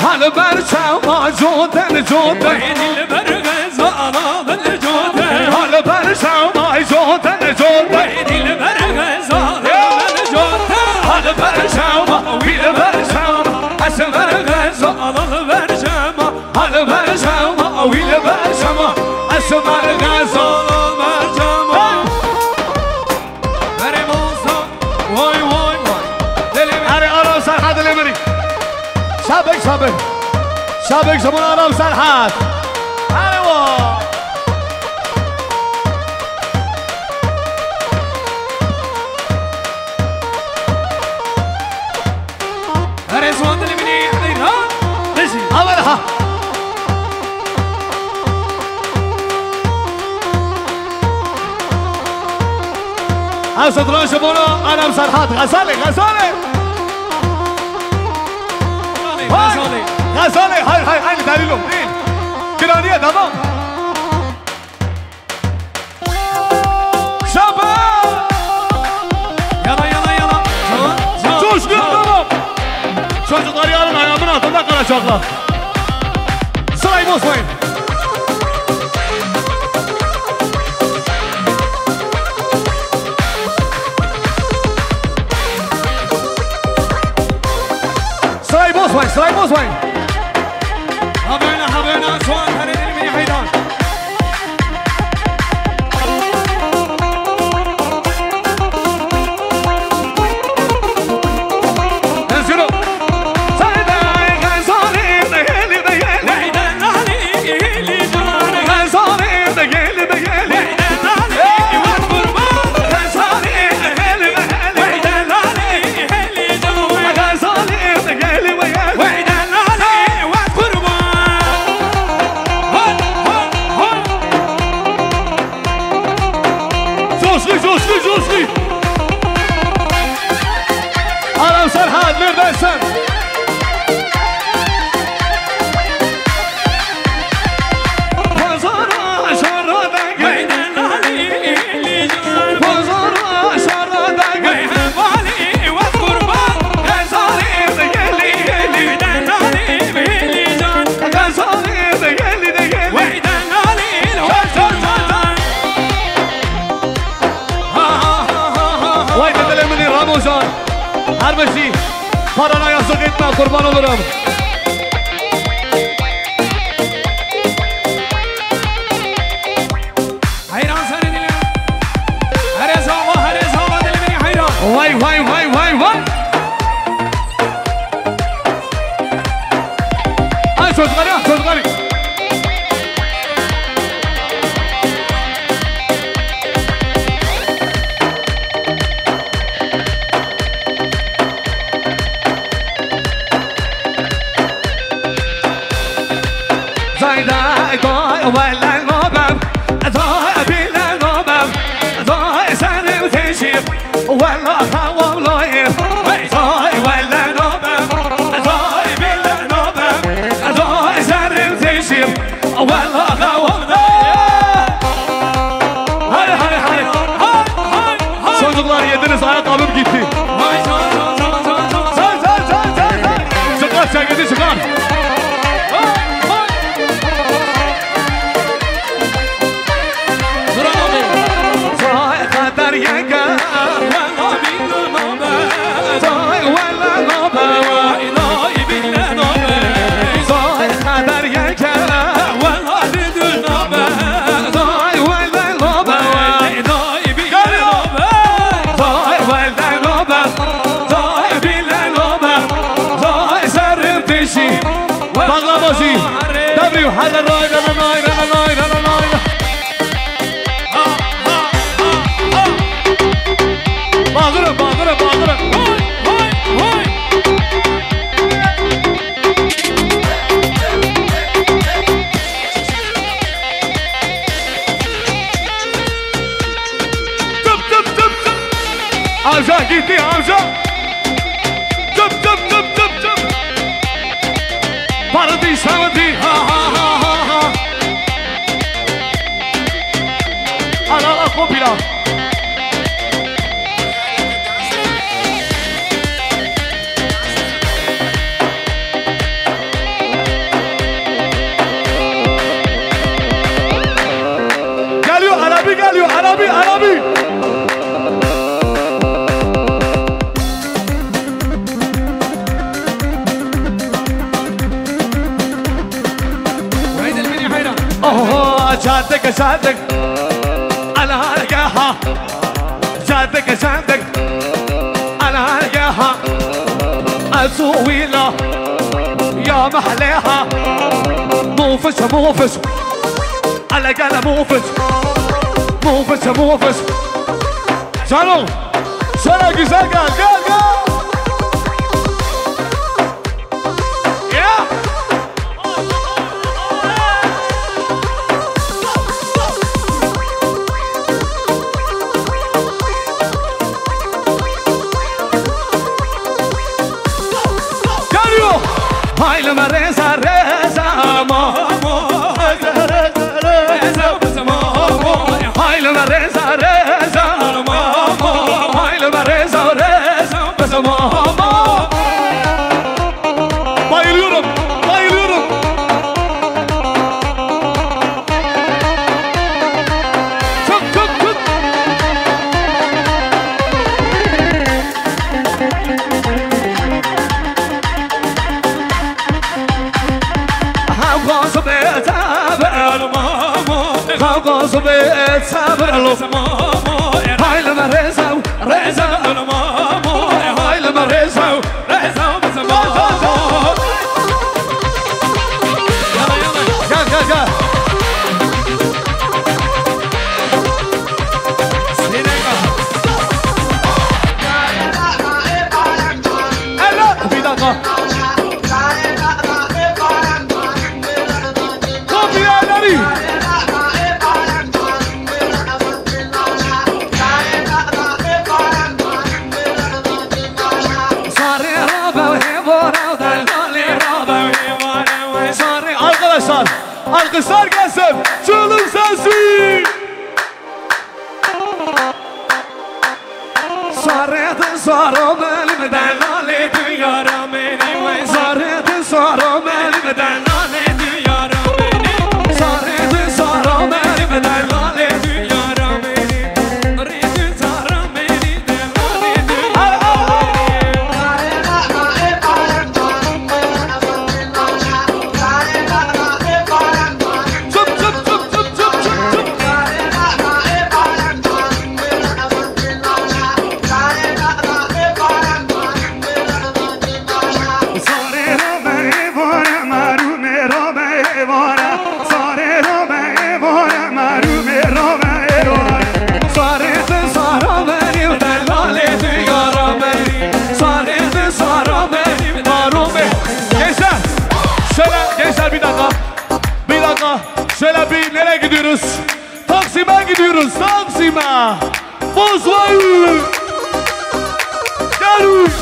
Hal ber çawa coten coten. Wê dil ber geza ana bil coten. Hal ber çawa coten coten. Wê dil ber geza ana bil coten. Hal ber çawa, wî li ber çawa. Esmer geza ana li ber çawa. Hal ber çawa, wî li ber çawa. Esmer geza ana li ber çawa. Berê Mosa, vay, vay, vay. Dilê min. Erê, Aram Serhat dilê min î. Şabek, şabek. Şabek ji bo Aram Serhat. Erê wa. Erê, ziwan dilê min î, heyra. Dijî. Awe ha. Ew satranç ji bo Aram Serhat. Xezalê, xezalê. Xezalê, xezalê. Hay, xezalê, hay, hay, aynı delîl o. Giraniye, tamam. Şaba! Yala, yala, yala. Can, can, Coşkun, can. Tamam. Çocukları alın, ayağımın altında kalacaklar. Sırayı bozmayın. Sırayı bozmayın, sırayı bozmayın. Habena, habena, soğan, hereden beni haydan. Let's go. Hayda, Her bijî, parana yazık etme, kurban olurum. Heyran seni dilim. Herez hava, herez hava, dilimini heyran. Vay, vay, vay, vay, vay. Ay çocuklar, ya çocuklar. Zayda, zay, wele, no, bem. Zay, bile, no, bem. Zay, senim teşif. Wele, ha, wele, hey. Zay, wele, no, bem. Zay, bile, no, bem. Zay, senim teşif. Wele, ha, wele. Hay, hay, hay. Hay, hay, hay. Çocuklar yediniz, ayakkabım gitti. Hay, hay, hay, hay, hay, hay. Say, say, say, say, say. Çıkar, sen gidi çıkar. Hay, hay. Bravo be. Say, kader yenge. Wele, billah, no be. Say, wele, no be. Vay, no, billah, no be. Say, kader yenge. Wele, billah, no be. Say, wele, no be. Vay, no, billah, no be. Say, wele, no be. Say, billah, no be. Say, serim teşi. Bağlamacı. W, hele ray, hele nay, hele nay, hele nay. Bağırın, bağırın, bağırın. Hoy, hoy, hoy. Tıp, tıp, tıp, tıp. Amca gitti, amca. Tıp, tıp, tıp, tıp, tıp. Parodi, şavodi. Ha, ha, ha, ha, ha. Ala, ala, kopila. Geliyor, Arabi geliyor, Arabi, Arabi. Oho, çatık, çatık. Ala ya ha. Çatık, çatık. Ala ya ha. Asuvila. Ya mahleha. Mufis, mufis. Ala gel mufis. Mufis, mufis. Canım. Sana güzel gel, gel, gel. Ya. Geliyor. Hayli me reza, reza, mamo. Reza, reza, reza, mamo. Hayli me reza, reza, mamo. Hayli me reza, reza, reza, mamo. Bayılıyorum, bayılıyorum. Çık, çık, çık. Hawgaz be taber. Hawgaz be taber. Hayli me reza, reza. Hayli me reza. Gel, gel, gel. Ela, bir dakika. Kopya, Larry. Sarı rabe hevora da lale rabe hevora. Sarı, arkadaşlar, alkışlar gelsin. Çığlık sesi. Sarı da sarı benim de lale dünyara benim. Sarı da sarı benim de lale dünyara benim. Sarı da sarı benim de lale dünyara benim. Ay, ay, ay. Taksim'e gidiyoruz, Taksim'e. Bozlayı. Yarış.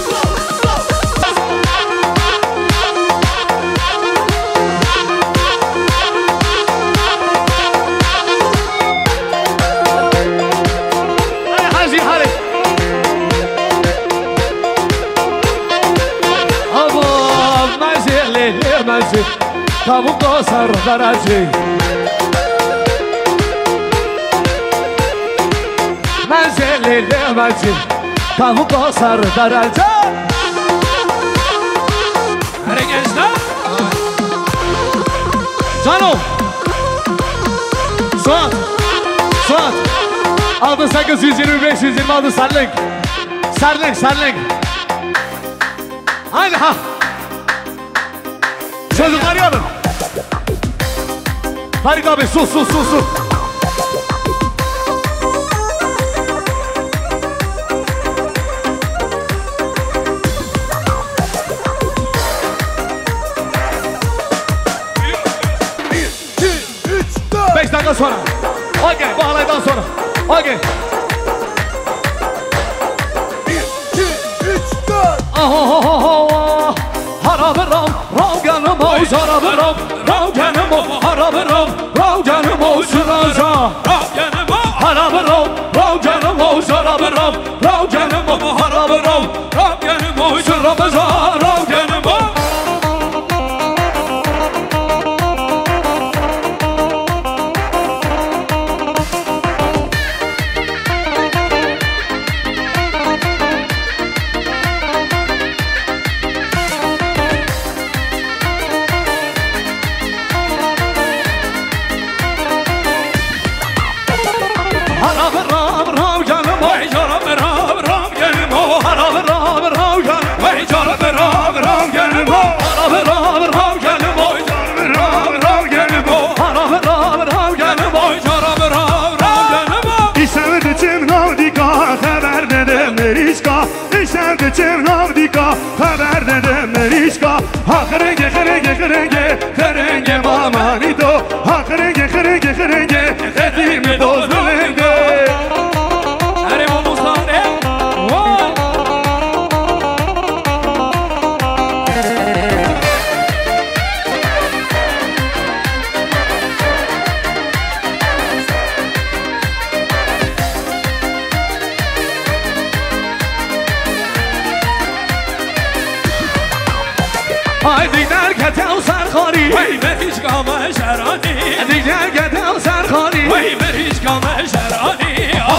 Hadi Hacı, hadi. Abo, mezele, mezele. Tavuk da sar daracı. Mezele, mezele. Tavuk da sar daracı. Hadi gençler. Cano. Suat. Suat. Aldın sekiz yüz yirmi, beş yüz yirmi, aldın serlink. Serlink, serlink. Haydi ha. Çocuklar yanın. Farik abi, sus, sus, sus, sus. Beş dakika sonra. Okey, bu halaydan sonra. Okey. Bir, iki, üç, dört. Aho, ho, ho, ho. Harabe rav, rav genim o, harabe rav, rav genim o, harabe rav, rav genim o, şıraza. Harabe rav, rav genim o, harabe rav, rav genim o, harabe rav, rav genim o, şıraza, rav genim o. Harabe rav, rav genim o. Vay, harabe rav, rav genim o. Harabe rav, rav genim o. Vay, harabe rav, rav genim o. Harabe rav, rav genim o. Harabe rav, rav genim o. Harabe rav, rav genim o. Harabe rav, rav genim o. Îşev diçim nav dîka, xeber nedim mirîşka. Îşev diçim nav dîka, xeber nedim mirîşka. Ha xirenge, xirenge, xirenge, xirenge mamanî do. Ha xirenge, xirenge, xirenge, xedî mi doz bilinde. Erê mamosta, erê. Vay. Ay dîner kete û serxarî. Hey, merîşka me şeranî. Dîner kete û serxarî. Hey, merîşka me şeranî.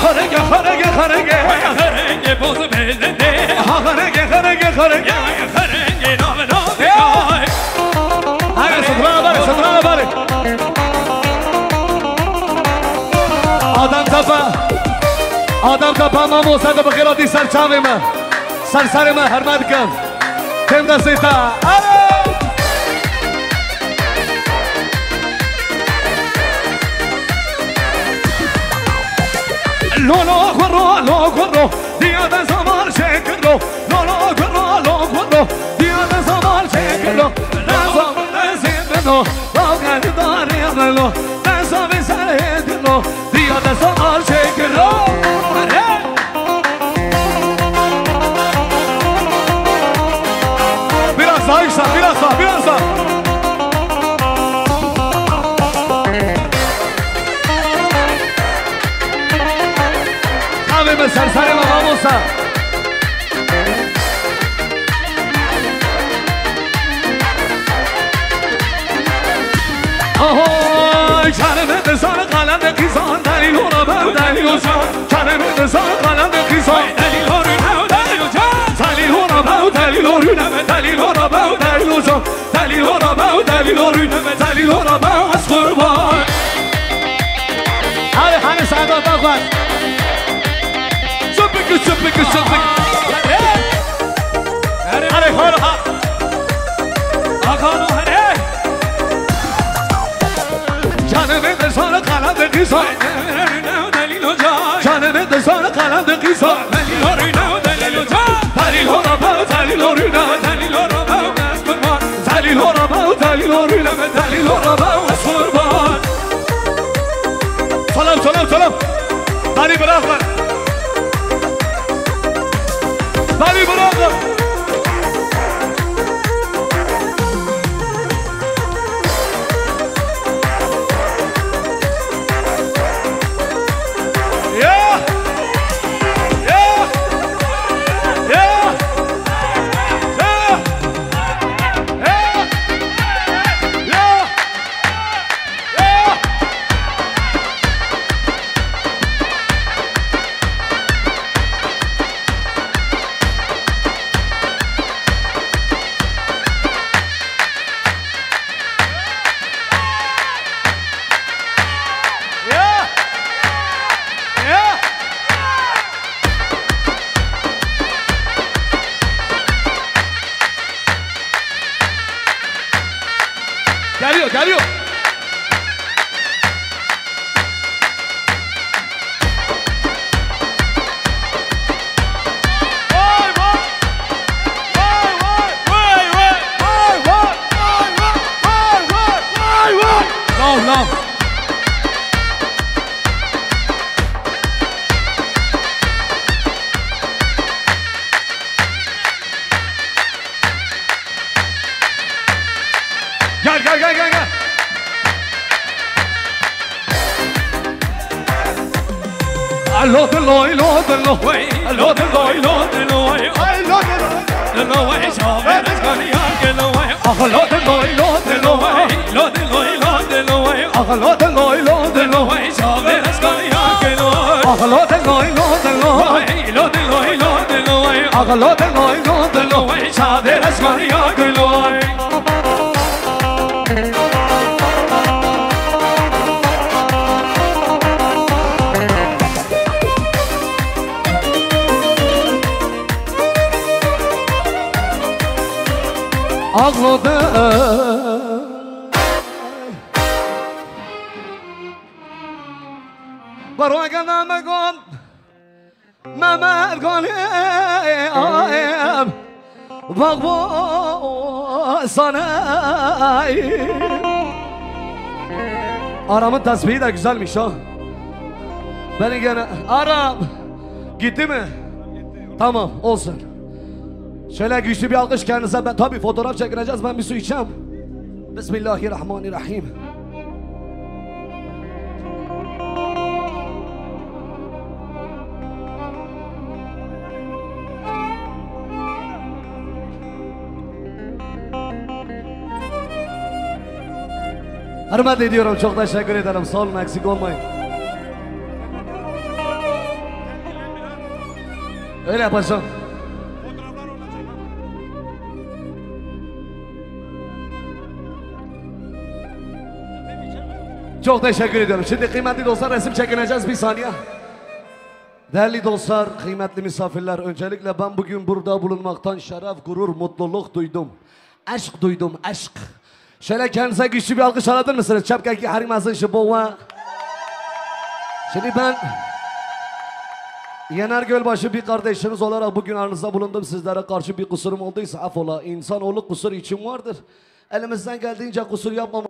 Xerenge, xerenge, xerenge. Hey, xerenge boz belinde. Ha xerenge, xerenge, xerenge. Ya, xerenge nave nave. Ya. Ay. Hadi, sıfıra bari, sıfıra bari. Adam tapa. Adam tapa, mamosa da bakira di ser çavê me. Ser serê me herme dikim. Tim da sêta. Alo! Lolo xwero, lo xwero, diya de zamal çekiro. Lolo xwero, lo xwero, diya de zamal çekiro. Nazam de zindino, dalgani dare melo. Nazam serê dino, diya de zamal çekiro. Biraz daha yüksel, biraz daha, biraz daha. Abi be, serseri baba olsa. Ahoy, çaremi dizan, kalem de kizan, delîl ora be, delîl ora. Çaremi dizan, kalem de kizan. Delîl ora be, delîl ora. Delîl ora be, delîl ora. Delîl ora be, delîl ora. Delîl ora be, delîl ora. Delîl ora be, ez qurban. Hadi, hadi, sağdan bak, bak. Çöpük, çöpük, çöpük. Hadi, hadi, hadi. Hakan, hadi. Canımı da sana kalan da kızar. Canımı da sana kalan da kızar. Delîl ora be, delîl ora. Delîl ora be, delîl ora. Delîl ora be, delîl ora. Delîl ora be, ez qurban. Geliyor. Vay vay. Vay vay. Vay vay. Vay vay. Vay vay. Vay vay. Lav, lav. Gel, gel, gel, gel, gel. Alo, dilo, ilo, dilo, hey. Alo, dilo, ilo, dilo, hey. Ay, lo, dilo. Dilo, hey, şaver, eskaniya, gelo, hey. Ah, lo, dilo, ilo, dilo, hey. Lo, dilo, ilo, dilo, hey. Ah, lo, dilo, ilo, dilo, hey. Şaver, eskaniya, gelo, hey. Ah, lo, dilo, ilo, dilo. Hey, lo, dilo, ilo, dilo, hey. Ah, lo, dilo, ilo, dilo, hey. Şaver, eskaniya, gelo, hey. Ağladı. Baroga name gon. Mehmet Galip, bak bu sana. Aram'ın tesbihi de güzelmiş ha. Beni gene Aram gitti mi? Tamam, olsun. Şöyle güçlü bir alkış kendinize. Ben tabii fotoğraf çekineceğiz. Ben bir su içeceğim. Bismillahirrahmanirrahim. Hürmet ediyorum, çok teşekkür ederim. Sağ olun, eksik olmayın. Öyle yapacağım. Çok teşekkür ediyorum. Şimdi kıymetli dostlar, resim çekineceğiz, bir saniye. Değerli dostlar, kıymetli misafirler, öncelikle ben bugün burada bulunmaktan şeref, gurur, mutluluk duydum. Eşk duydum, eşk. Şöyle kendinize güçlü bir alkış alabilir misiniz? Çepkekî herî mezin ji bo we. Şimdi ben Yener Gölbaşı bir kardeşiniz olarak bugün aranızda bulundum. Sizlere karşı bir kusurum olduysa affola. İnsanoğlu kusur için vardır. Elimizden geldiğince kusur yapmamak.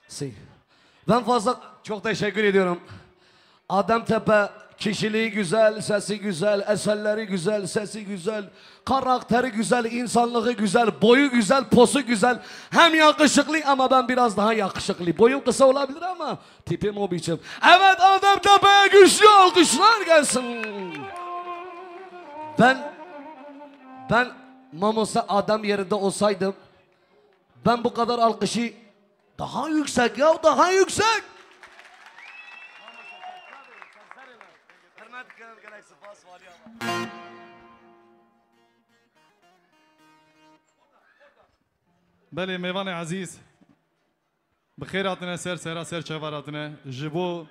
Si. Ben fazla çok teşekkür ediyorum. Adem Tepe kişiliği güzel, sesi güzel, eserleri güzel, sesi güzel, karakteri güzel, insanlığı güzel, boyu güzel, posu güzel. Hem yakışıklı ama ben biraz daha yakışıklı. Boyum kısa olabilir ama tipim o biçim. Evet, Adem Tepe'ye güçlü alkışlar gelsin. Ben, ben Mamosa Adem yerinde olsaydım, ben bu kadar alkışı daha yüksek ya, daha yüksek. Belê, mêvanê ezîz, bi xêr hatine ser sera, ser çavar hatine. Ji bo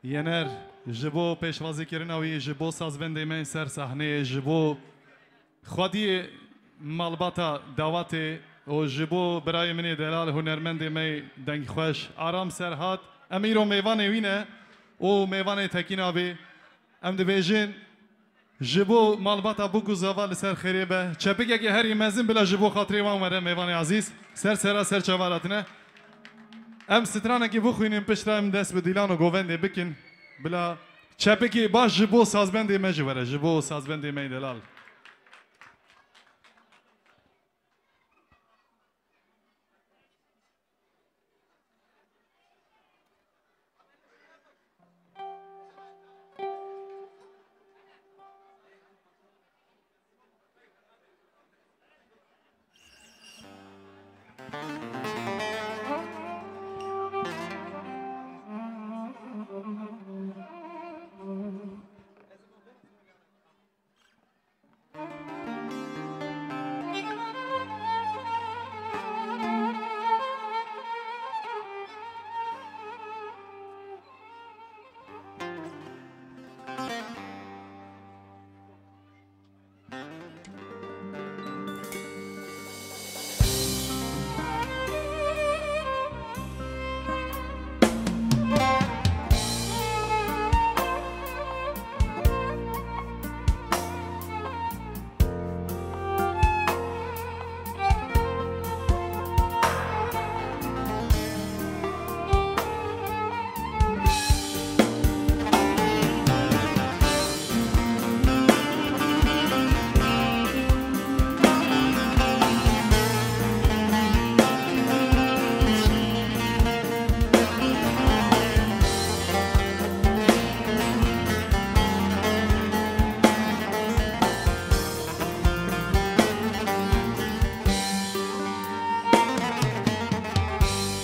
Yener, ji bo pêşwazîkirina wî, ji bo sazbendê me ser sahneyê, ji bo xwediyê malbata dawatê û ji bo birayê min ê delal, hunermendê me yê dengxweş Aram Serhat. Em îro mêvanê wî ne û mêvanê Tekîn abî. Em dibêjin, ji bo malbata Bûk û Zava li ser xêrê be. Çepikekê herî mezin bila ji bo xatirê wan were, mêvanê ezîz. Ser sera, ser çavar hatine. Em stranekê bixwînin, piştre em dest bi dîlan û govendê bikin. Bila çepikê baş ji bo sazbendê me jî were, ji bo sazbendê me yê delal.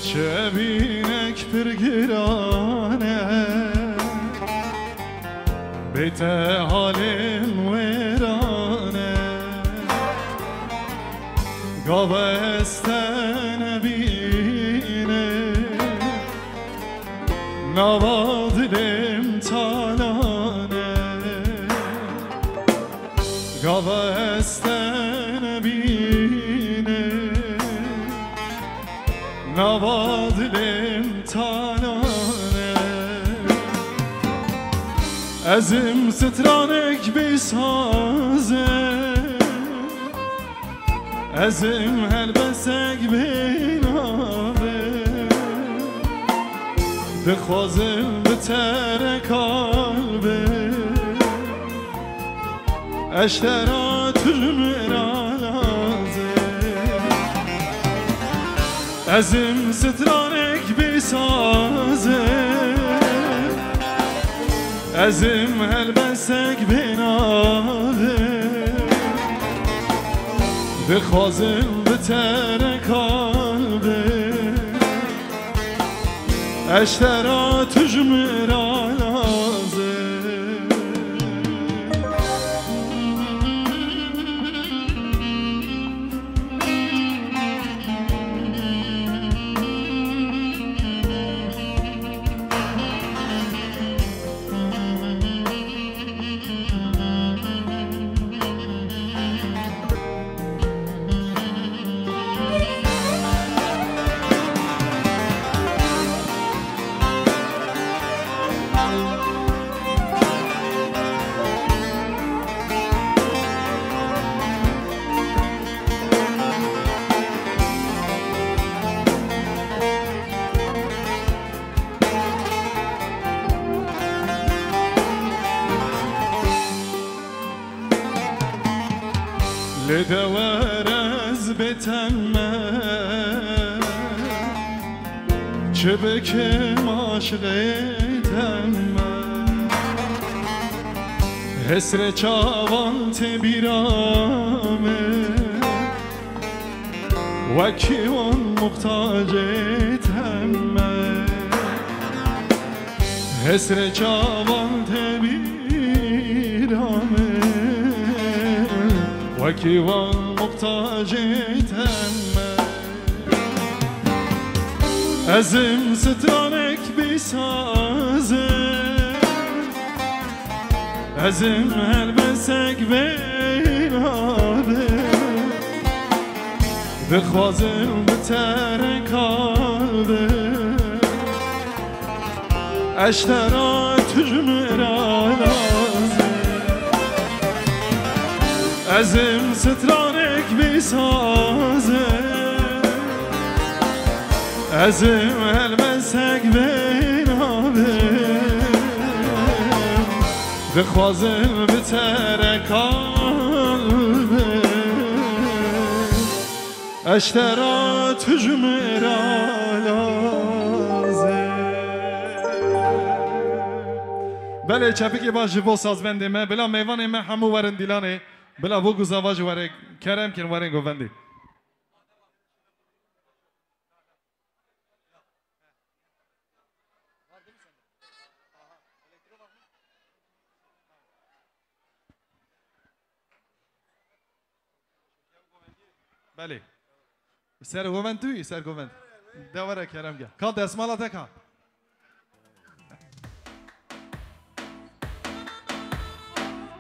Çevînek pir giran e, bê te halên wêran e. Gava ez te nebînim, nava dilêm talan e. Gava ez te nebînim, nava dilêm talan e. Ez im stranek bê saz e, ez im helbestek bê nav e. Dixwazim bi te re kal bim. Ez te ra tu ji min ra lazim. Ez im stranek bê saz e, ez im helbestek bê nav e. Dixwazim bi te re kal bim. Ez te ra tu ji min ra lazim. Lê de were ez bê te me, çi bikim aşiqê te me. Hesret çavan tê bîra min, wekî wan muxtacê te me. Hesret çavan tê bîra min, wekî wan muxtacê te me. Ez im stranek bê saz e, ez im helbestek bê nav e. Dixwazim bi te re kal bim. Ez te ra tu ji min ra lazim. Ez im stranek bê saz e, ez im helbestek bê nav e. Dixwazim bi te re kal bim. Ez te ra tu ji min ra lazim. Belê, çepikê baş ji bo sazbendê me. Bila mêvanê me hemû werin dîlanê. Bila bo guza va jî were kerem kin, werin govendê. Belê. Ser govend tu yî, ser govend. De were kerem gel. Ka destmala te ka.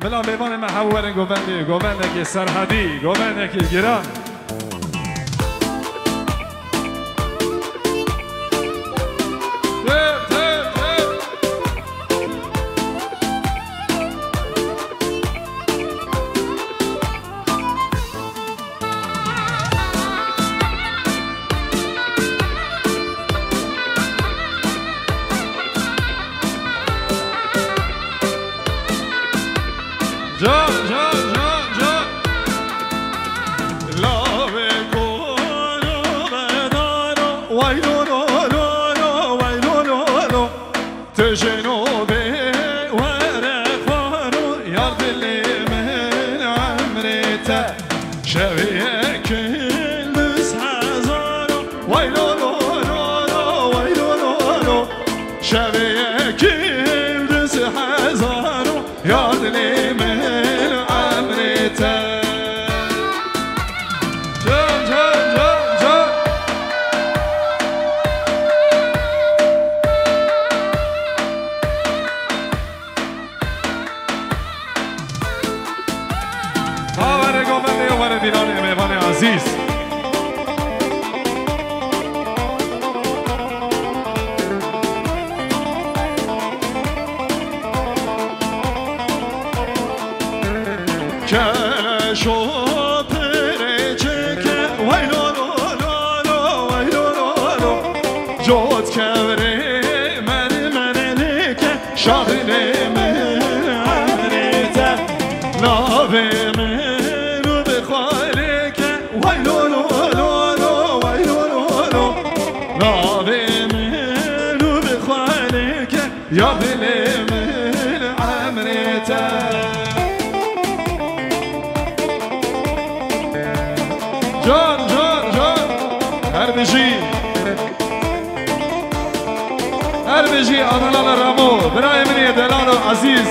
Bila mêvanê me hew werin govendê, govendekê serhedî, govendekê giran. Can, can, can, can. Lavê koro vedaro, vay lo lo lo lo, vay lo lo lo. Tu jino bê were xwaro, yar dilê min emrê te. Şevê yek in du sed hezar o, vay lo lo lo Şevê yekî diz hezar û ya dilê min emrê te. Can, can, can, can. Ha were govendê, were dîlanê mêvanê ezîz. Keleşo pirê çike, wey lo lo lo lo, wey lo lo lo. Cot kevrê mermerê dike, şaxilê min emrê te. Navê min û bi xwe lêke, wey lo lo lo lo, wey lo lo lo. Navê min û bi xwe lêke, ya dilê min emrê te. Can, can, can. Her bijî. Her bijî Adnana Ramo, birayê min ê delal û ezîz,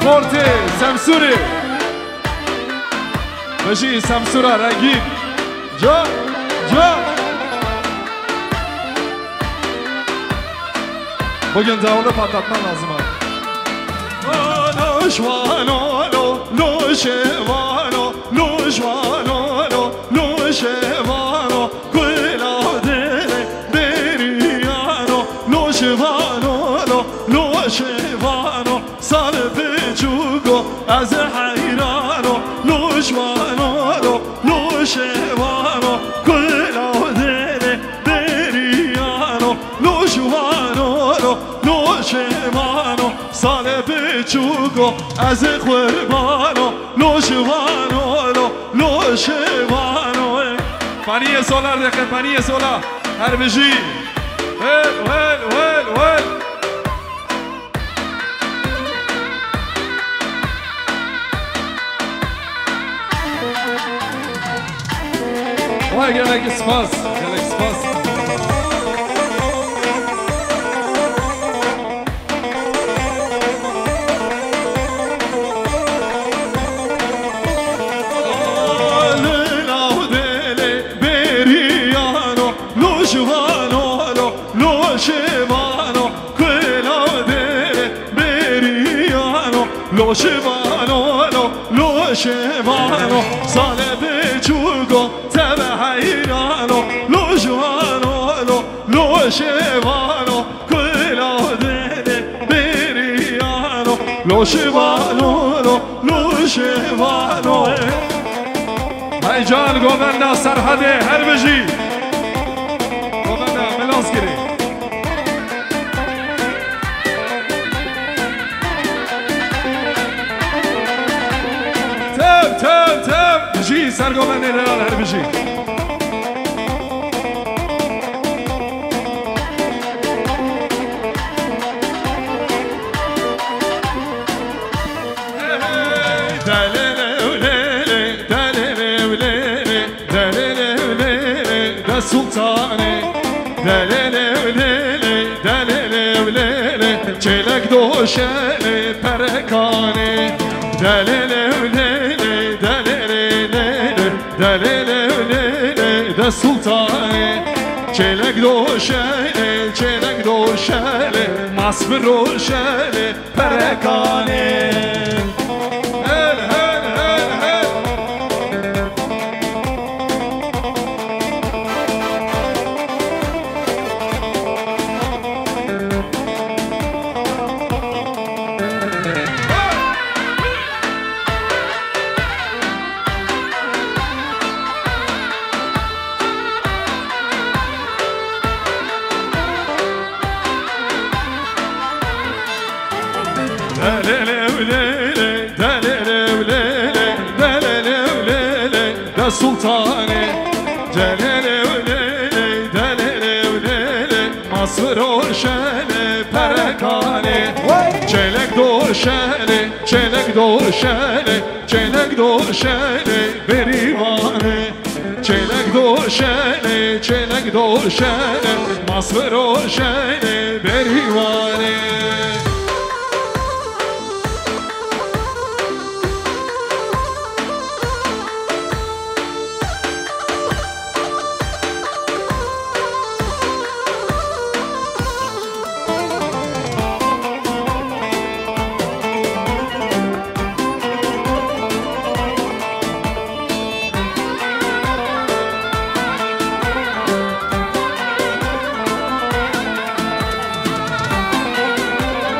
xortê Semsûrê. Bijî Semsûra rengîn. Can, can. Bugün davulu patlatman lazım abi. Lo şivano, lo, lo şivano, lo şivano, lo, lo şivano, kula dere beriyano, lo şivano, lo, lo şivano, sal piçuko ez heyrano, lo şivano, lo, lo şivano, kula dere beriyano, lo şivano, lo, lo şivano, sal piçuko ez qurbano, lo şivano, lo, lo şivano. Paniyê sola dike, paniyê sola. Her bijî. Wel, wel, wel, wel. Vay, gelek spas, gelek spas. Lila dele beriyano, lo şivano, lo, lo şivano, kula dele beriyano, lo şivano, lo, lo şivano, sale piçuko tebe heyrano, lo şivano, lo, lo şivano, kula dele beriyano, lo şivano, lo, lo şivano. Hey can, govenda Serhedê, her bijî. Govenda Milazgirê. Tev, tev, tev. Bijî, ser govendê delal, her bijî. Delele, lele, delele, lele, delele, lele, de sultanê. Delele, lele, delele, lele, çêlek doşele perekanê. Delele, lele, delele, lele, delele, lele, de sultanê. Çêlek doşele, çêlek doşele, mas bi roşele, perekanê. Hel, hel, hel, hel. Delele, lele, delele, lele, delele, lele, de sultanê. Delele, lele, delele, lele, mas bi roşele perekanê. Çêlek doşele, çêlek doşele, çêlek doşele berivanê. Çêlek doşele, çêlek doşele, Firoşenê berîwanê.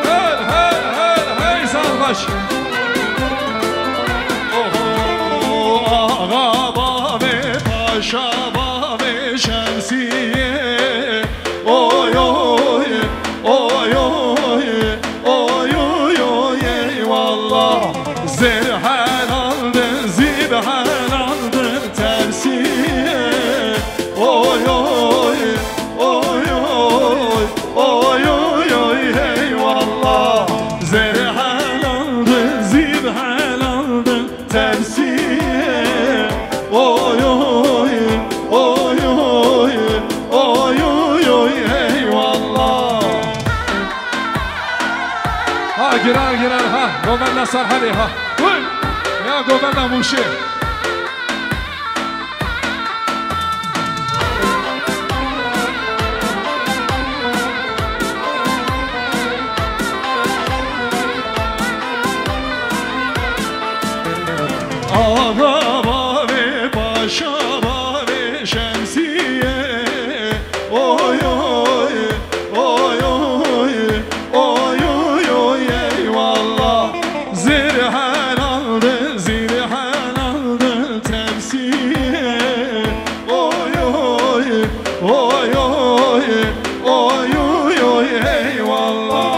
Hey, hey, hey, hey, salvaş. Oho, ağa bavê, paşa bavê, şemsiye. Oy, oy, oy, oy, oy, oy, oy, eyvallah. Zêr helaldin, zîb helaldin, tevsiye. Oy, oy, oy, oy, oy, oy, oy, eyvallah. Zêr helaldin, zîb helaldin, tevsiye. Oy, oy, oy, oy, oy, oy, oy, eyvallah. Ha, giran, giran, ha. Govenda Serhedê, ha. Uy! Ya govenda Mûşê. Axa bavê, paşa bavê, şemsiye. Oy, oy, oy, oy, oy, oy, oy, eyvallah. Zêr helaldir, zêr helaldir, tevsiye. Oy, oy, oy, oy, oy, oy, oy, eyvallah.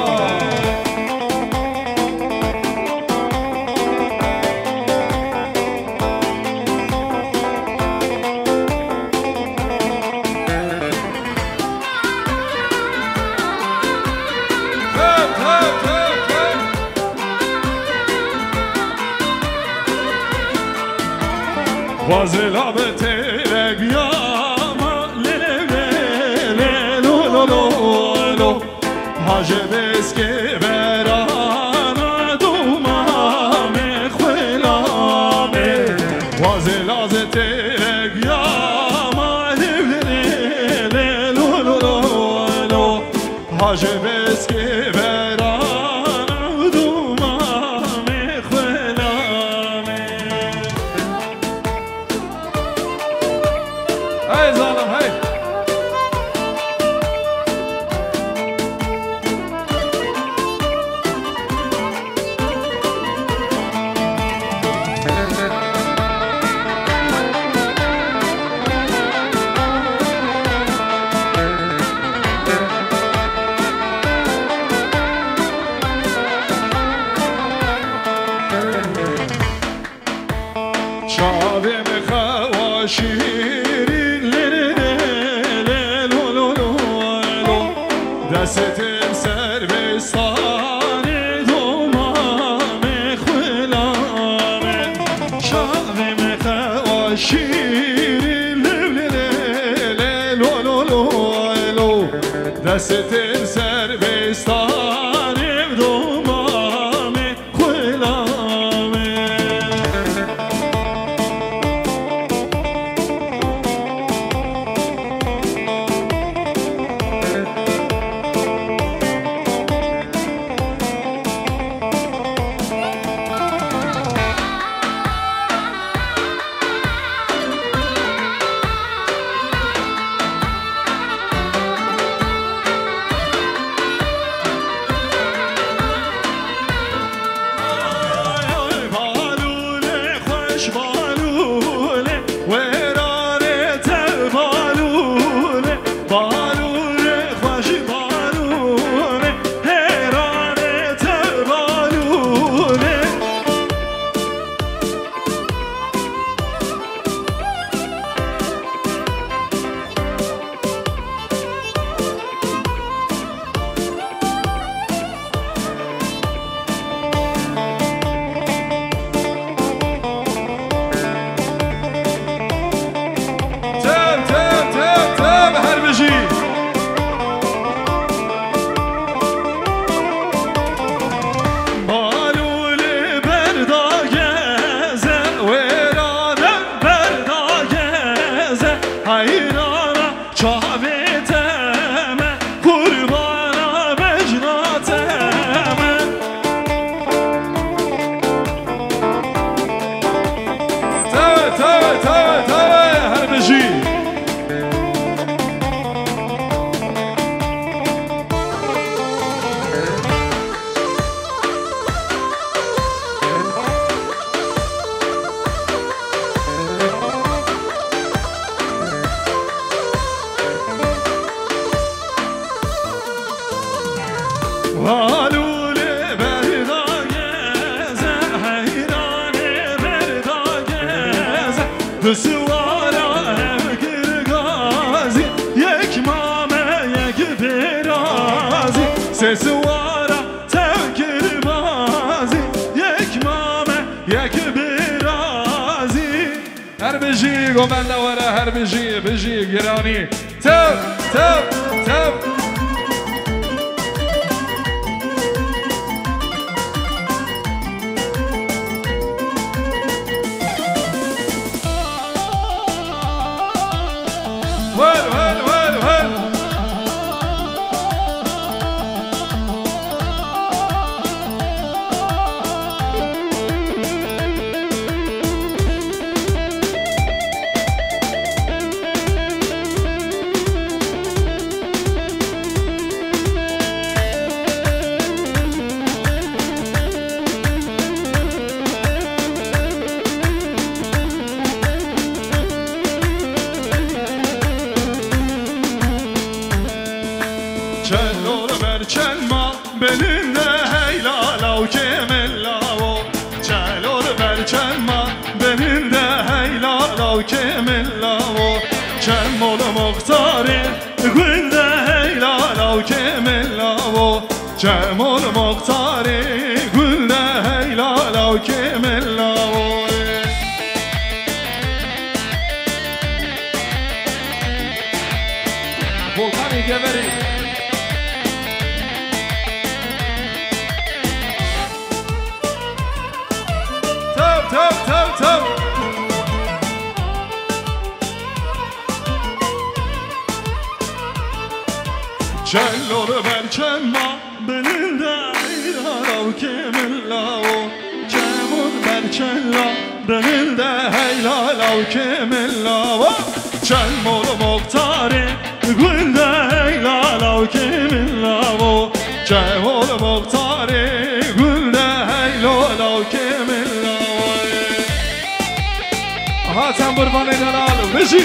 Vazela be têrek ya ma, lê, lê, lê, lê, lo, lo, lo, lo. Hacê bêskê verana dûma me xwela me. Wazê lazê têrek ya ma, lê, lê, lê, lê, lo, lo, lo, lo. Hacê bêskê verana dûma me xwela me. Hey zalim, hey. Çavê me xewa şîrîn, lê, lê, lê, lê, lo, lo, lo, lo. Destê te ser bêstanê doma me xwela me. Çavê me xewa şîrîn, lê, lê, lê, lê, lo, lo, lo, lo. Destê te ser bêstanê doma me. Balûlê berda geze, heyranê berda geze, du siwara hev kir gazî, yek mame yek bê razî, sê siwara tev kir bazî, yek mame yek bê razî. Her bijî govenda were, her bijî, bijî giranî. Tev, tev, tev. Wer, wer, wer, wer. Çelor ber çelma, belinde heylala û kemelawo. Çelor ber çelma, belinde heylala û kemelawo. Çelmol muxtarê, gulde heylala û kemelawo. Çemol muxtarê, gulde heylala û kemelawo. Volkanê Geverî. Tev, tev, tev, tev. Çelor ber çelma, belinde heylala û kemelawo. Çemol ber çelma, belinde heylala û kemelawo. Çelmol muxtarê, gulde heylala û kemelawo. Çemol muxtarê, gulde heylala û kemelawo. Aha, tembûrvanê delal, bijî.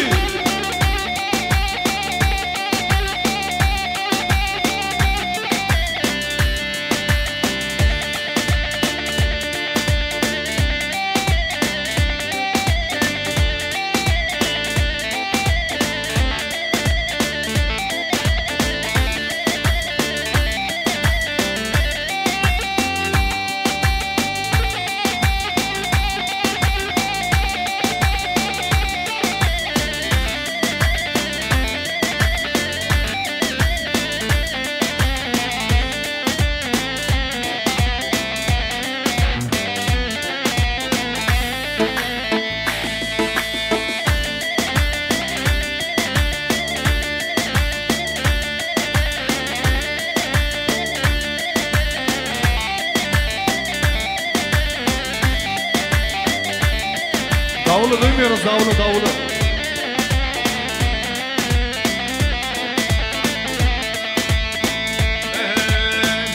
Davulu duymuyoruz, davulu, davulu.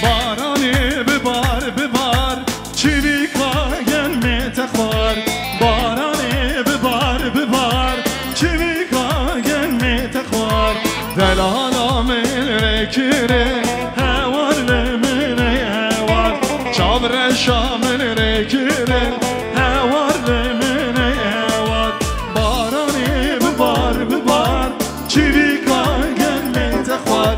Baranê bibar, bibar, çivîka gelmê te xwar. Baranê bibar, bibar, çivîka gelmê te xwar. Delala min rê kirê, hewar li min ê hewar. Çavreşa min rê kirê, hewar li min ê hewar. Baranê bibar, bibar, çivîka gelmê te xwar.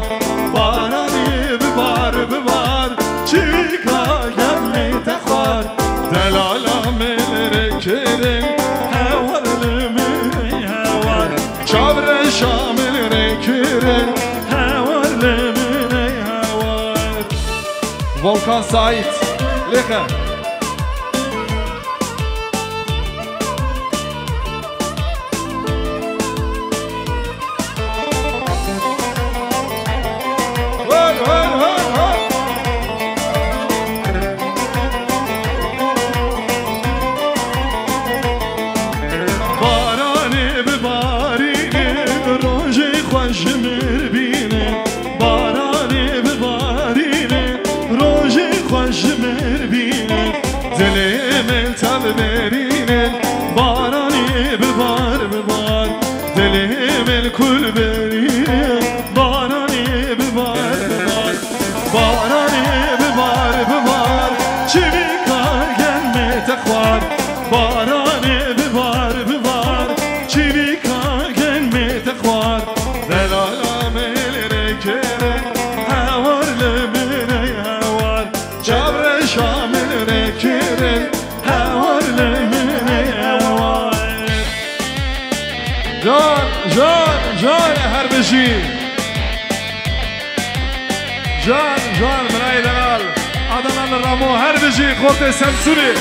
Baranê bibar, bibar, çivîka gelmê te xwar. Delala min rê kirê, hewar li min ê hewar. Çavreşa min rê kirê, hewar li min ê hewar. Volkan Sait, lêxe. Hey, hey, hey, hey. Baranê bibarîne, rojê xweş ji mir bîne. Baranê bibarîne, rojê xweş ji mir bîne. Can, Can, birayê delal. Adana li Ramo, her bijî, Xortê Semsûrê.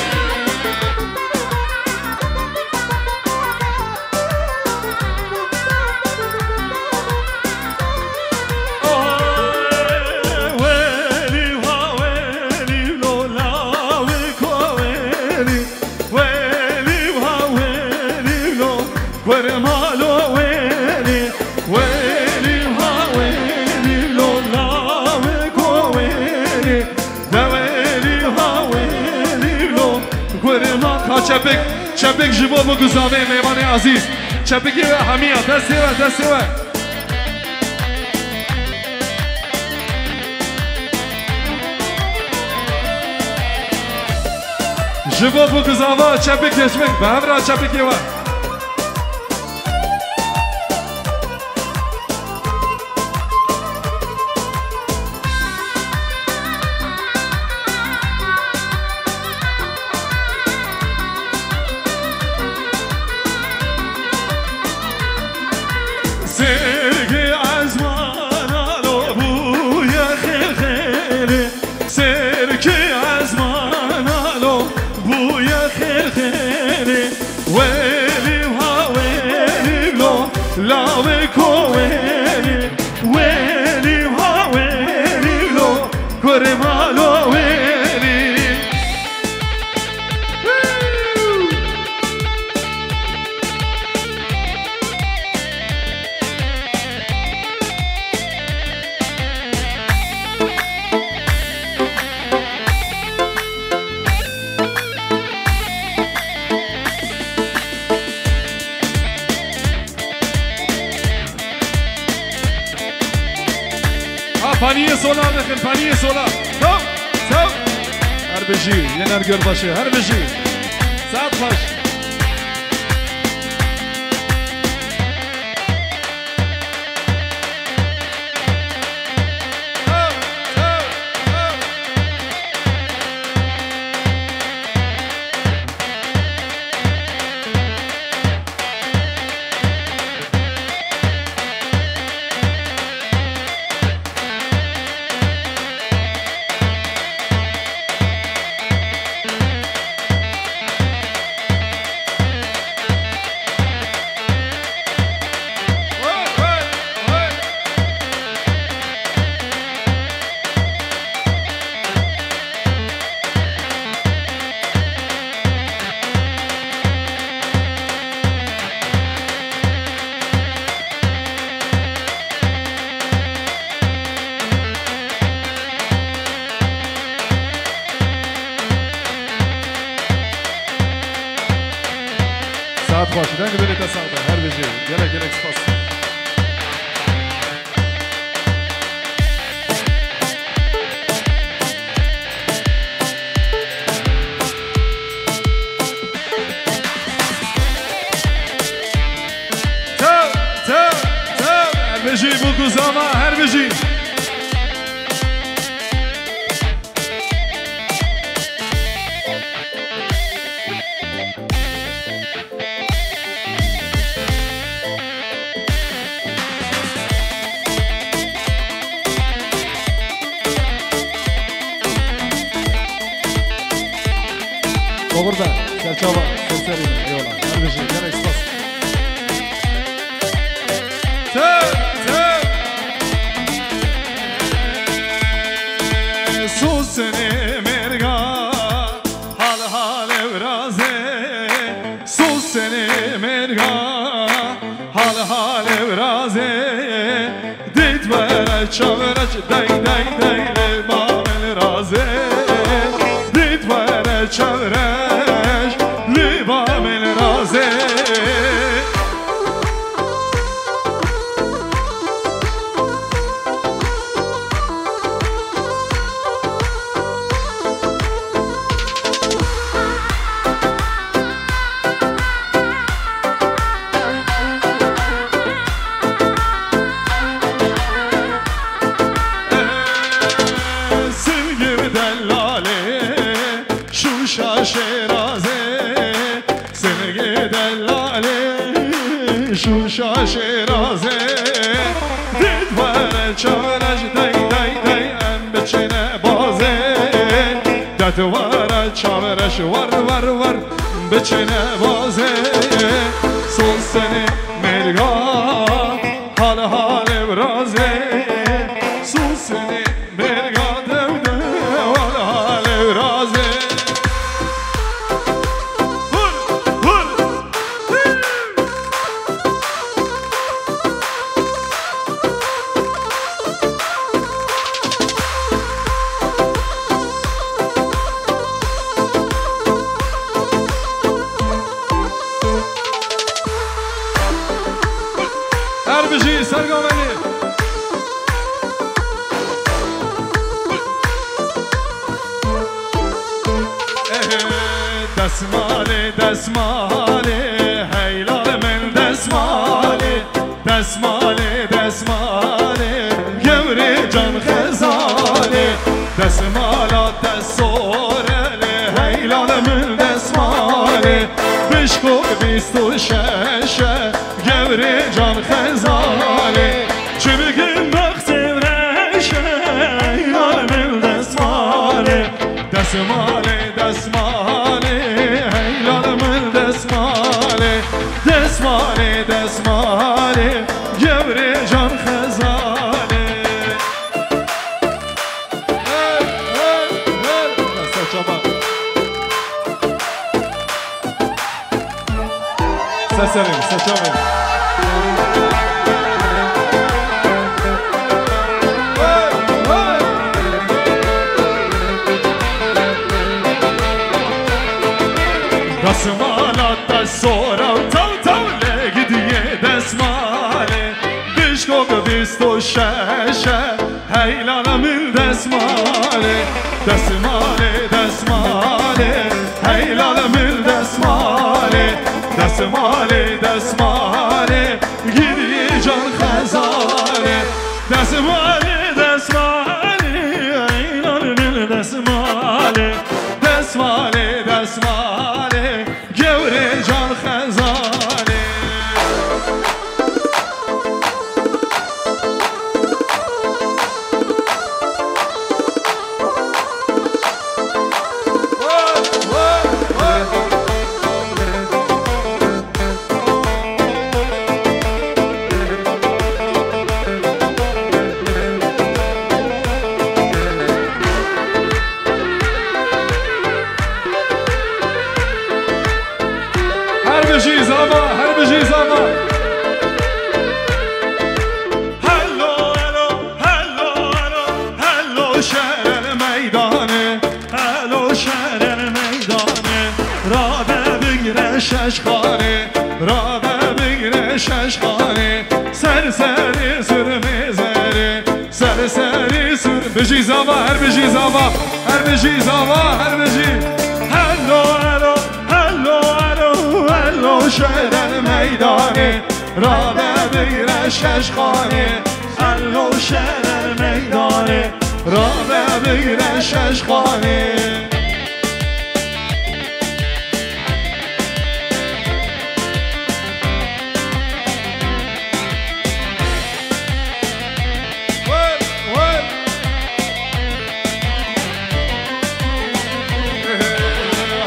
Welî ha welî lo, lawê ko welî. Welî ha welî lo, kurmalo welî. Welî ha welî lo, lawê ko welî. De welî ha welî lo, kurma. Ha çepik, çepik ji bo biguzavê mêvanê ezîz. Çepikê we hemiya, destê we, destê we. Ji bo biguzava çepik hişmik, bi hev re çepikê we. Sergê ezmana lo bûye xêrxêrê. Serkê ezmana lo bûye xêrxêrê. Welî ha welî lo, lawê ko welî. Welî ha welî lo, kurmalo welî. Ha, paniyê sola dixin, paniyê sola. Çaw, çaw. Her bijî, yê nergör başı, her bijî. Saet baş. Saet xweş, deng belê te sax be, her bijî. Gelek, gelek spas. Tev, tev, tev. Her bijî bû ku zama, her bijî. Oxir be, serçava, serserî, eyvallah. Her bijî, gelek spas. Tev, tev. Sosenê mêrga, hal hal ewraze. Sosenê mêrga, hal hal ewraze. Dît were çavreç, dey, dey, dey, lê bamel raze. Dît were çavreç, lê bamel raze. Silgir dellalê, Şuşa Şêrazê. Silgê delalê, Şuşa Şêrazê. Dey, dey, dey, em biçine bazê. Detwara çavreş war, war, war. Biçine bazê. Sosenê mêrga, hal halê virazê. Sosenê mêrga dew dew, hal halê virazê. Vur, vur. Her bijî Sergomenî. Ehe, desmalê, desmalê, heylal min desmalê. Desmalê, desmalê, gewrê can xezalê. Desmala te sorelê, heylal min desmalê. Bişko bîst û şeş e, gewrê can xezalê. Çimgin bextê reşe, heylal min desmalê. Desmalê, desmalê, heylal min desmalê. Desmalê, desmalê, gewrê can xezalê. Hey, hey, hey. Saçama. Seserim, seçamim. Desmala te sora û taw taw le gidiye desmalê. Bişko bi bîst û şeş e. Heylala min desmalê, desmalê, desmalê. Heylala min desmalê, desmalê, desmalê. Girî can xezalê. Desmalê, desmalê, heylala min desmalê. Desmalê, desmalê, gewrê can xezalê. Her bijî zava, her bijî zava. Hello, hello, hello, hello, hello, şehrel meydanê. Hello, şehrel meydanê. Rabe bigre şeş xanê. Rabe bigre şeş xanê. Ser serê sürmê zerê. Ser serî sür. Bijî zava, her bijî zava. Her bijî zava, her bijî. Hello, hello, hello, hello, hello, şehrel meydanê. Rabe bigre şeş xanê. Hello, şehrel meydanê. Rabe bigre şeş xanê.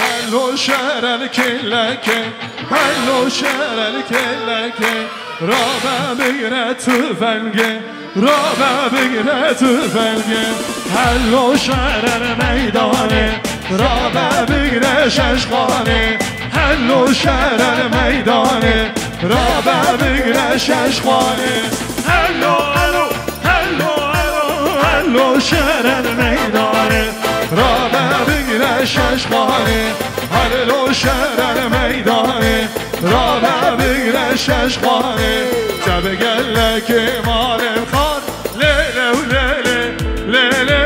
Hello şerel keleke, hello şerel keleke, rabe bigre tüfenge, rabe bigre tüfenge. Hello şerel meydane, rabe bigre şeşxane. Hello şerel meydane, rabe bigre şeşxane. Hello, hello, hello, hello, hello şerel meydane, rabe bigre şeşxane. Hello şerel meydane, rabe bigre şeşxane. Te bi gelekê malê xar, lê lew lê lê, lê lê,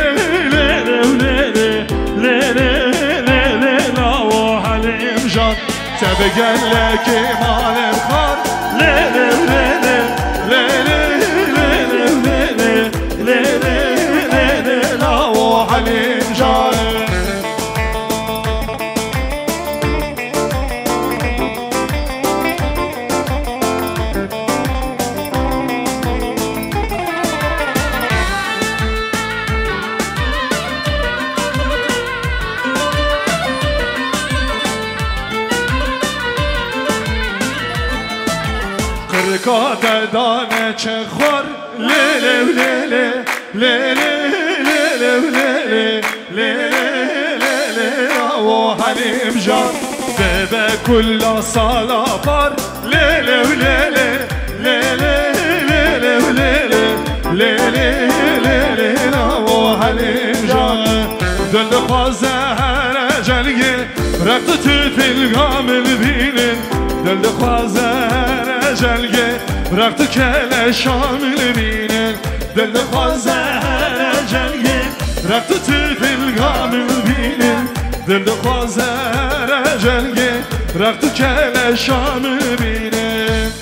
lê lew lê lê, lê lê, lê lê, lawo Helîm jan. Te bi gelekê malê xar, lê lew lê lê, lê lê, lê lew lê lê, lê lê, lê lê, lawo Helîm jan. Ka te dane çi xwar, lê lê lê lê, lê lê lê lê lê lê, lê lê lê lê lê, awo Helîm jan. Bebe kulla sala par, lê lê lê lê, lê lê lê lê lê lê, lê lê lê lê lê, awo Helîm jan. Dil dixwaze here celgê, Reqt tu filga min bînin, dil dixwaze here celgê, reqt tu keleşa min bînin, dil dixwaze here celgê, reqt tu filga min bînin, dil dixwaze here celgê, reqt tu keleşa min bînin.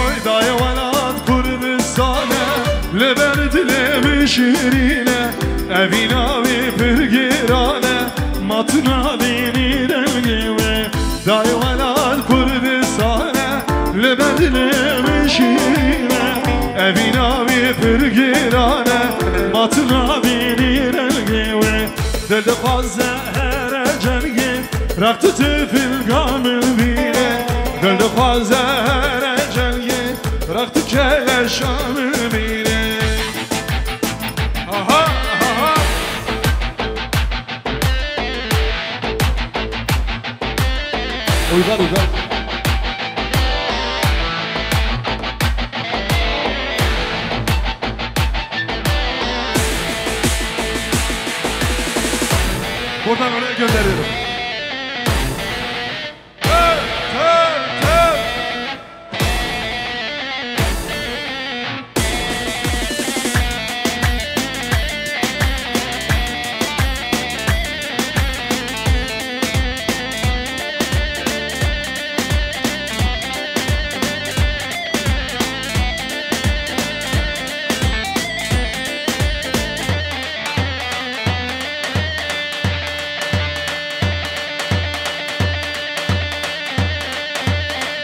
Oy, dayê welat Kurdistan e, li ber dilê min şirîn e, evîna wî pir giran e, ma tu nabînî rengê wê. Dayê welat Kurdistan e, li ber dilê min şirîn e, evîna wî pir giran e, ma tu nabînî rengê wê. Dil dixwaze here celgê, reqt tu filga min bîne. Dil dixwaze here celgê, reqt tu keleşa min bîne. Aha, aha. Uygar, uygar. Buradan oraya gönderiyorum.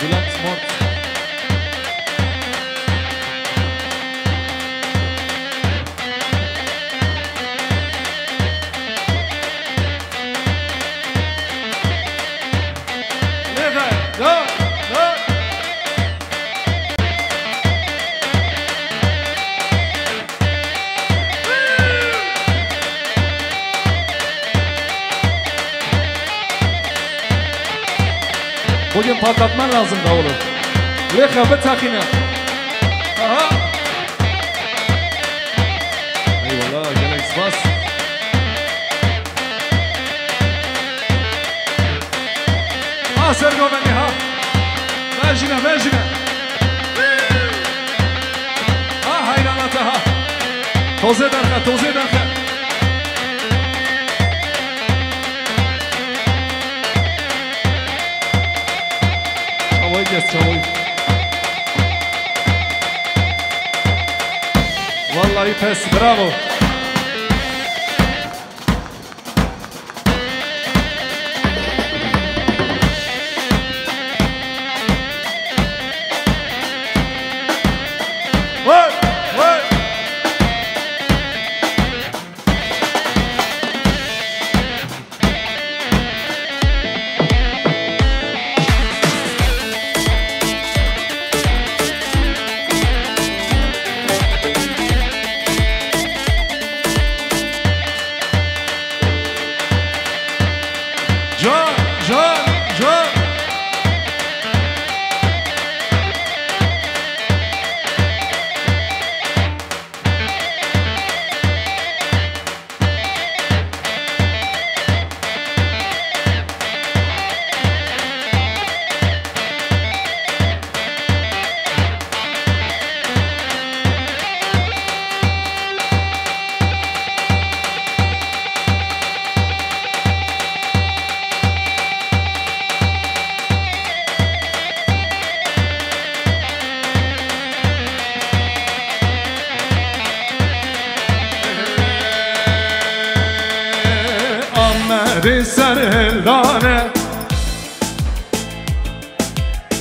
Bülent Mort. Lêxe, da, da. Bugün patlatman lazım davulu. Lêxe biteqîne. Aha. Eyvallah, gelek spas. Ha, ser govendî, ha. Mejine, mejine. Ha, heyranata, ha. Tozê derxe, tozê derxe. Çawayî kes, çawayî. Vallahi pes, bravo. Hey, hey. Dê serhildane.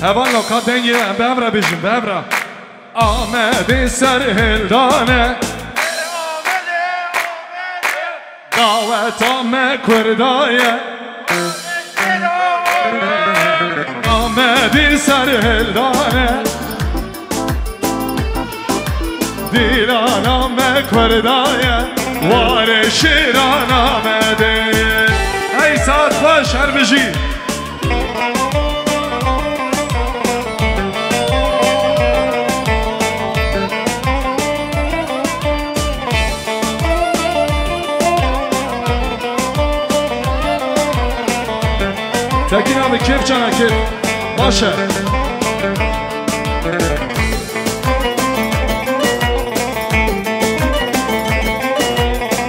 Hevalno, ka dengê em bi hev re bêjin, bi hev re. Amedê serhildane. Daweta me Kurda ye. Amedê serhildane. Dîlana me Kurda ye, warê şêran Amedê. Hey, saet xweş, her bijî. Tekîna bi kêf cana kêf. Baş e.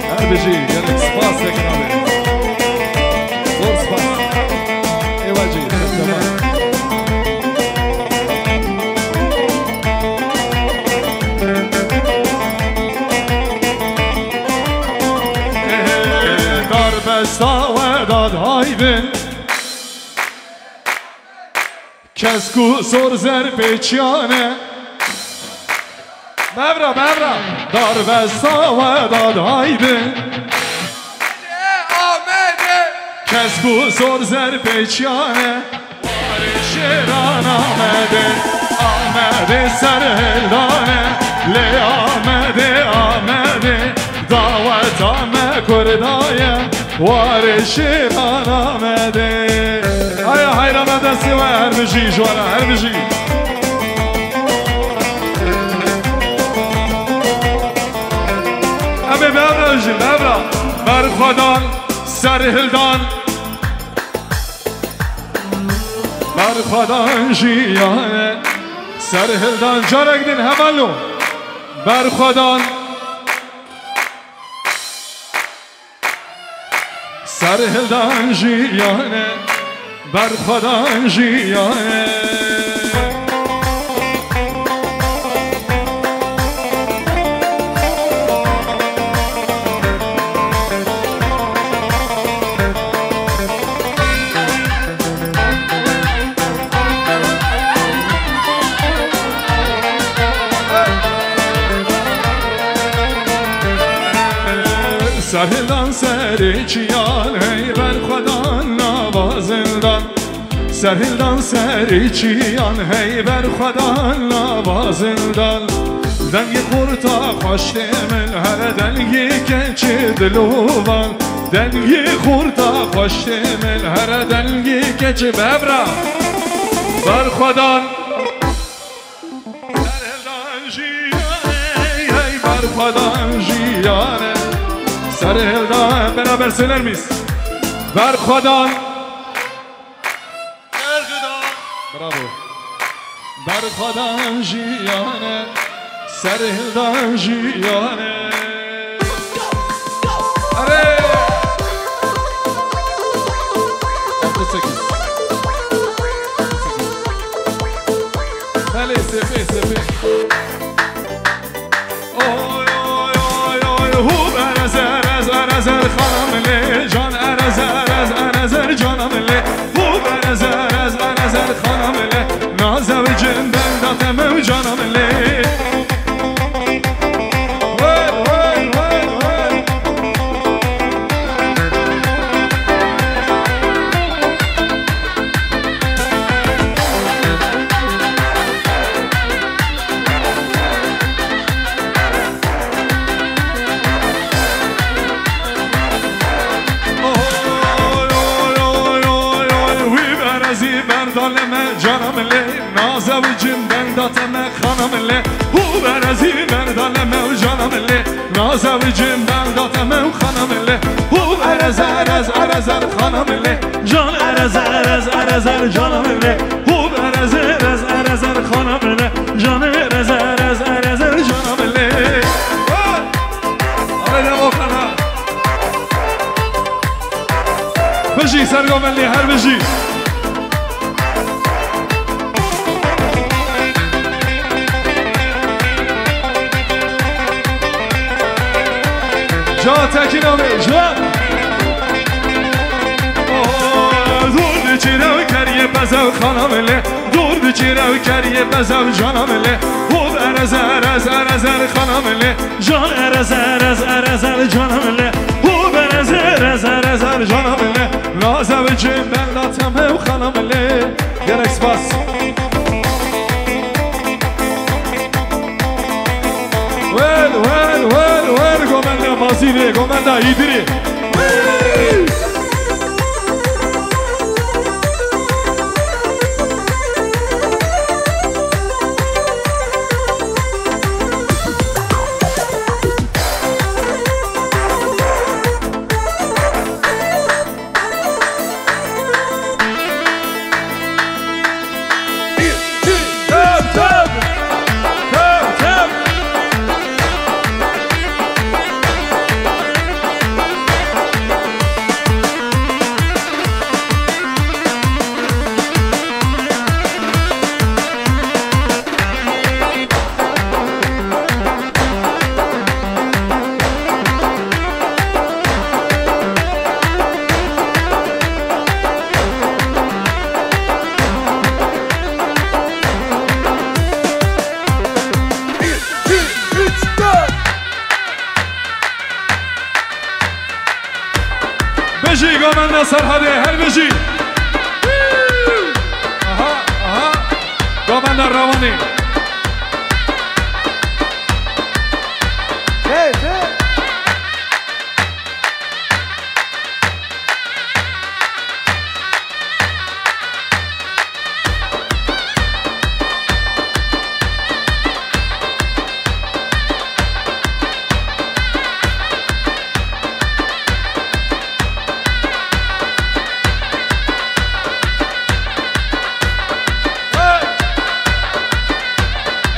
Her bijî, gelek spas Tekin abi. Zor spas. Êwacî, temam. Darbesta we dad haydin. Kes ku zor zer pêçiyane. Mevra, mevra. Darbesta we dad haydi. Kes ku zor zer pêçiyane. Warê şêran Amedê. Amedê serhildane. Lê Amedê, Amedê. Daweta me Kurda ye. Warê şêran Amedê. Aya hayra me destê we her bijî, ji we re her bijî. Em ê bi hev re bijîn, bi hev re. Berxwedan, serhildan. Berxwedan jiyane, serhildan. Carek din hevalno. Berxwedan. Serhildan jiyane, berxwedan jiyane. Serhildan serê çiyan hey berxwedan nava zindan. Serhildan serê çiyan hey berxwedan nava zindan. Dengê xurta xweş tê min here dengê keçê dilovan. Dengê xurta xweş tê min here dengê keçê bevra. Berxwedan. Serhildan jiyane, hey berxwedan jiyane. Serhildan, beraber söyler miyiz? Berxwedan. Berxwedan. Bravo. Berxwedan jiyane, serhildan jiyane. Erê! Altı sekiz. Belê, sepê, sepê. Oy, oy, oy, oy, hu berez, erez, erez, er xanım lê, can erez, erez, erez, er canım lê. Hu berez, erez, erez, er xanım lê, nazewicim ben datem ew canım lê. Hey, hey, hey, hey. Oy, oy, oy, oy, oy, wî berezî berdale me canam lê, nazewicim bendate me xanam lê, hû berezî berdale me û canam lê, nazewicim bendate me û xanam lê, hû erez, erez, erez, er xanam lê, can erez, erez, erez, er canam lê, hû erez, erez, erez, er xanam lê, can erez, erez, erez, er canam lê. Arada o kadar. Bijî Sergo Melî, her bijî. Ca Tekin abi, ca. Bezew xanam lê, dûr dikî rew keriyê bezew canam lê. Hûb erez, erez, erez, er xanam lê. Can erez, erez, erez, er canam lê. Hûb erez, erez, erez, er canam lê. Nazew cim benda temew xanam lê. Gelek spas. Wel, wel, wel, wel, gomenda Bazîlê, gomenda Îdirî. Bijî Gamenda Serhedê, her bijî. Aha, aha. Gamenda Rewanê. Hey, hey.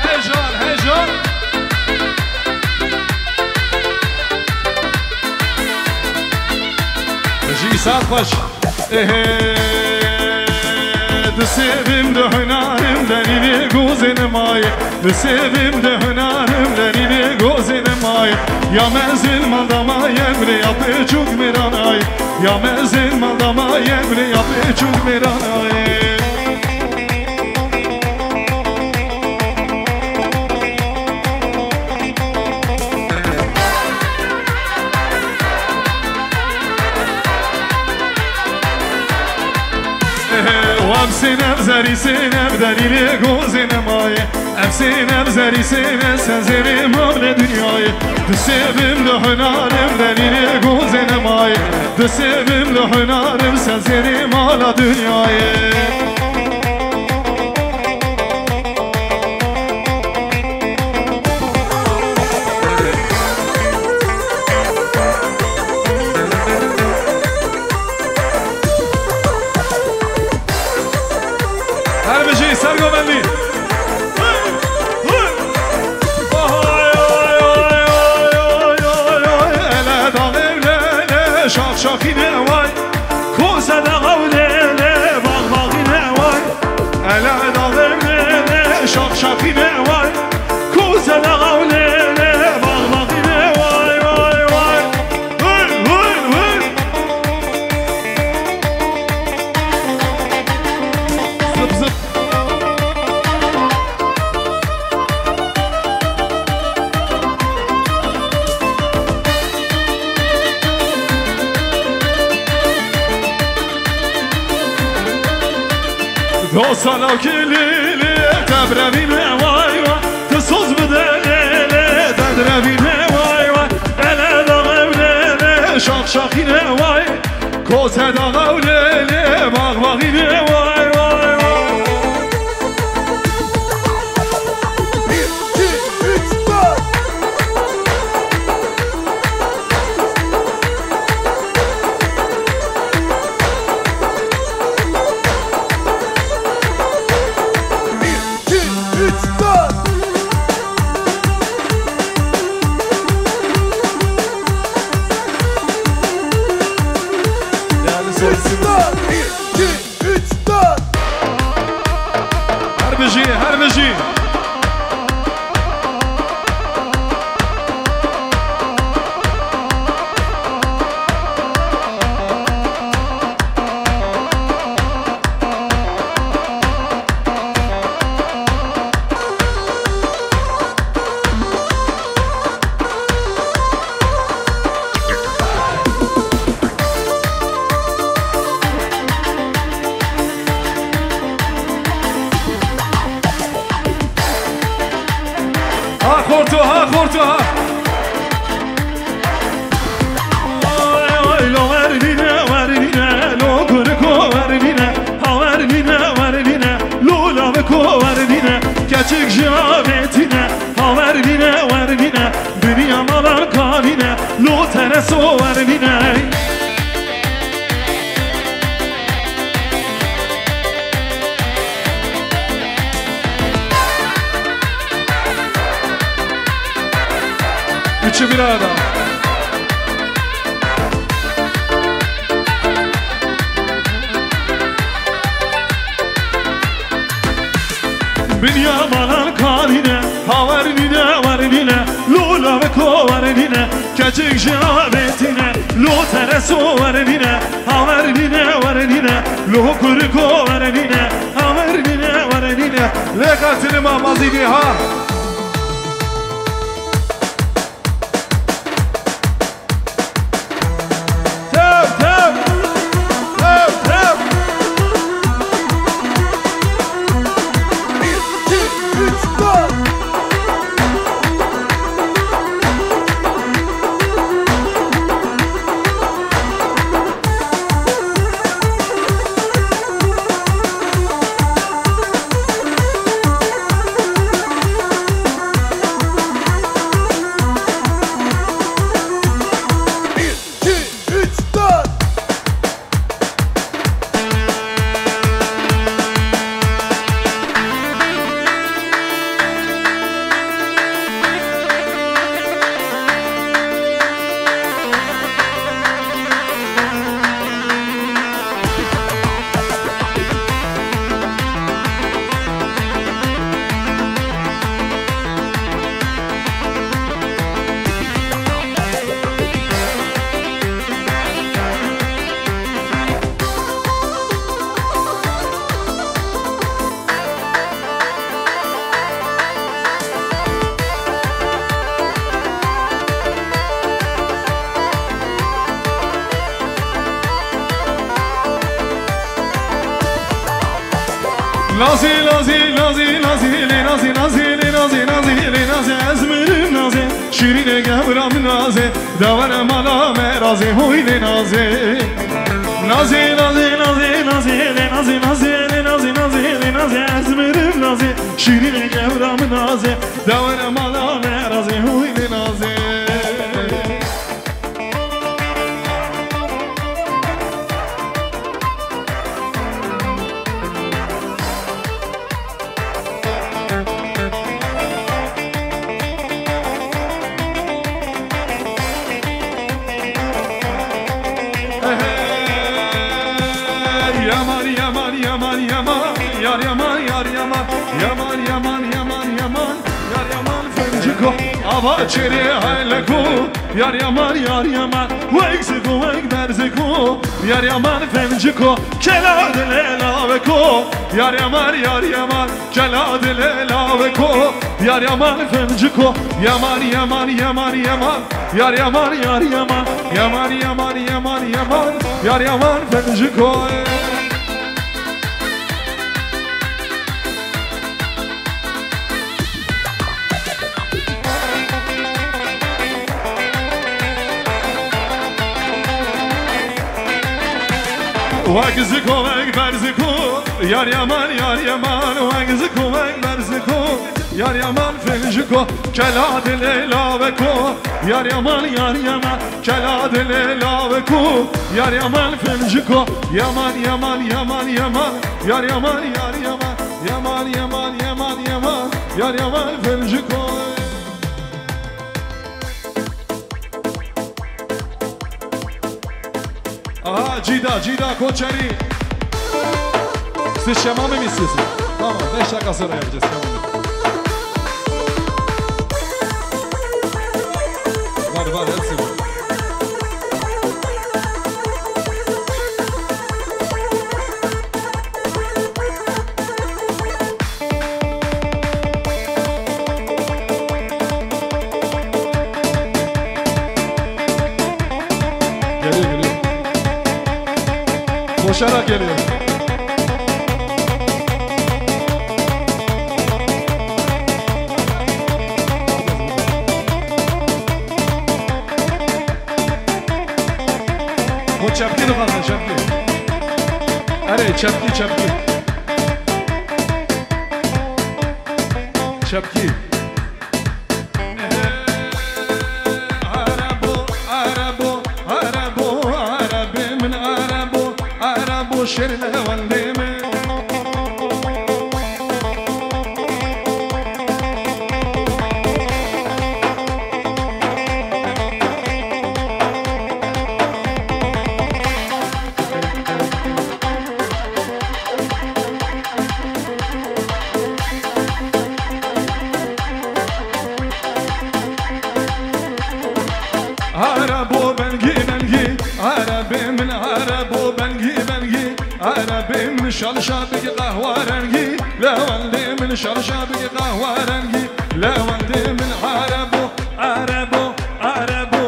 Heyecan, heyecan. Ji îsal xweş. Ehe, disêvim di hunarim derî vê gozê nimayê. Disêvim di hunarim derî vê gozê nimayê. Ya mezin manda ma yemrê ya pêçûk mêranayê. Ya mezin manda ma yemrê ya pêçûk mêranayê. Ehe, û em sênev zerî sênev derî lê gozê nemayê. Em sênev zerî sênev senzêrê mamlê dinyayê. Disêvim li hunarim derî lê gozê nemayê. Disêvim li hunarim senzêrê mala dinyayê. Her bijî sergovendî. Ele daxê lê lê şax şaxîne vay. Koze daxa lê lê bax baxîne vay. Ele daxê lê lê şax şaxîne vay. Koze daxa lê lê bax baxîne vay vay vay. Vur vur vur. Zıp zıp. Dosa la kilili tebrevine vay vay. Te soz bide lê lê tebrevine vay vay. Ele daxê lê lê şax şaxîne vay. Koze daxa lê lê bax baxîne vay vay vay. Bir, iki, üç, dört. Bir, iki, üç, dört. Değerli seyircimiz. Üç, dört. Her bijî, her bijî. Xortoha, xortoha. Ay, ay, lo ver bine, ver bine, lo kurko ver bine, ha ver bine, ver bine, lo laveko ver bine, keçik ji avêtine, ha ver bine, ver bine, dinya malan kanine, lo tereso ver bine. Üçü bir arada. Binya malan karine, ha ver bine, ver bine, lula ve ko ver bine, keçik ji avêtine, lo tereso ver bine, ha ver bine, ver bine, lo kurko ver bine, ha ver bine, ver bine. Lê katilê ma mazî bê ha. Tev, tev! Tev, tev! Lazî, lazî, lazî, lazî, lê nazî, nazî, lê nazî, nazî, lê nazî, ez mirim nazê, şîrînê gewra min nazê, dawere mala me razê, hoy lê nazê. Nazê, nazê, nazê, nazê, lê nazê, nazê, lê nazê, nazê, lê nazê, ez mirim nazê, şîrînê gewra min nazê, dawere mala me razê, hoy lê nazê. Hey, yaman, yaman, yaman, yaman, yar yaman, yar yaman, yaman, yaman, yaman, yaman, yar yaman, fenciko, ava çêrê hayleko, yar yaman, yar yaman, wek ziko, wek berziko, yar yaman, fenciko, kela dilê laveko, yar yaman, yar yaman, kela dilê laveko, yar yaman, fenciko, yaman, yaman, yaman, yaman, yar yaman, yar yaman, yaman, yaman, yaman, yaman, yar yaman, fenciko. Wek ziko, wek berziko, yar yaman, yar yaman, wek ziko, wek berziko, yar yaman, fenciko, kela dilê laveko, yar yaman, yar yaman, kela dilê laveko, yar yaman, fenciko, yaman, yaman, yaman, yaman, yar yaman, yar yaman, yaman, yaman, yaman, yaman, yar yaman, fenciko. Aha, Cida, Cida, Koçeri. Siz şemame mi istiyorsunuz? Tamam, beş dakika sonra yapacağız şemame. Var, var, hepsi var. Geliyor, geliyor. Koşarak geliyor. Çepkî dixwazin, çepkî. Erê, çepkî, çepkî. Çepkî. Arabo, arabo, arabo, arabê min arabo, arabo şêr lewendê min. Arabo bengî bengî, arabê min arabo bengî bengî, arabê min şal şabik qehwa rengî, lewendê min şal şabik qehwa rengî, lewendê min arabo, arabo, arabo,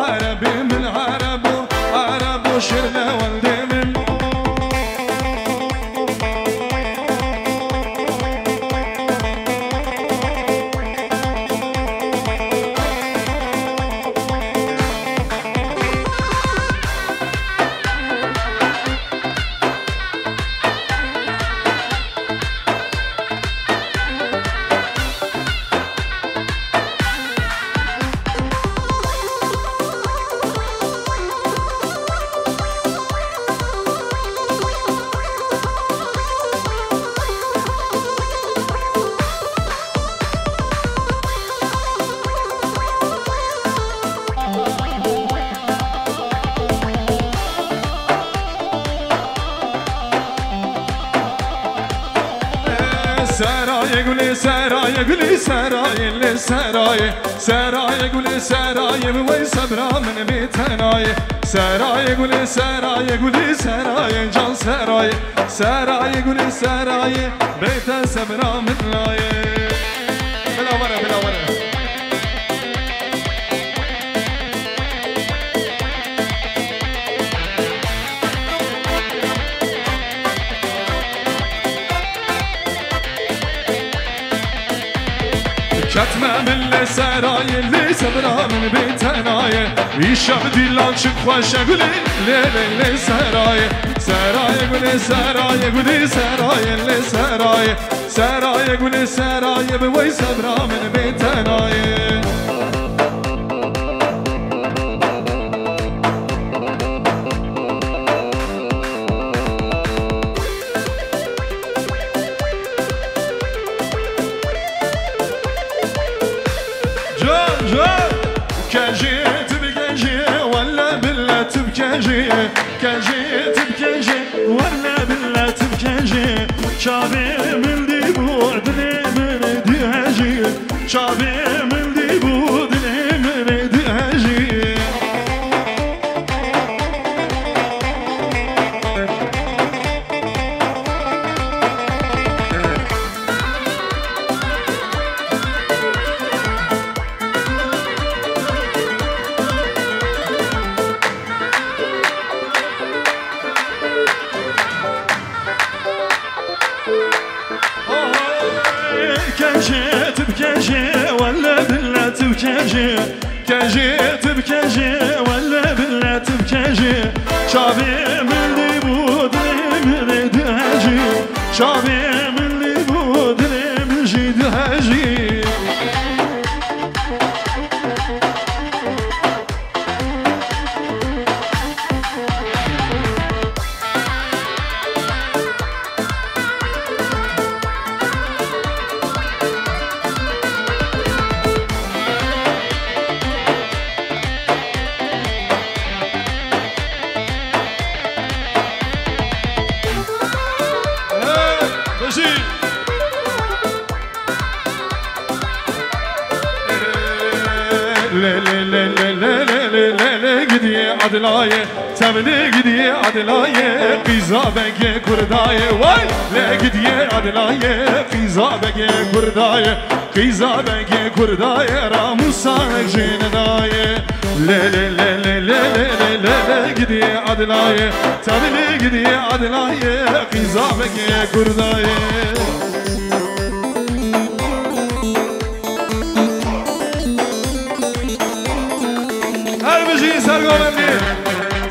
arabê min arabo, arabo şêr lewendê min. Serayê gulê, serayê gulê, serayê lê serayê. Serayê gulê, serayê bi wey sebra min bê tenayê. Serayê gulê, serayê gulê, serayê can serayê. Serayê gulê, serayê bê te sebra min layê. Bila were, bila were. Ketme min lê serayê, lê sebra min bê tenayê. Îşev dîlan çi xweş e gulê, lê lê lê serayê. Serayê gulê, serayê gulê, serayê lê serayê. Serayê gulê, serayê bi wey sebra min bê tenayê. Can, can. Kejî, tu bi kejî, welle bille tu bi kejî. Kejî, tu bi kejî, welle bille tu bi kejî. Çavê min dî bû, dilê min dî hejî. Çavê min dî bû, dilê min dî hejî. Kejê, tu bi kejê, welle bille tu bi kejê. Kejê, tu bi kejê, welle bille tu bi kejê. Çavê min dî bû, dilê min dî hejî. Çavê min dî bû, dilê min jî dî hejî. Lê, lê, lê, lê, lê, lê, lê, lê, lê, lê, gidiye Adlayê, tevlê gidiye Adlayê, qîza begê Kurdayê. Way! Lê gidiye Adlayê, qîza begê Kurdayê, qîza begê Kurdayê, ramûsa jê nedayê. Lê, lê, lê, lê, lê, lê, lê, lê, lê, gidiye Adlayê, tevlê gidiye Adlayê, qîza begê Kurdayê. Her bijî sergovendî.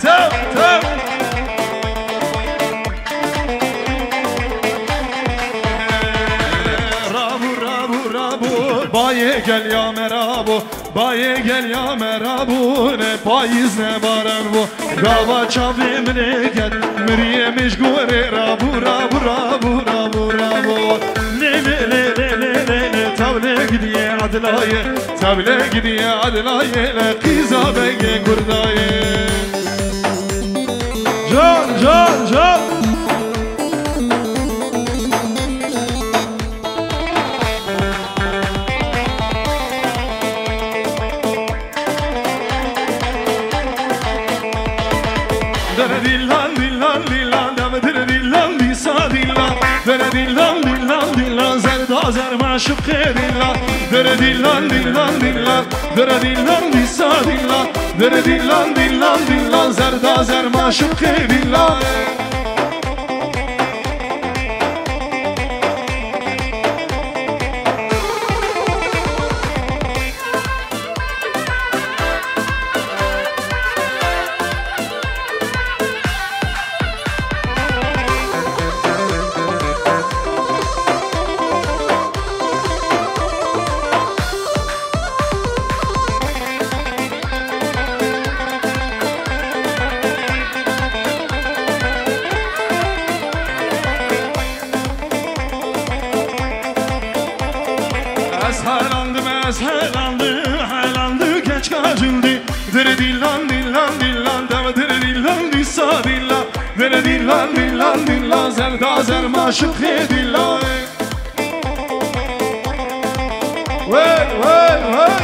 Tev, tev. Bayê gel ya me rabû, bayê gel ya me rabû, ne payîz ne baran bû. Gava çavê min ê ket, miriyê min ji gorê rabû, rabû, rabû, rabû, rabû. Lê, lê, lê, tevlê gidiye Edlayê, tevlê gidiye Edlayê, le qîza bengê Kurdayê. Can, can, can. Dere dillan, dillan, dillan, dem dire dillan, dîsa dillan. Dere dillan, dillan, dillan, zerda zer maşuqê dillan. Dere dillan, dillan, dillan, dere dillan, dîsa dillan. Dere dillan, dillan, dillan, zerda zer maşuqê dillan. Ez helandim, ez helandim, helandim keçka cindî. Dire dillan, dillan, dillan, deme dire dillan, dîsa dillan. Dire dillan, dillan, dillan, zerda zer maşuqê dillan. Wey, wey, wey.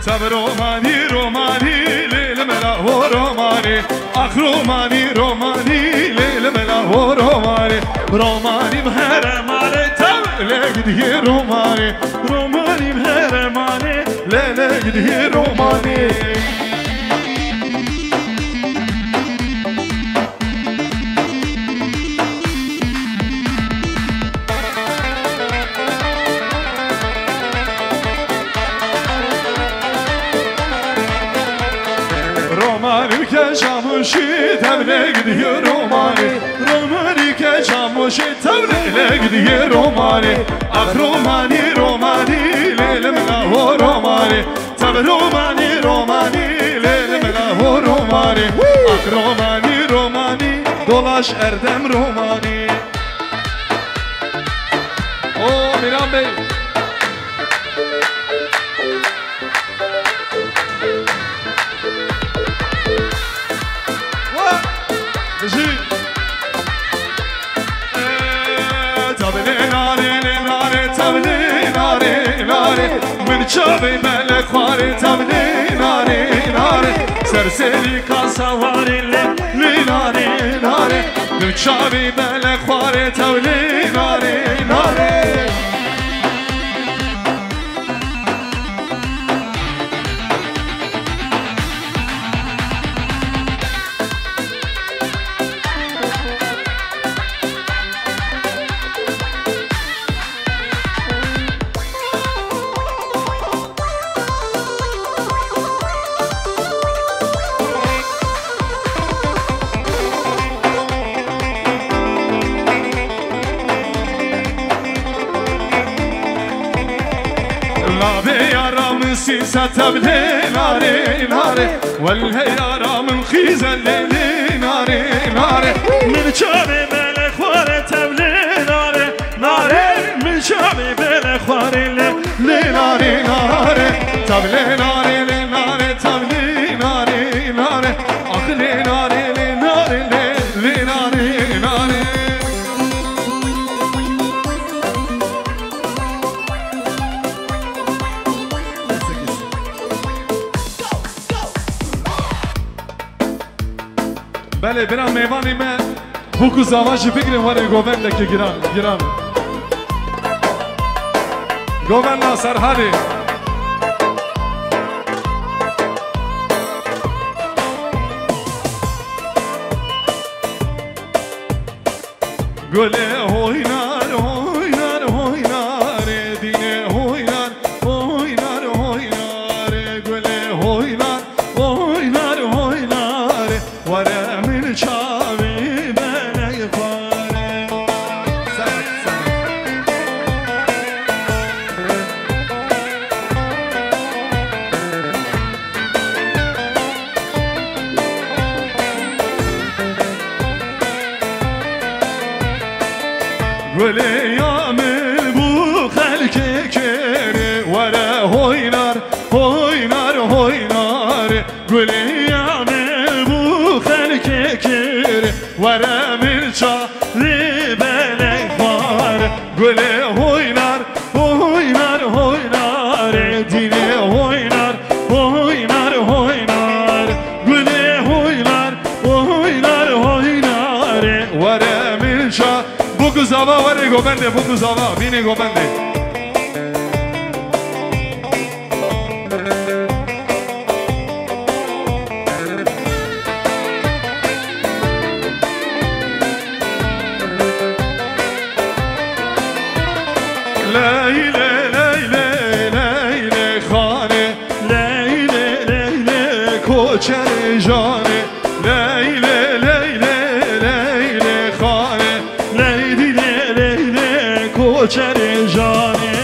Tabi romanî, romanî, lê li me la ho romanî. Ax romanî, romanî, lê li me la ho romanî. Romanî bi here malê, tabi lê gidiyê romanî. Romanî bi here malê, lê lê gidiyê romanî. Romanî ke çamûşî tevlê gidiyor romanî. Romanî ke çamûşî tevlê gidiyor romanî. Ah romanî, romanî, lê li min ho romanî. Tabi romanî, romanî, lê li min ho romanî. Ah romanî, romanî, dolaş erdem romanî. O Miran Bey. Wa! Bijî. Tevlê nare, lê nare, tevlê nare, nare. Min çavê belê xwarê, tevlê nare, nare. Serserî kasa warê, lê, lê nare, nare. Min çavê belê xwarê, tevlê nare, nare. Navê yara min sîsa tevlê nare, nare. Welhe yara min xîze lê lê nare, nare. Min çavê belê xwarê tevlê nare, nare. Min çavê belê xwarê lê lê nare, nare. Tevlê nare, lê nare, tevlê nare, nare. Ax lê nare, lê nare, lê, lê nare, nare. Belê, bira mêvanê me, bûk û zava jî bigrin, were govendekê giran, giran. Govenda Serhalê. Gulê hoynar, hoynar, hoynar, dînê hoynar, hoynar, hoynar, gulê hoynar, hoynar. Gulê ya min bû xelkê kêrê, were hoynar, hoynar, hoynar. Gulê ya min bû xelkê kêrê, were min çavê belê xwar. Gulê hoynar, hoynar, hoynar, dînê hoynar, hoynar, hoynar. Gulê hoynar, hoynar, hoynar, were min ça. Boku zava were govende, boku zava, bînê govende. Leylê, leylê, leylê xanê, leylê, leylê koçerê janê, leylê, leylê, leylê xanê, leylê, leylê, leylê koçerê janê.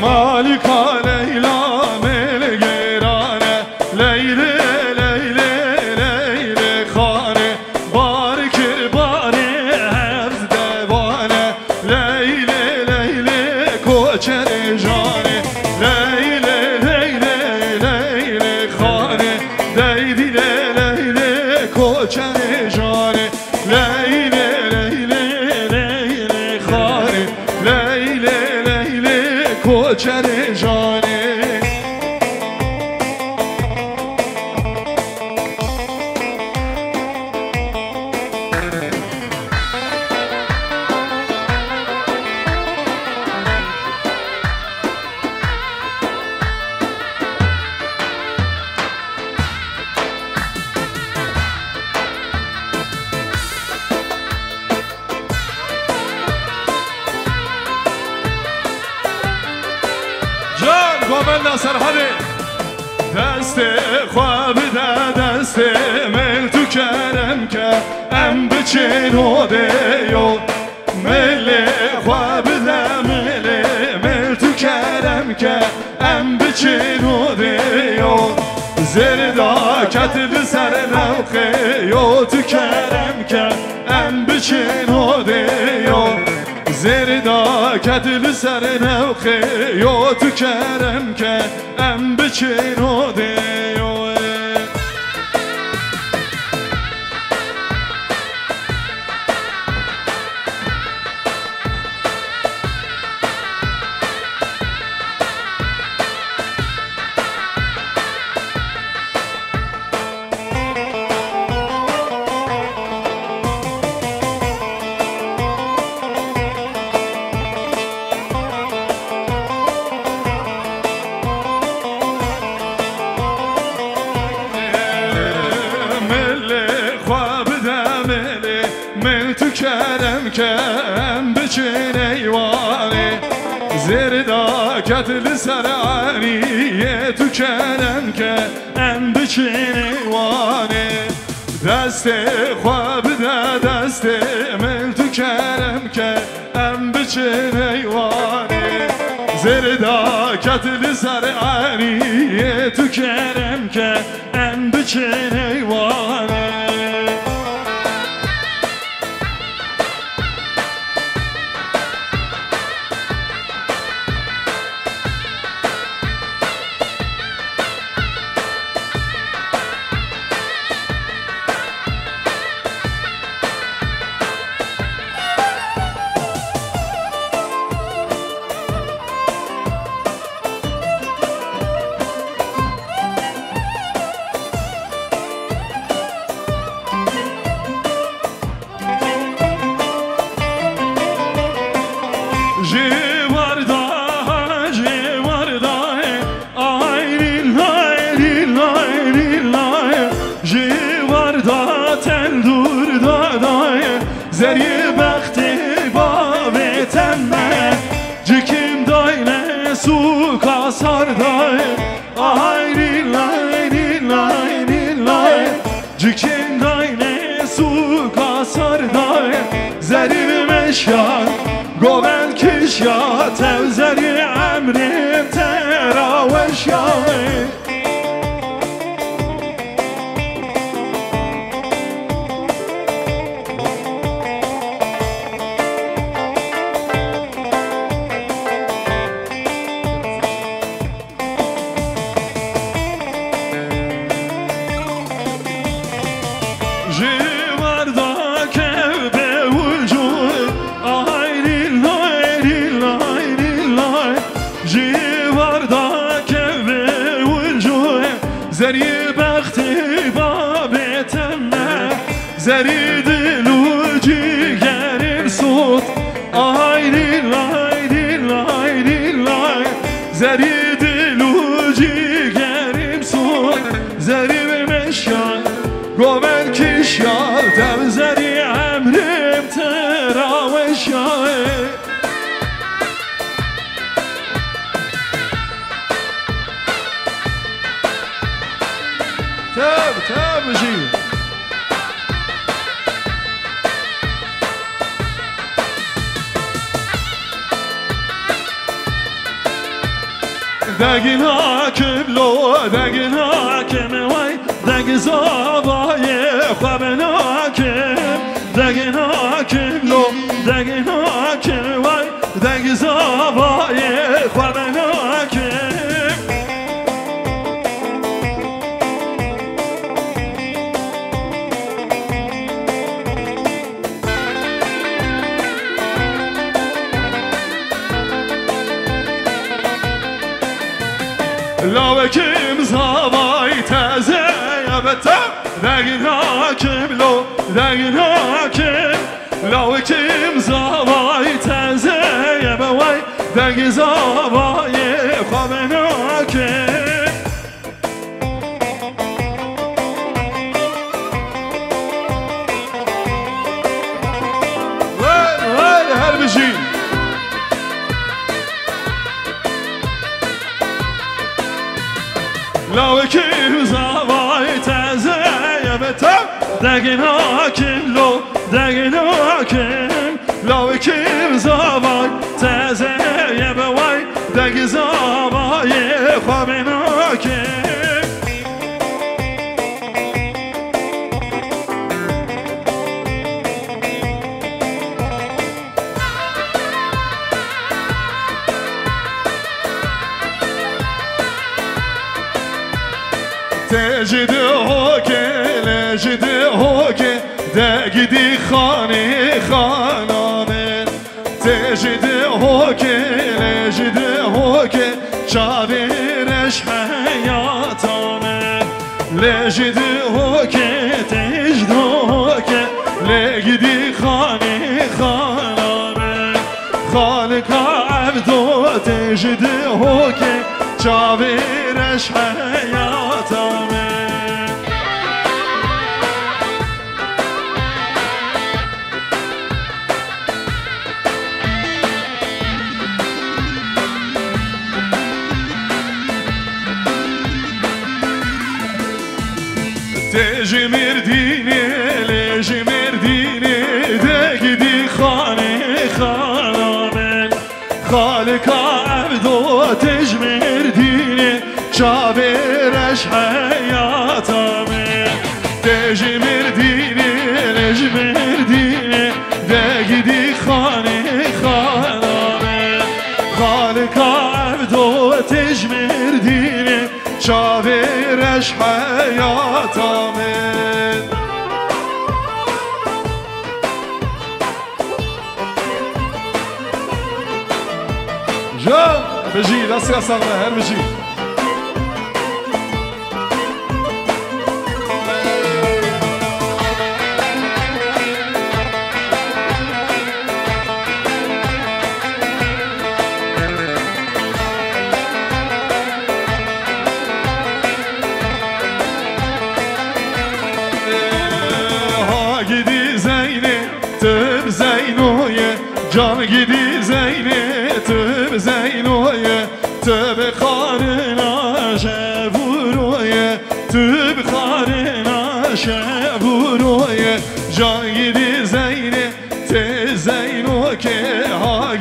Malîka Leyla mêl gêrane, Leylê, Leylê, Leylê xanê, bar kir barê hevz devane, Leylê, Leylê koçerê janê, Leylê, Leylê, Leylê xanê, deydî lê Leylê koçerê janê. Leylê, leylê, leylê xanê, leylê, leylê koçerê janê. Can, govenda Serhedê. Destê xwe bide destê min, tu kerem ke, em biçin odê yo. Milê xwe bide milê, mil tu kerem ke, em biçin odê yo. Zêrda ket li ser newxê yo, tu kerem ke, em biçin odê yo. Zêrda ket li ser newxê yo, tu kerem ke, em biçin odê yo. Milê xwe bide milê, mil tu kerem ke, em biçin eywanê. Zêrda ket li ser eriyê, tu kerem ke, em biçin eywanê. Destê xwe bide destê min, tu kerem ke, em biçin eywanê. Zêrda ket li ser eriyê, tu kerem ke, em biçin eywanê. Ji warda, ji warda, ay lîlay, lîlay, lîlay. Ji warda tendûr da, da, zerî bextê bavê temme. Cikim dayne sûka sar da, ay lîlay, lîlay, lîlay. Cikin dayne sûka sar da, zerî meşya. Govend kişya tev zerî emrim te ra weşya. Ji warda kev be wincu, ay lîlay, lîlay, lîlay. Ji warda kev be wincu, zerî bextê babê teme. Zerî dil û cîgerim sot. Ay lîlay, lîlay, lîlay. Zerî dil û cîgerim sot. Zerî bi meşya, govend kişya, tev zerî emrim te ra weşya. Tev, tev jî. Degina kim lo, degina kim way, deg zavayê xwe binakim. Degina kim lo, degina kim way, deg zavayê xwe binakim. Lawekî mizavay teze ye bete, degina kim lo, degina kim. Lawekî mizavay teze ye be way, degizavayê xwe binakim. Wer, wer, her bijî. Lawekî zavay teze ye bete, degina kim lo, degina kim. Lawekî zavay teze ye be way, degizavayê xwe binakim. Tê ji dihokê, lê ji dihokê, de gidî xanê xana min. Tê ji dihokê, lê ji dihokê, çavê reş heyata min. Lê ji dihokê, tê ji dihokê, lê gidî xanê xana min. Xalika Evdo tê ji dihokê, çavê reş heyata min. Tê ji Mêrdînê, lê ji Mêrdînê, de gidî xanê xana min. Xalika Evdo tê ji Mêrdînê, çavê reş heyata min. Tê ji Mêrdînê, lê ji Mêrdînê, de gidî xanê xana min. Xalika Evdo tê ji Mêrdînê, çavê reş heyata min. Can, bijî, destê sax be, her bijî. Ha gidî Zeynê, tu bi Zeyno ye. Can gidî Zeynê, tu bi Zeyno ye. Tu bi xarina şevuro ye. Tu bi xarina şevuro ye. Can gidî Zeynê, tê Zeyno ke. Ha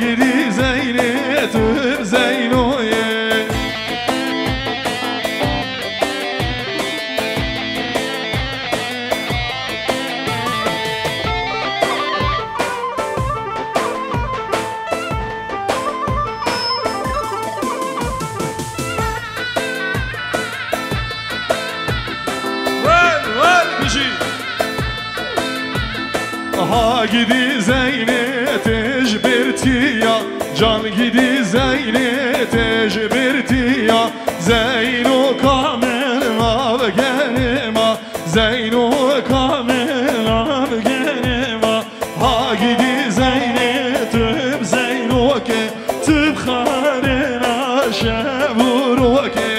Ha gidî Zeynê têj bertiya, can gidî Zeynê têj bertiya. Zeyno kamil ma gelê ma, Zeyno kamil ma gelê ma. Ha gidî Zeynê tüb Zeyno ke, tüb xarê na şev û rokê.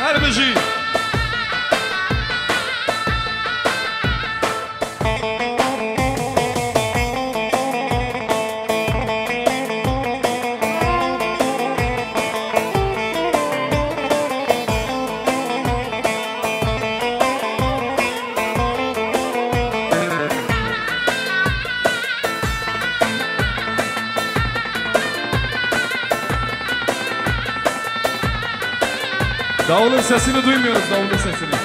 Her bijî. Davulun sesini duymuyoruz, davulun sesini.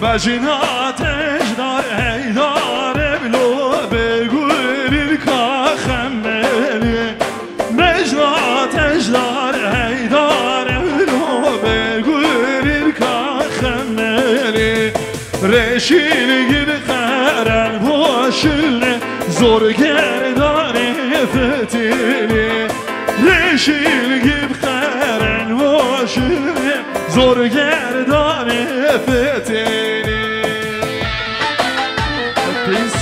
Bejina tejdar heydar evlo begulil ka xemeli. Mecra tejdar heydar evlo begulil ka xemeli. Reşil gib xeren boşilne zor gerdane fitili. Reşil gib xeren boşilne zor gerdane fitili. Pis.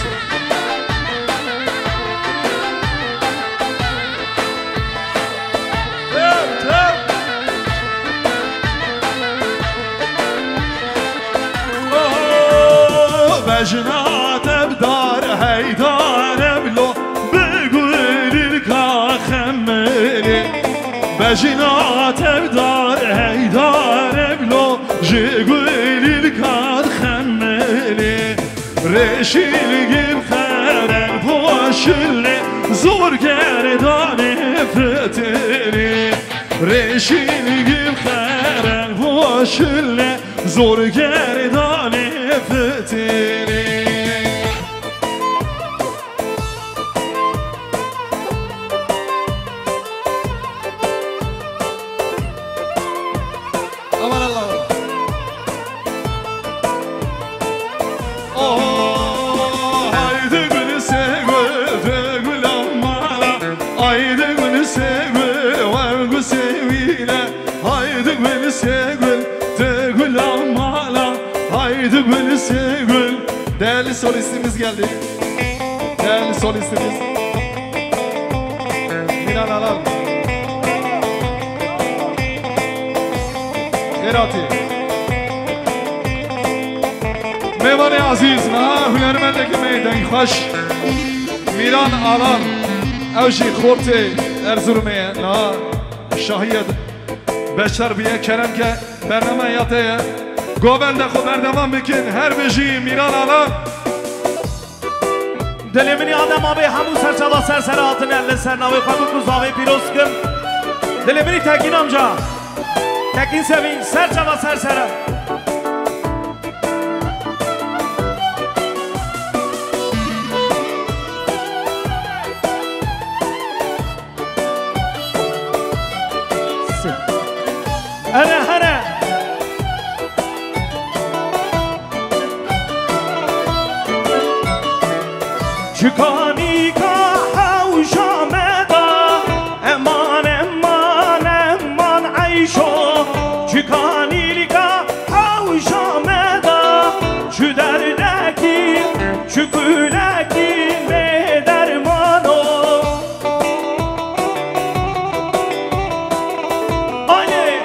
Bejna tevdar heydar evlo bi gulil ka xemeli. Bejna tevdar heydar evlo ji gulil ka xemeli. Reşil gib xeren poşilê zor gerdanê fitilê. Reşil gib xeren poşilê zor gerdanê fitilê. Aman Allah'ım. Oh, haydi gül sevgül, de gül amala. Haydi gül sevgül, var gül sevgile. Haydi gül sevgül, de gül amala. Haydi gül sevgül. Değerli solistimiz geldi. Değerli solistimiz. Miran Alan. Xêr hatî. Mêvanê ezîz, niha hunermendekî me dengxweş Miran Alan. Ew jî xortê Erzurumê ye. Niha şahiyê beşer bûye. Kerem ke bernameya te ye. Govende xwe berdewam bikin. Her bijî Miran Alan. Dilê min ê Adem abê hemû serçava ser sere hatine li ser navê xwe biku zavê pîroz kim. Dilê min ê Tekîn amca. Tekîn Sevîn serçava ser sere. Here, here. Çikanî ka hewşa me da, eman, eman, eman eyşo. Çikanî lîka hewşa me da, çi derdekî, çi kulekî bê derman o. Haydi!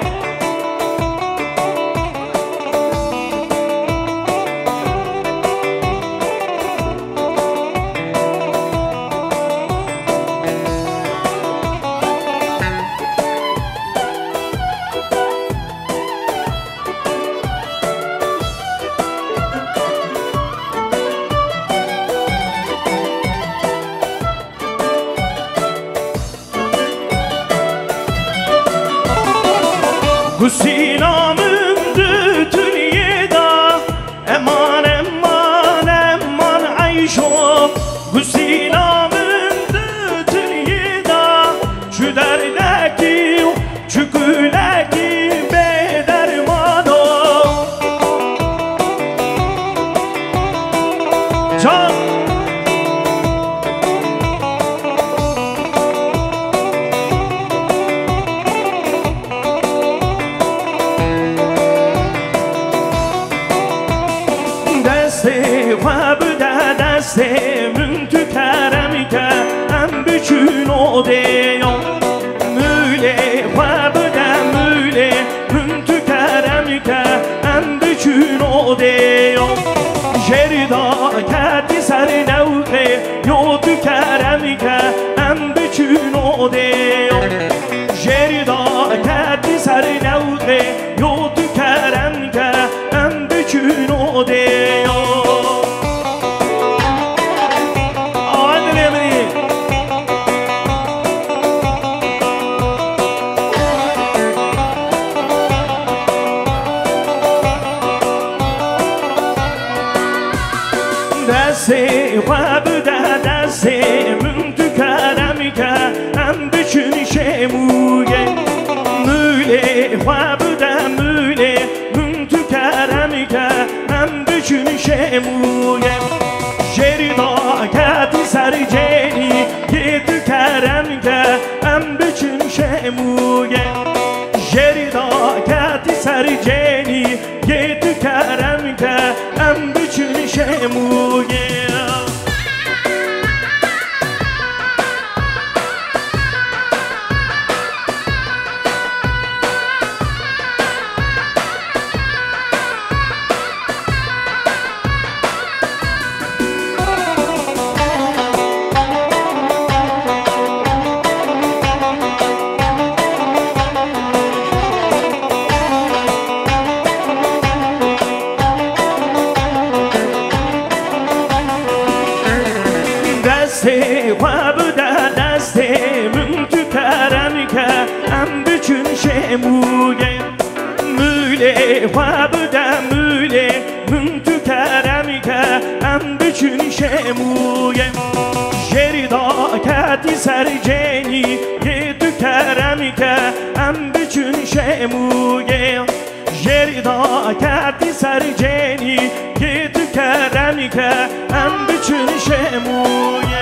Gusîna min di tuniyê da, eman, eman, eman eyşo. Gusîna min Can! Destê xwe bide destê min, tu kerem ke, em biçin odê yo. Mûlê xwe bide mûlê min, tu kerem ke, em biçin odê yo. Jêr da ketî ser newqê yo, tu kerem ke, em biçin odê yo. Jêr da ketî ser newqê yo, tu kerem ke, em biçin odê yo. Awa dilê min î. Destê xwe bide destê min, tu kerem ke, em biçin şêmûyê. Mûlê xwe bide mûlê min, tu kerem ke, em biçin şêmûyê. Jêr da ketî ser cênî yê, tu kerem ke, em biçin şêmûyê. Jêr da ketî ser cênî yê, tu kerem ke, em biçin şêmûyê. Destê xwe bide destê min, tu kerem ke, em biçin şêmûyê. Mûlê xwe bide mûlê min, tu kerem ke, em biçin şêmûyê. Jêr da ketî ser cênî yê, tu kerem ke, em biçin şêmûyê. Jêr da ketî ser cênî yê, tu kerem ke, em biçin şêmûyê.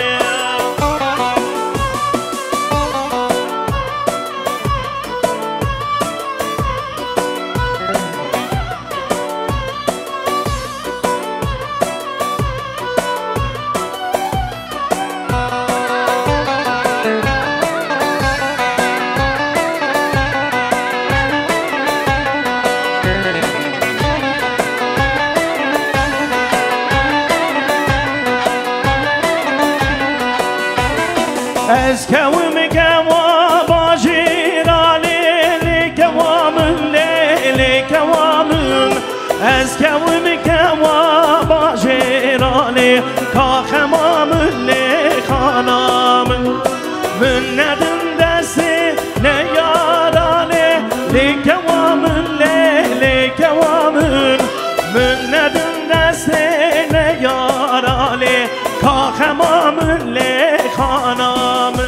Ez kewim kewa bajêra lê, lê kewa min lê, lê kewa min. Ez kewim kewa bajêra lê, ka xema min lê xana min. Min nedin destê neyara lê, lê kewa min lê, lê kewa min. Min nedin destê neyara lê, ka xema min lê xana min.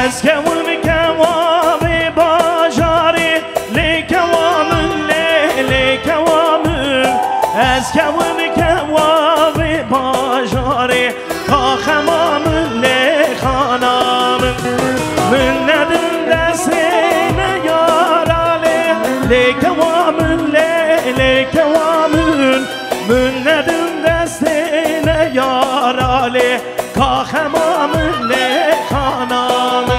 Ez kewim kewa vê bajarê, lê kewa min lê, lê kewa min. Ez kewim kewa vê bajarê, ka xema min lê xana min. Min nedin destê neyara lê, lê kewa min lê, lê kewa min. Min nedin destê neyara lê, ka xema min lê xana min.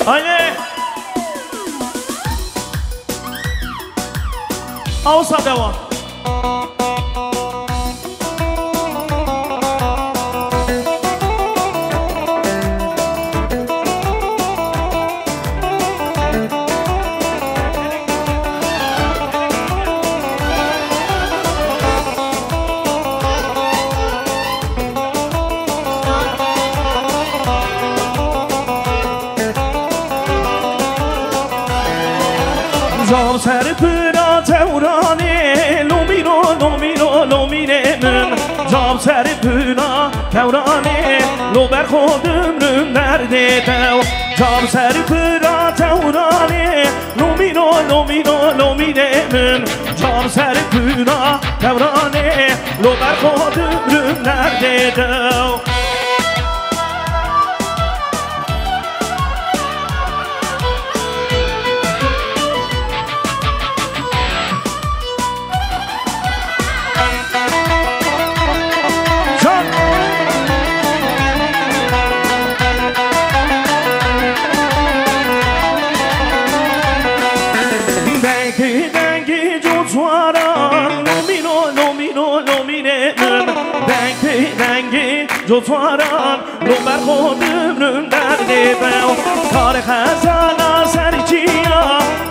Haydi. Awsa devam. Cam ser pira tewranê, lomîno, lomîno, lomînê min. Cam ser pira tewranê, lo ber xwe dimrim derdê tew. Cam ser pira tewranê, lomîno, lomîno, lomînê min. Cam ser pira tewranê, lo ber xwe dimrim derdê tew. Can! Dengê, dengê cotwaran, lomîno, lomîno, lomînê min. Dengê, dengê cotwaran, Lo ber xwe dimrim derdê bew. Karê xezala ser çiya,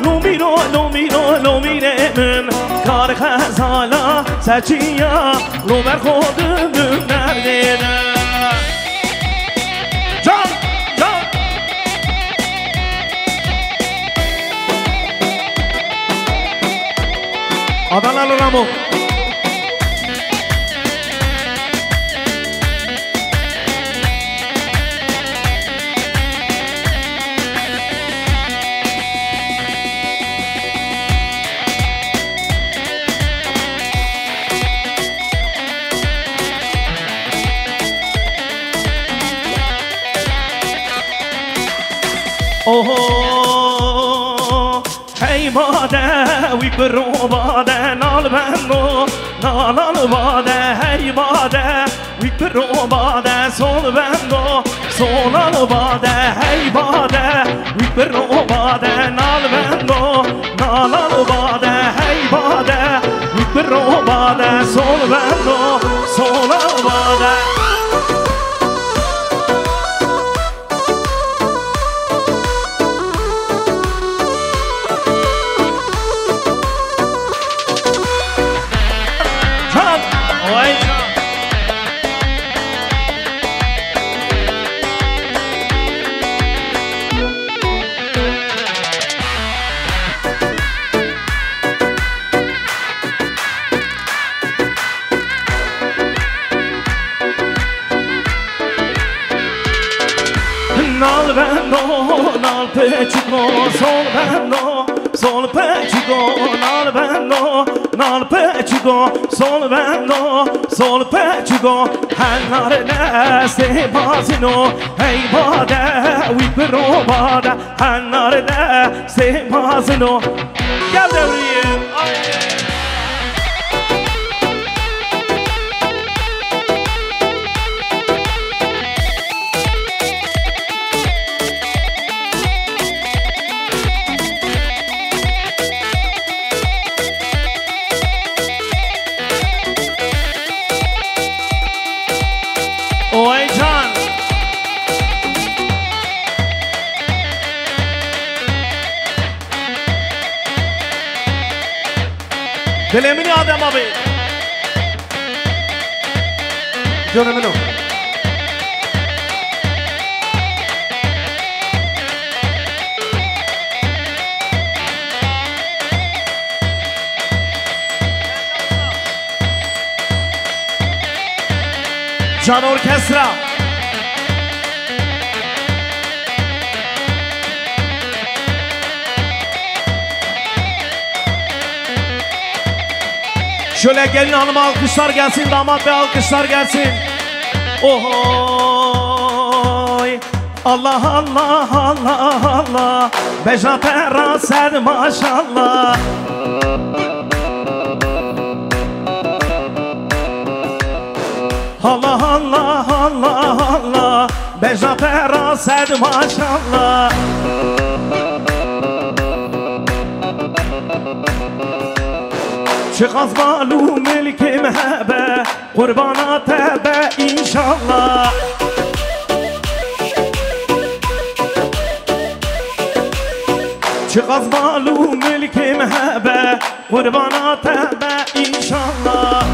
lomîno, lomîno, lomînê min. Karê xezala ser çiya, lo ber xwe dimrim derdê bew. Can, can. Adanalı Ramo. Oho. Hey bade, wî bi ro bade, nal bendo, nal al bade, hey bade, wî bi ro bade, sol bendo, sol al bade, hey bade, wî bi ro bade, nal bendo, nal al bade, hey bade, wî bi ro bade, sol bendo, sol al bade. Nal bendo, nal peçiko, sol bendo, sol peçiko, nal bendo, nal peçiko, sol bendo, sol peçiko, henar destê bazino, hey bade, wî bi ro bade, henar destê bazino. Gel devriyim. Ay. Oy can. Dilê min Adem abi. Canım min o. Can Orkestra. Şöyle gelin hanıma alkışlar gelsin, damat bey alkışlar gelsin. Ohoy. Allah, Allah, Allah, Allah. Beja te ra ser maşallah. Allah, Allah, Allah, Allah. Bejna te ra sed maşallah. Çiqas mal û milkê me hebe, qurbana te be înşallah. Çiqas mal û milkê me hebe, qurbana te be înşallah.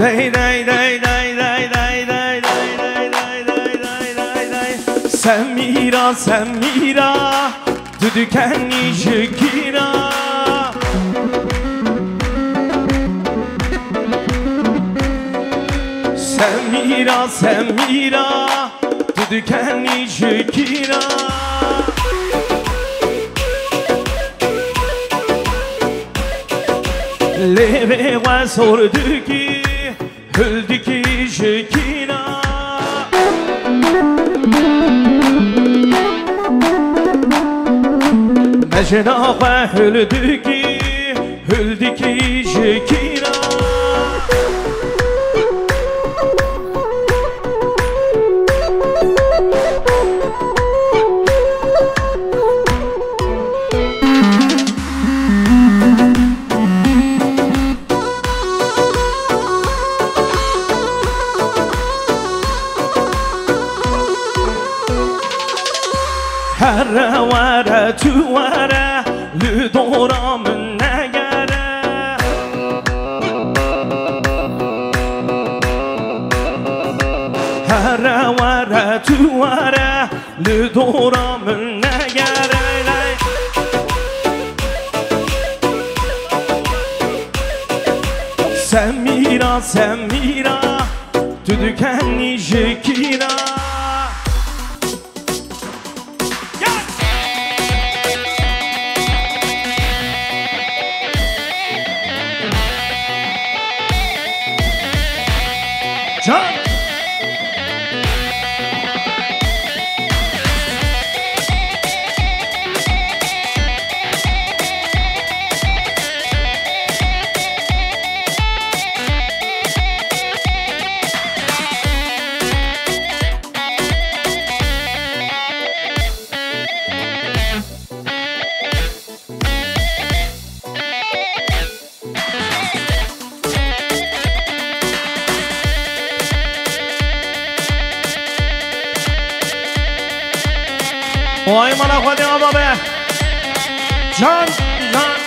Dey, dey, dey. Semîra, Semîra, tu dikenî ji kîra? Semîra, Semîra, tu dikenî ji kîra? Lê vê we sor dikî, hil dikî ji kîra? Bejna xwe hil dikî, hil dikî ji kîra? Here were tu were, li dora min negere. Here were tu were, li dora min negere. Semîra, Semîra, tu dikenî ji kîra? Can! Vay mala Xwedê ava be. Can, can.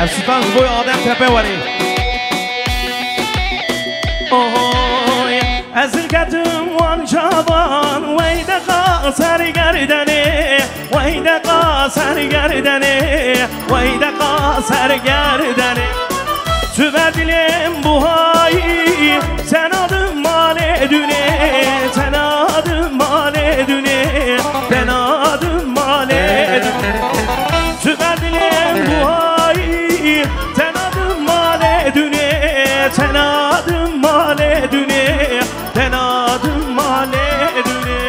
Ev stan ji bo Adem Tepe werê. Oy, ez hilketim wan çavan, wey deqa sergerdenê, wey deqa sergerdenê, wey deqa sergerdenê. Tu ve dilêm buhayî, te nadim malê dunê, te nadim malê dunê, te nadim malê dunê. Tu ve dilêm buhayî, te nadim malê dunê, te nadim malê dunê, te nadim malê dunê.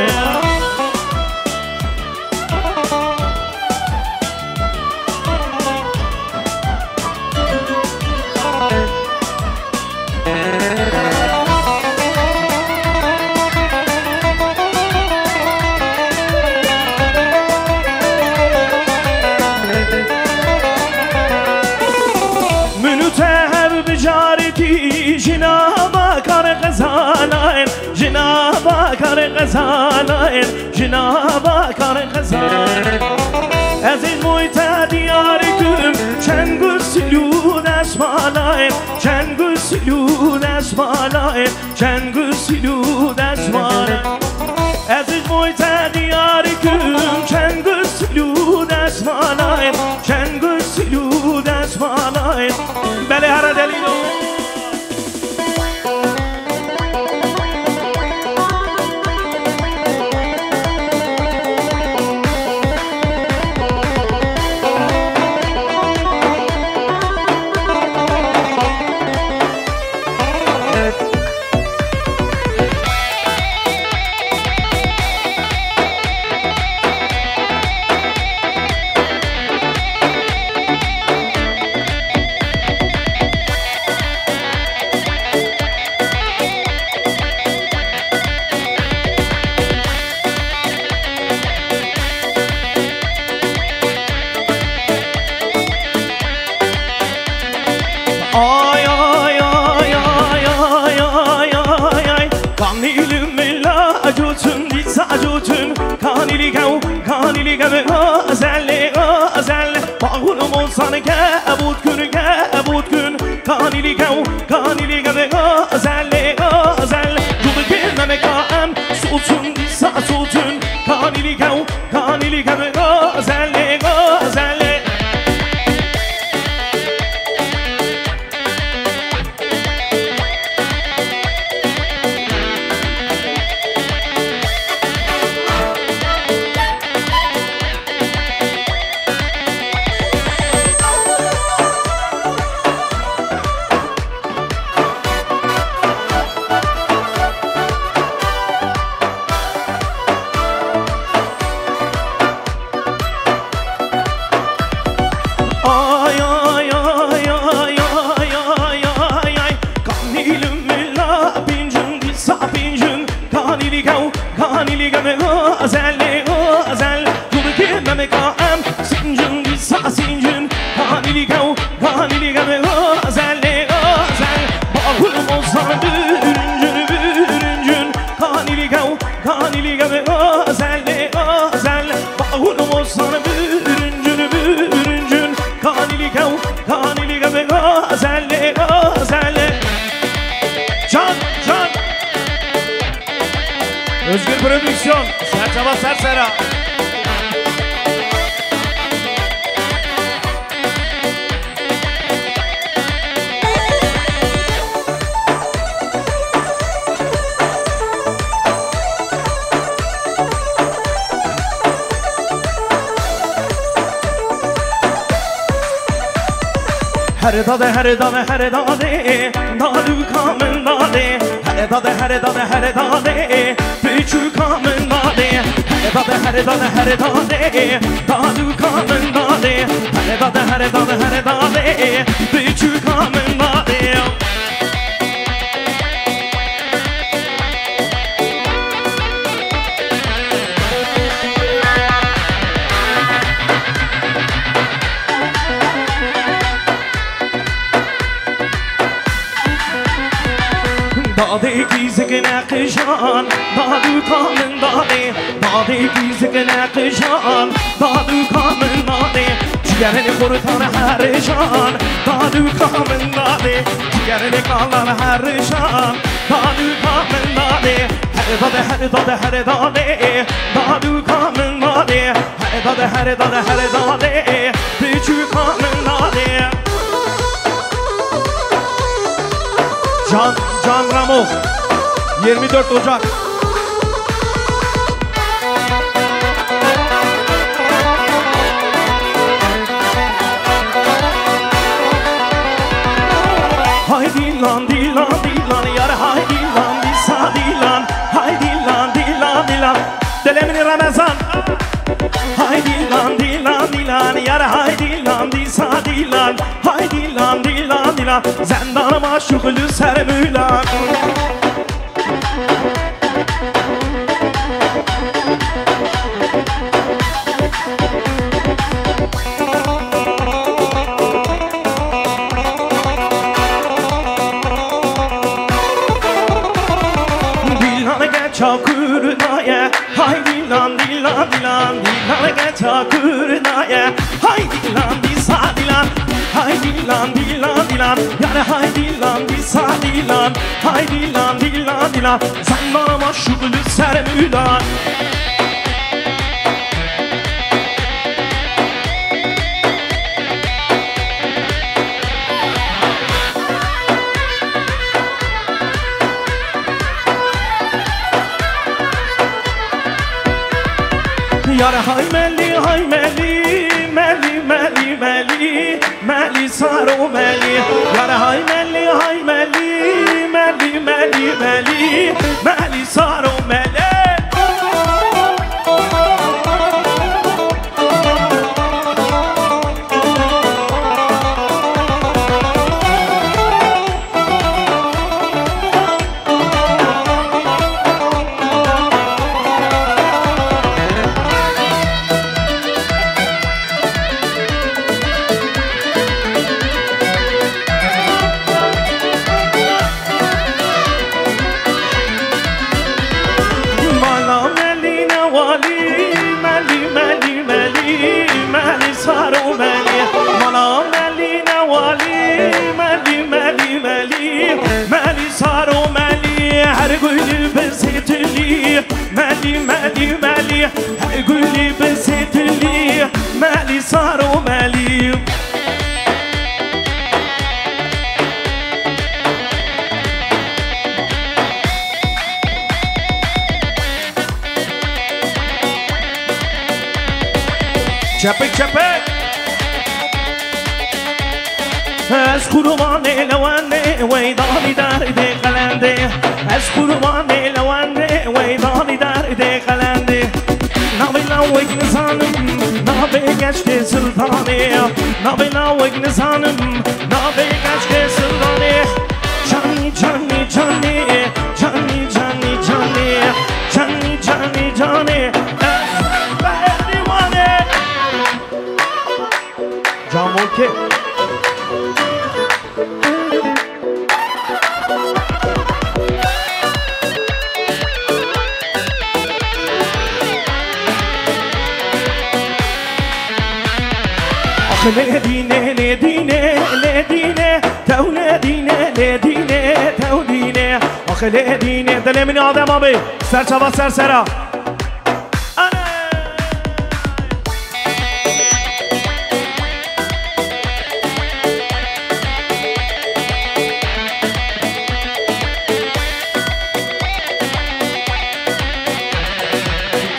Min û te hev bi carekî jina bakar xezanayên, jina bakar xezanayên, jina bakar xezanayên. Ez ê ji bo te Çend guslu desmalayê, çend guslu desmalayê, çend guslu desmalayê. Ez ji bo te diyar kim, çend guslu desmalayê, çend guslu desmalayê. Belê here delîlo. Ay, ay, ay. Kanîlim la cotun, dîsa cotun. Kanîlî kew, kanîlî kew, gazelê, gazel. Baxul mozan ke, ebut kun, ke, ebut kun. Kanîlî kew, kanîlî kew, gazelê, gazel. Cûdikê memeka em, sotun, dîsa sotun. Kanîlî kew, kanîlî kew, gazelê, gazelê. Ay, ay, ay. Kanîlim la pincin, dîsa pincin. Kanîlî kew, kanîlî kew, gazelê, gazel. Cûdikê memeka em, sincin, dîsa sincin. Kanîlî kew, kanîlî kew, gazelê, gazel. Baxul mozan bürüncün, bürüncün. Kanîlî kew, kanîlî kew, gazelê, gazel. Baxul mozan bürüncün, bürüncün. Kanîlî kew, kanîlî kew, gazelê, gazelê. Can, can. Özgür Prodüksiyon, ser çava ser sera. Her dade, her dade, her dade, dadûka min dadê. Her dade, her dade, her dade, piçûka min dadê. Her dade, her dade, her dade, dadûka min dadê. Her dade, her dade, her dade, piçûka min dadê. Dadê kîzik neqijan, dadûka min dadê. Dadê kîzik neqijan, dadûka min dadê. Cigerê xurtan herijan, dadûka min dadê. Cigerê kalan herijan, dadûka min dadê. Her dadê, her dadê, her dadê, dadûka min dadê. Her dadê, her dadê, her dadê, piçûka min dadê. Can, Can Ramo, yirmi dört Ocak. Hay dilan, dilan, dilan, yar, hay dilan, dîsa dilan. Hay dilan, dilan, dilan. Dilê min ê Remezan. Hay dilan, dilan, dilan, yar, hay dilan, dîsa dilan. Hay dilan, dilan, dilan, zendana maşuq li ser milan. Dilan geça Kurdaye, hay dilan, dilan, dilan, dilan geça Kurdaye, hay dilan, dîsa dilan. Dilan, dilan, dilan, yare hay dilan, dîsa dilan, hay dilan, dilan, dilan, zengana maşûq li ser mûlan. Yare hay melî, hay melî, melî, melî, melî. Melî saro melî, yar hay melî, hay melî, melî, melî, melî, melî saro melî. Mala melî newalî, melî, melî, melî, melî saro melî. Mala melî newalî, melî, melî, melî, melî saro melî. Her gulî bi zêtilî, melî, melî, melî. Her gulî bi zêtilî, melî saro melî. Çepik çepik. Ez qurbanê lewendê, wey danî derdê qelendê. Ez qurbanê lewendê, wey danî derdê qelendê. Navê lawek nizanim, navê geşkê siltanê. Navê lawek nizanim, navê geşkê siltanê. Canî, canî, canî, canî, canî, canî, canî, canî, canî. Ez pehliwanê. Camolke. Ax lê dîne, lê dîne, lê dîne, tew lê dîne, lê dîne, tew dîne. Ax lê dîne, dilê min Adem abi, ser çava ser sera.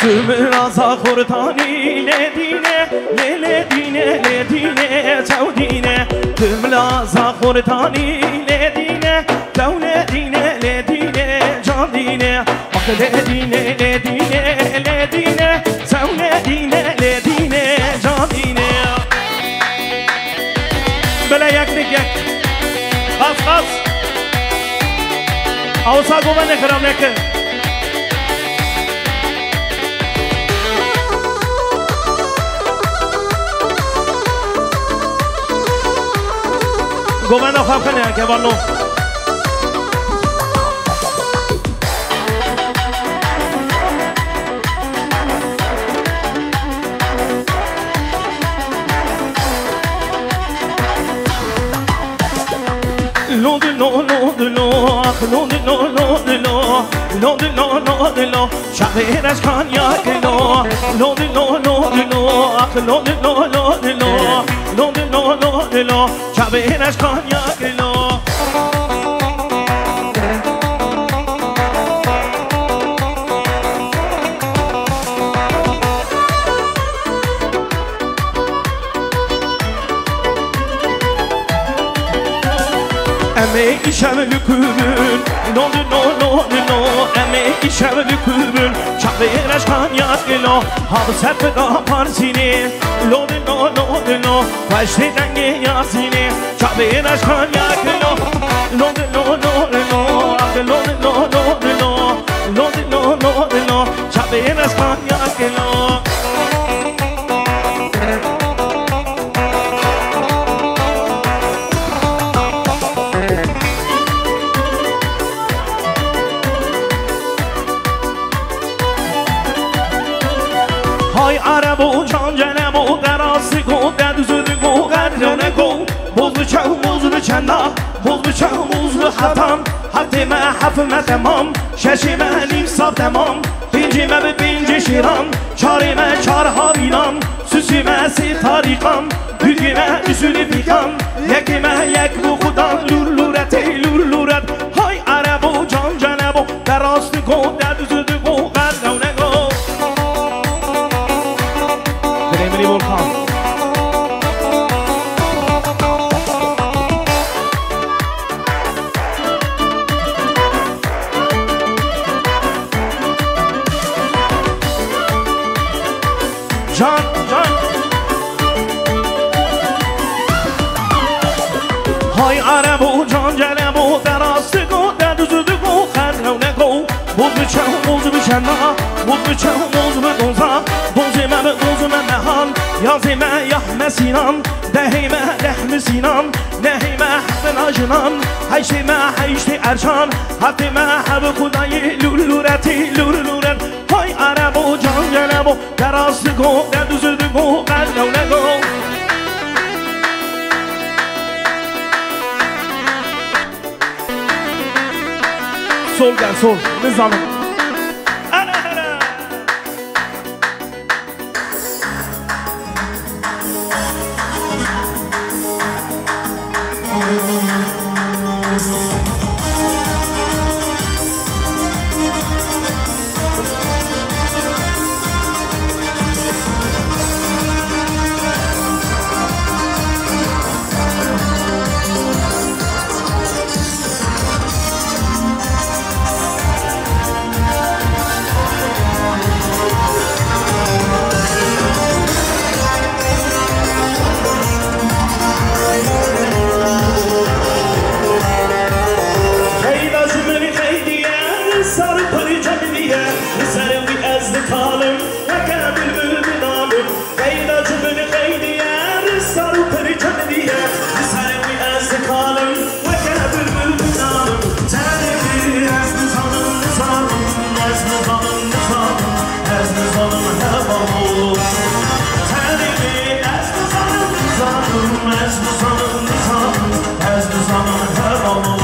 Tu min raza xurtanî lê dîne, lê lê dîne, lê dîne, çew dîne. Tu min raza xurtanî lê dîne, çew lê dîne, lê dîne, can dîne. Bak lê dîne, lê dîne, lê dîne, çew lê dîne, lê dîne, can dîne. Bele yek dik yek. Qas qas. Awsa govene xirab neke. Govena xwe bixine, kevano. Lo di lo, lo di lo, ax lo di lo, lo di lo, lo di lo, lo di lo, çavê reşkan ya kilo. Lo di lo, lo di lo, ax lo di lo, lo di lo, lo di lo, lo di lo, çavê reşkan ya kilo. Em ê îşev li ku bin, no di no, no di no. Em ê îşev li ku bin, çavê reşkan ya kilo. Ha bi ser pida parsînê, lo di no, no di no. Xweş tê dengê Yasînê. Çavê reşkan ya kilo. Lo di lo, lo di lo, ah, lo di lo, lo di lo. Lo di lo, lo di lo. Çavê reşkan ya kilo. Hay Erebo, can Cenebo, derasiko, deduzuriko, gerdoneko. Boz bi çew, boz bi çenda, boz bi çew, boz bi hetan. Heftê me heft me temam, şeşê me nîv sav temam. Pêncê me bi pêncê şêran, çarê me çar havînan. Süsê me sê tarîqan, dudgê me usûlê fîqan. Yekê me yek bû xudan, lûr lûretê, lûr lûret. Hay erebo, can cenebo, te rast digo, te duz digo, qet lew nego. Dilê min î Volkan. Can, can. Hay erebo, can cenebo, te rast digo, te duz digo, qet lew nego. Boz bi çew, boz bi çenda, boz bi çew, boz bi doza. Dozê me bi dozê me mehan, yazê me yah me sînan, dehê me deh mi sînan, nehê me heft najinan, heştê me heştê erşan, heftê me heb xudayê lûr lûretê, lûr lûret. Hay erebo, can cenebo, te rast digo, te duz digo, qet lew nego. Sol gel, sol. Nizanim. Ana, ana. Qeyda ji min qeydiye, sar û parî cemiliye, li ser wî ez dikalim, weke bilbil bidalim. Qeyda ji min qeydiye, sar û parî cemiliye, li ser wî ez dikalim, weke bilbil bidalim. Tenê wî ez nizanim, nizanim, ez nizanim, nizanim, ez nizanim hevalno. Tenê wî ez nizanim, nizanim, ez nizanim, nizanim, ez nizanim hevalno.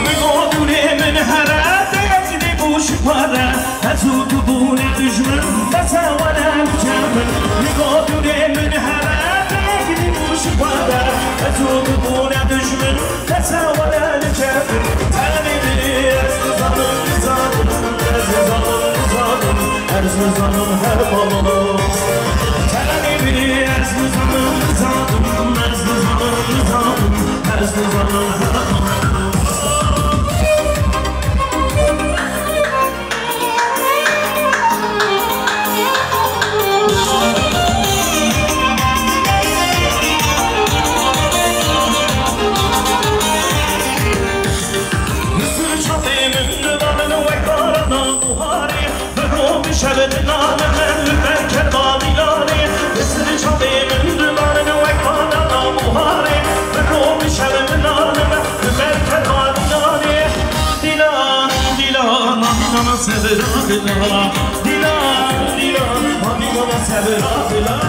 Min got dûrê min here, dengê bû ji xwe re. Ez û tu bûne dijmin, bes e were li cem min. Min got dûrê min here, dengê bû ji xwe re. Ez û tu bûne dijmin, bes e were li cem min. Tenê min, ez nizanim, nizanim, ez nizanim, nizanim, ez nizanim hevalno. Tenê min, ez nizanim, nizanim, ez nizanim, nizanim, ez nizanim hevalno. Li ser çavê min didanin wek barana buharê, bi roj bi şev didanin li ber kerba dîlanê. Li ser çavê min didanin wek barana buharê, bi roj bi şev didanin li ber kerba dîlanê. Dîlan, dîlan, dîlan, sevda dîlan. Dîlan, dîlan, dîlan, sevda dîlan.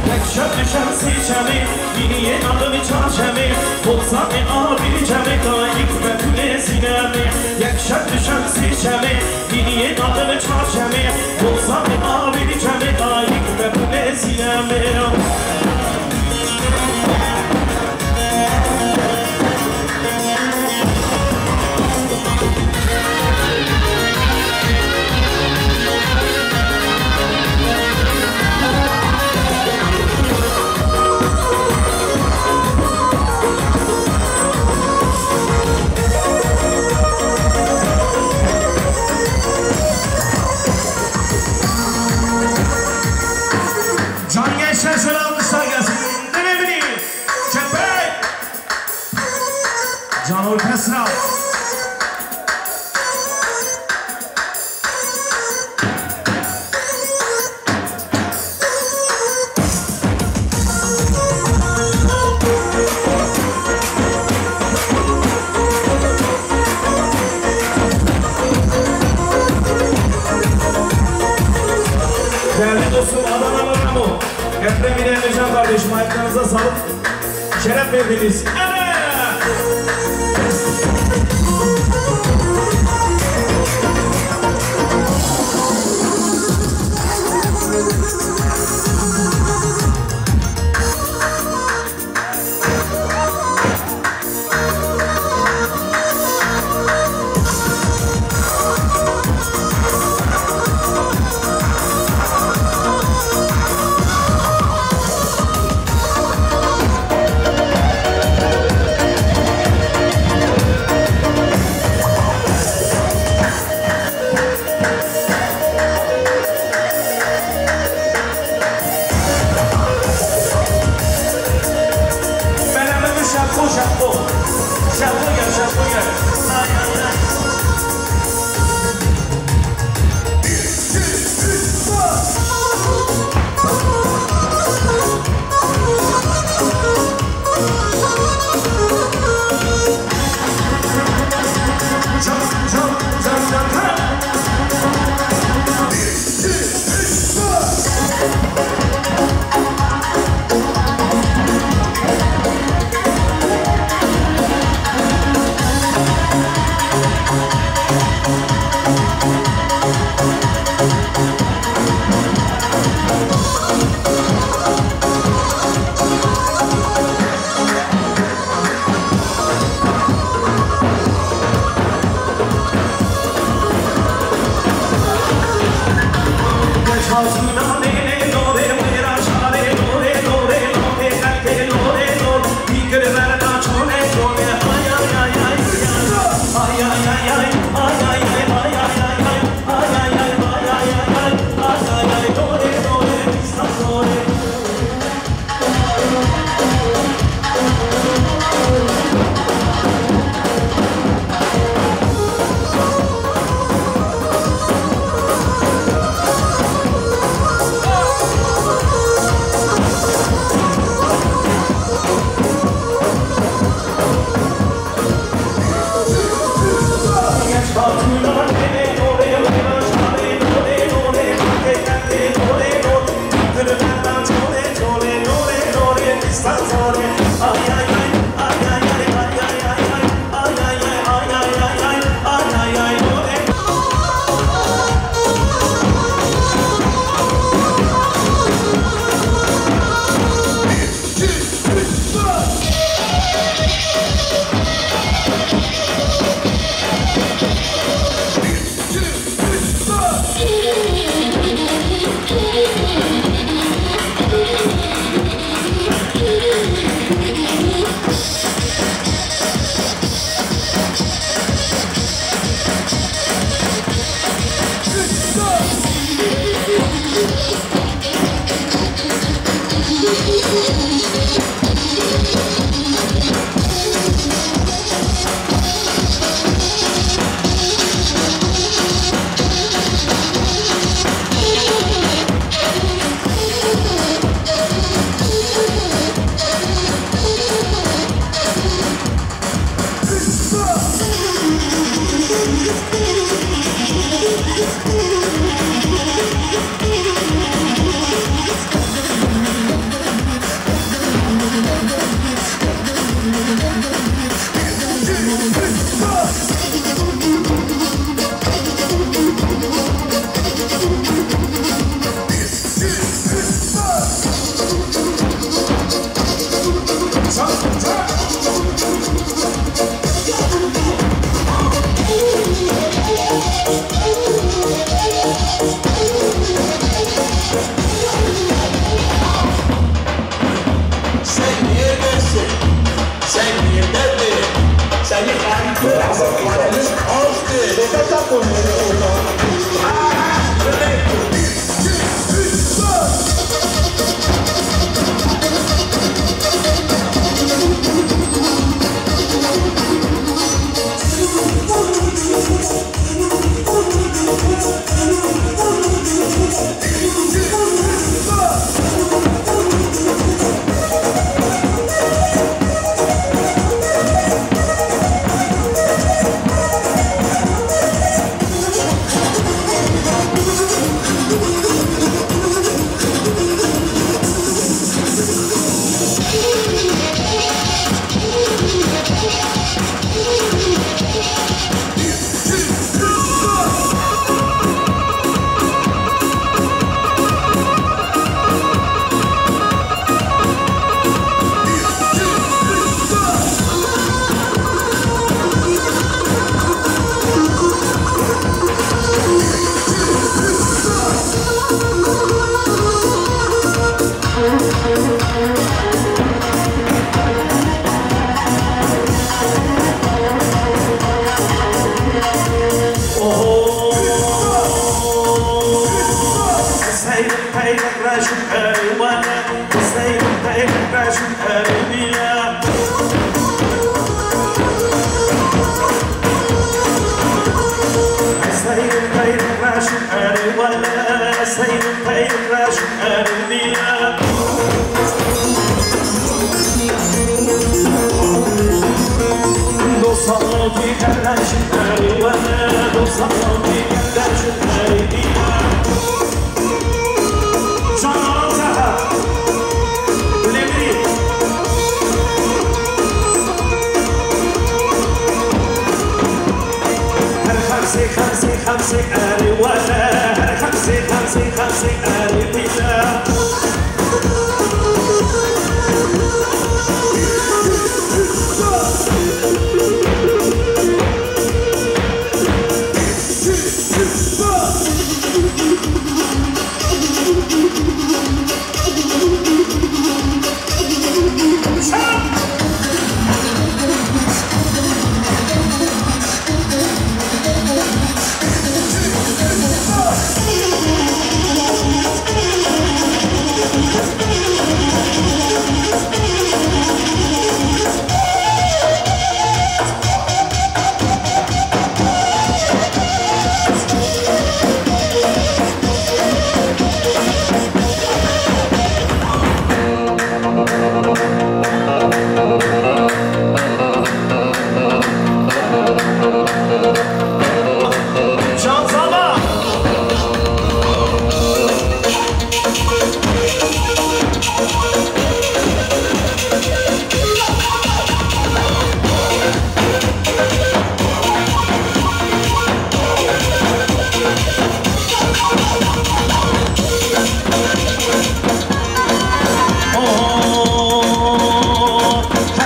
Yek şev düşen sê çemê, bîniyê navê çar çemê, bozanê avê çemê, dayik Betûlê Sînemê. Yek şev düşen sê çemê, bîniyê navê çar çemê, bozanê avê çemê, dayik Betûlê Sînemê. Can Gençler şöyle alkışlar gelsin. Dene bini. Çepek. Can Orkestra. Değerli dostum, Adanalı Ramo, Ekrem ile Emrecan kardeşim, ayaklarınıza sağlık. Şeref verdiniz. Evet! Bela bela, şapko, şapko. Şapko gel, şapko gel.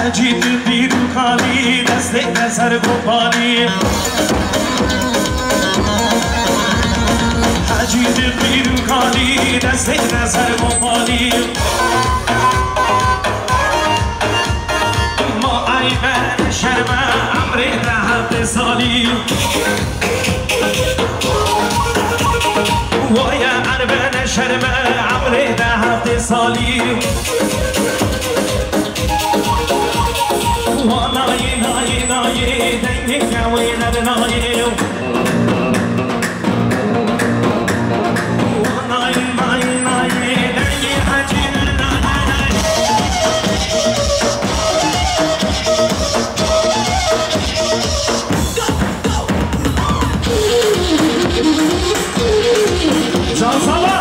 Hecî tu pîr û kalî, destê te ser gopalî. Hecî tu pîr û kalî, destê te ser gopalî. Ma eybe ne şerme, emrê te heftê salî. Waye erbe ne şerme, emrê te heftê salî. Wa nayê, nayê, nayê, dengê kewê ler nayê. Wa nayê, nayê, nayê, dengê hecî ler nayê. Can sağla.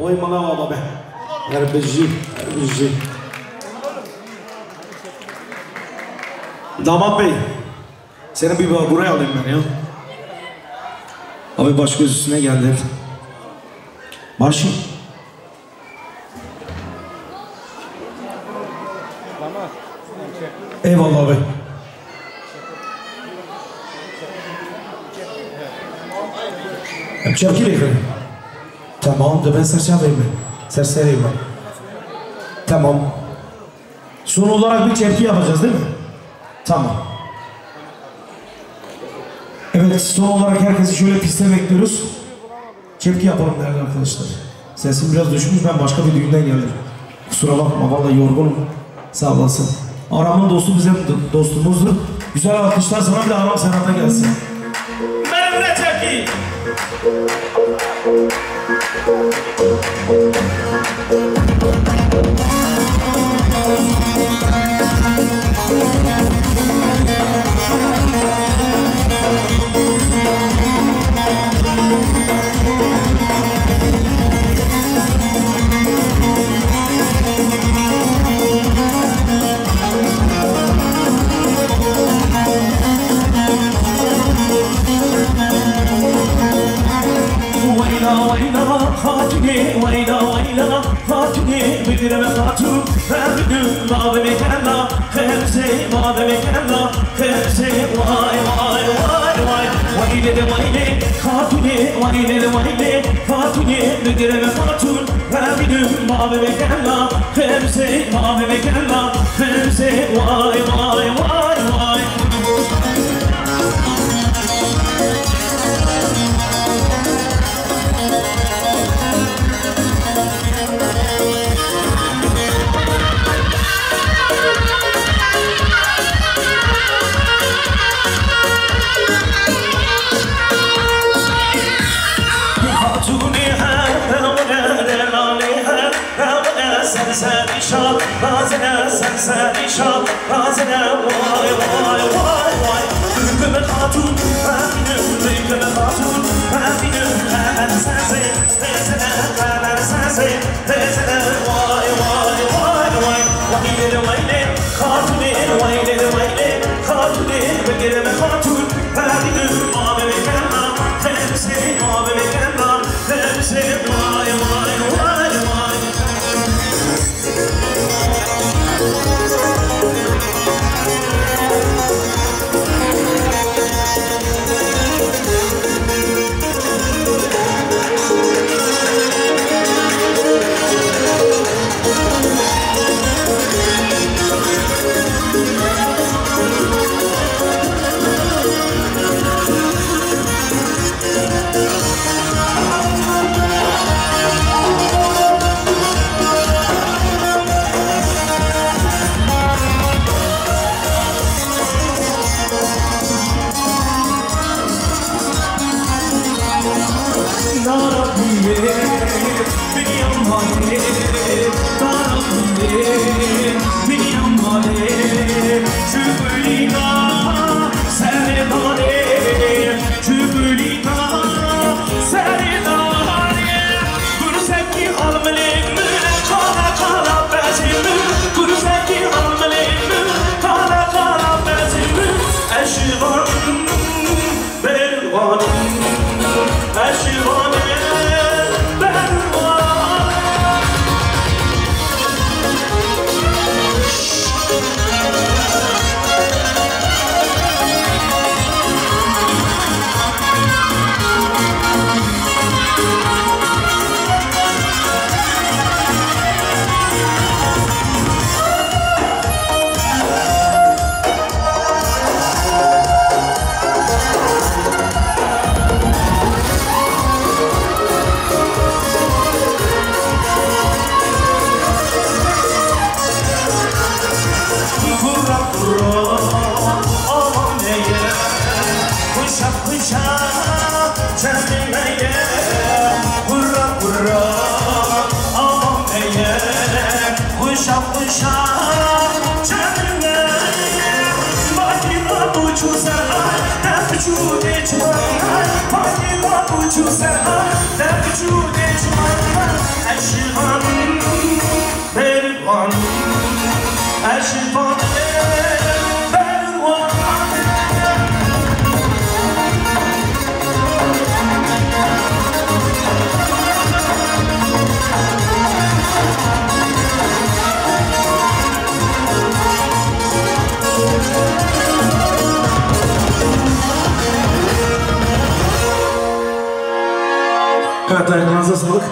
Oy mala wa babe. Her bijî, her bijî. Damat Bey, seni bir buraya alayım ben ya. Abi baş göz üstüne geldi. Başı. Eyvallah abi. Em çevkî lêxin. Tamam, de ben serçaveyim ben. Sersereyim ben. Tamam. Son olarak bir çevki yapacağız değil mi? Tamam. Evet, son olarak herkesi şöyle piste bekliyoruz. Çevki yapalım değerli arkadaşlar. Sesim biraz düşmüş, ben başka bir düğünden geldim. Kusura bakma, vallahi yorgunum. Sağ olasın. Aram'ın dostu bizim do-, dostumuzdur. Güzel alkışlar sana, bir de Aram Serhat'a gelsin. Merhaba çevki. Weyla, weyla, xatunê, weyla, weyla, xatunê, bigire me xatun, berdin, bavê me kela, xemzê, bavê me kela, xemzê, way, way, way, way. Weylê de weylê, xatunê, weylê de weylê, xatunê, bigire me xatun, berdin, bavê me kela, xemzê, bavê me kela, xemzê, way, way, way, way. Xatûnê her delalê her Razine ser serî şa, razine ser serî şa, razine vay, vay, vay, vay. Gülgün Hatun, Emînim, Gülgün Hatun, Emînim, Qemer Sezê, tezine, Qemer Sezê, tezine, vay, vay, vay, vay. Weylê, weylê, Hatunê, weylê, weylê, Hatunê, bigirme Hatun, Emînim, mavê kena, tezê, mavê kena, tezê, vay, vay, vay. Berwan, ez ji van berwan. Kurra kurra aman eye, kuşa kuşa çemine ye. Kurra kurra aman eye, kuşa kuşa çemine ye. Bakira buçu seray, te buçu de çuvaray. Bakira buçu seray, te buçu de çuvaray. Eşivan Berwan, ez ji van berwan. Evet, ayaklarınıza sağlık.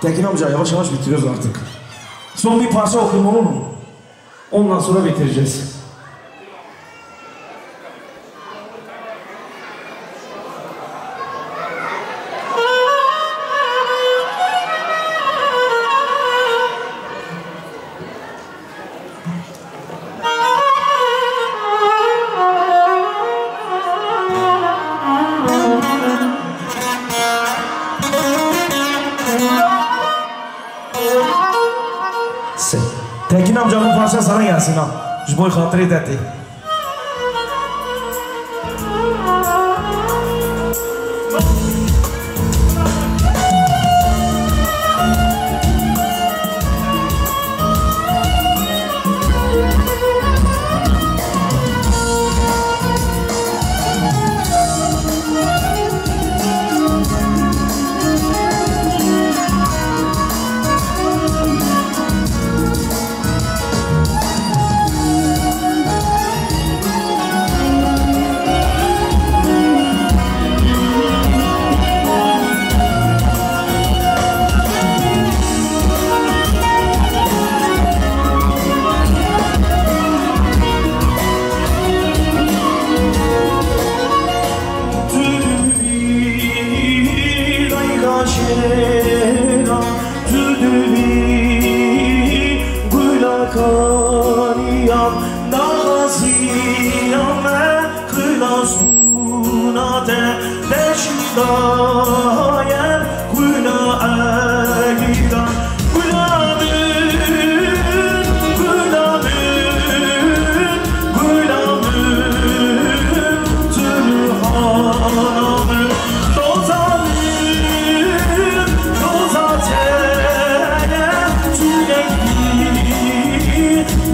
Tekin amca, yavaş yavaş bitiriyoruz artık. Son bir parça okuyayım, olur mu? Ondan sonra bitireceğiz. Se. Tekin amca, bu parça sana gelsin ha. Ji bo xatirê te tê. Tu dibî rayra şêran, tu dibî gula kaniyan, naxaziya me xilas bûna te, deşt daye xwîna Elî dan. Gula min, gula min, gula min, tu ruhana min. Doza min, doza te ye, tu yekî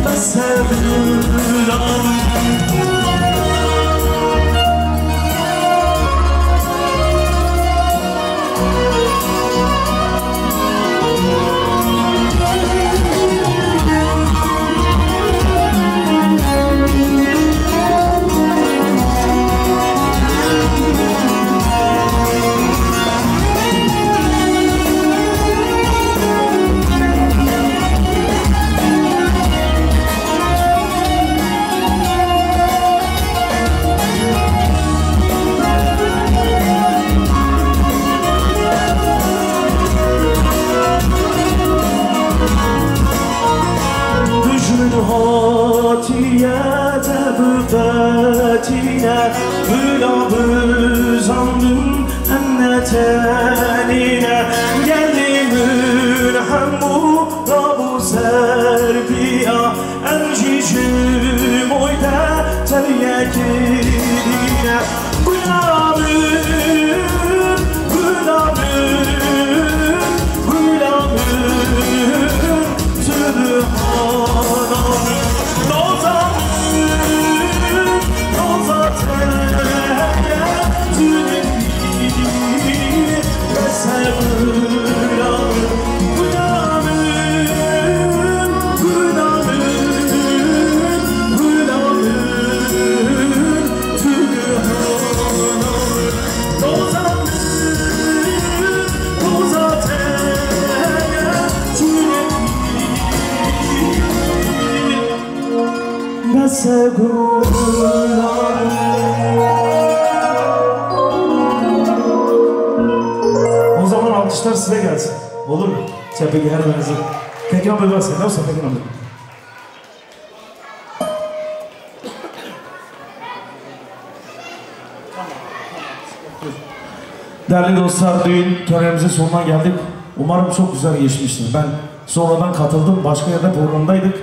bes e min. Dijmin hatiye te biqetîne, bila bizandim em ne tenî ne. O zaman alkışlar size gelsin. Olur mu? Sen peki her benzi. Peki abi varsa, ne olsa peki abi. Değerli dostlar, düğün törenimizin sonuna geldik. Umarım çok güzel geçmiştir. Ben sonradan katıldım, başka yerde programdaydık.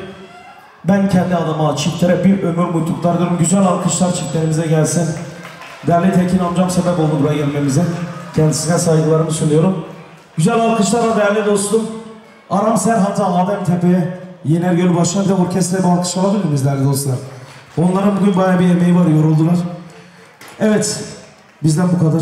Ben kendi adıma çiftlere bir ömür mutluluklar diliyorum. Güzel alkışlar çiftlerimize gelsin. Değerli Tekin amcam sebep oldu buraya gelmemize. Kendisine saygılarımı sunuyorum. Güzel alkışlarla değerli dostum Aram Serhat'a, Adem Tepe'ye, Yener Gölbaşı'na bir de orkestraya bir alkış alabilir miyiz değerli dostlar? Onların bugün bayağı bir emeği var, yoruldular. Evet, bizden bu kadar.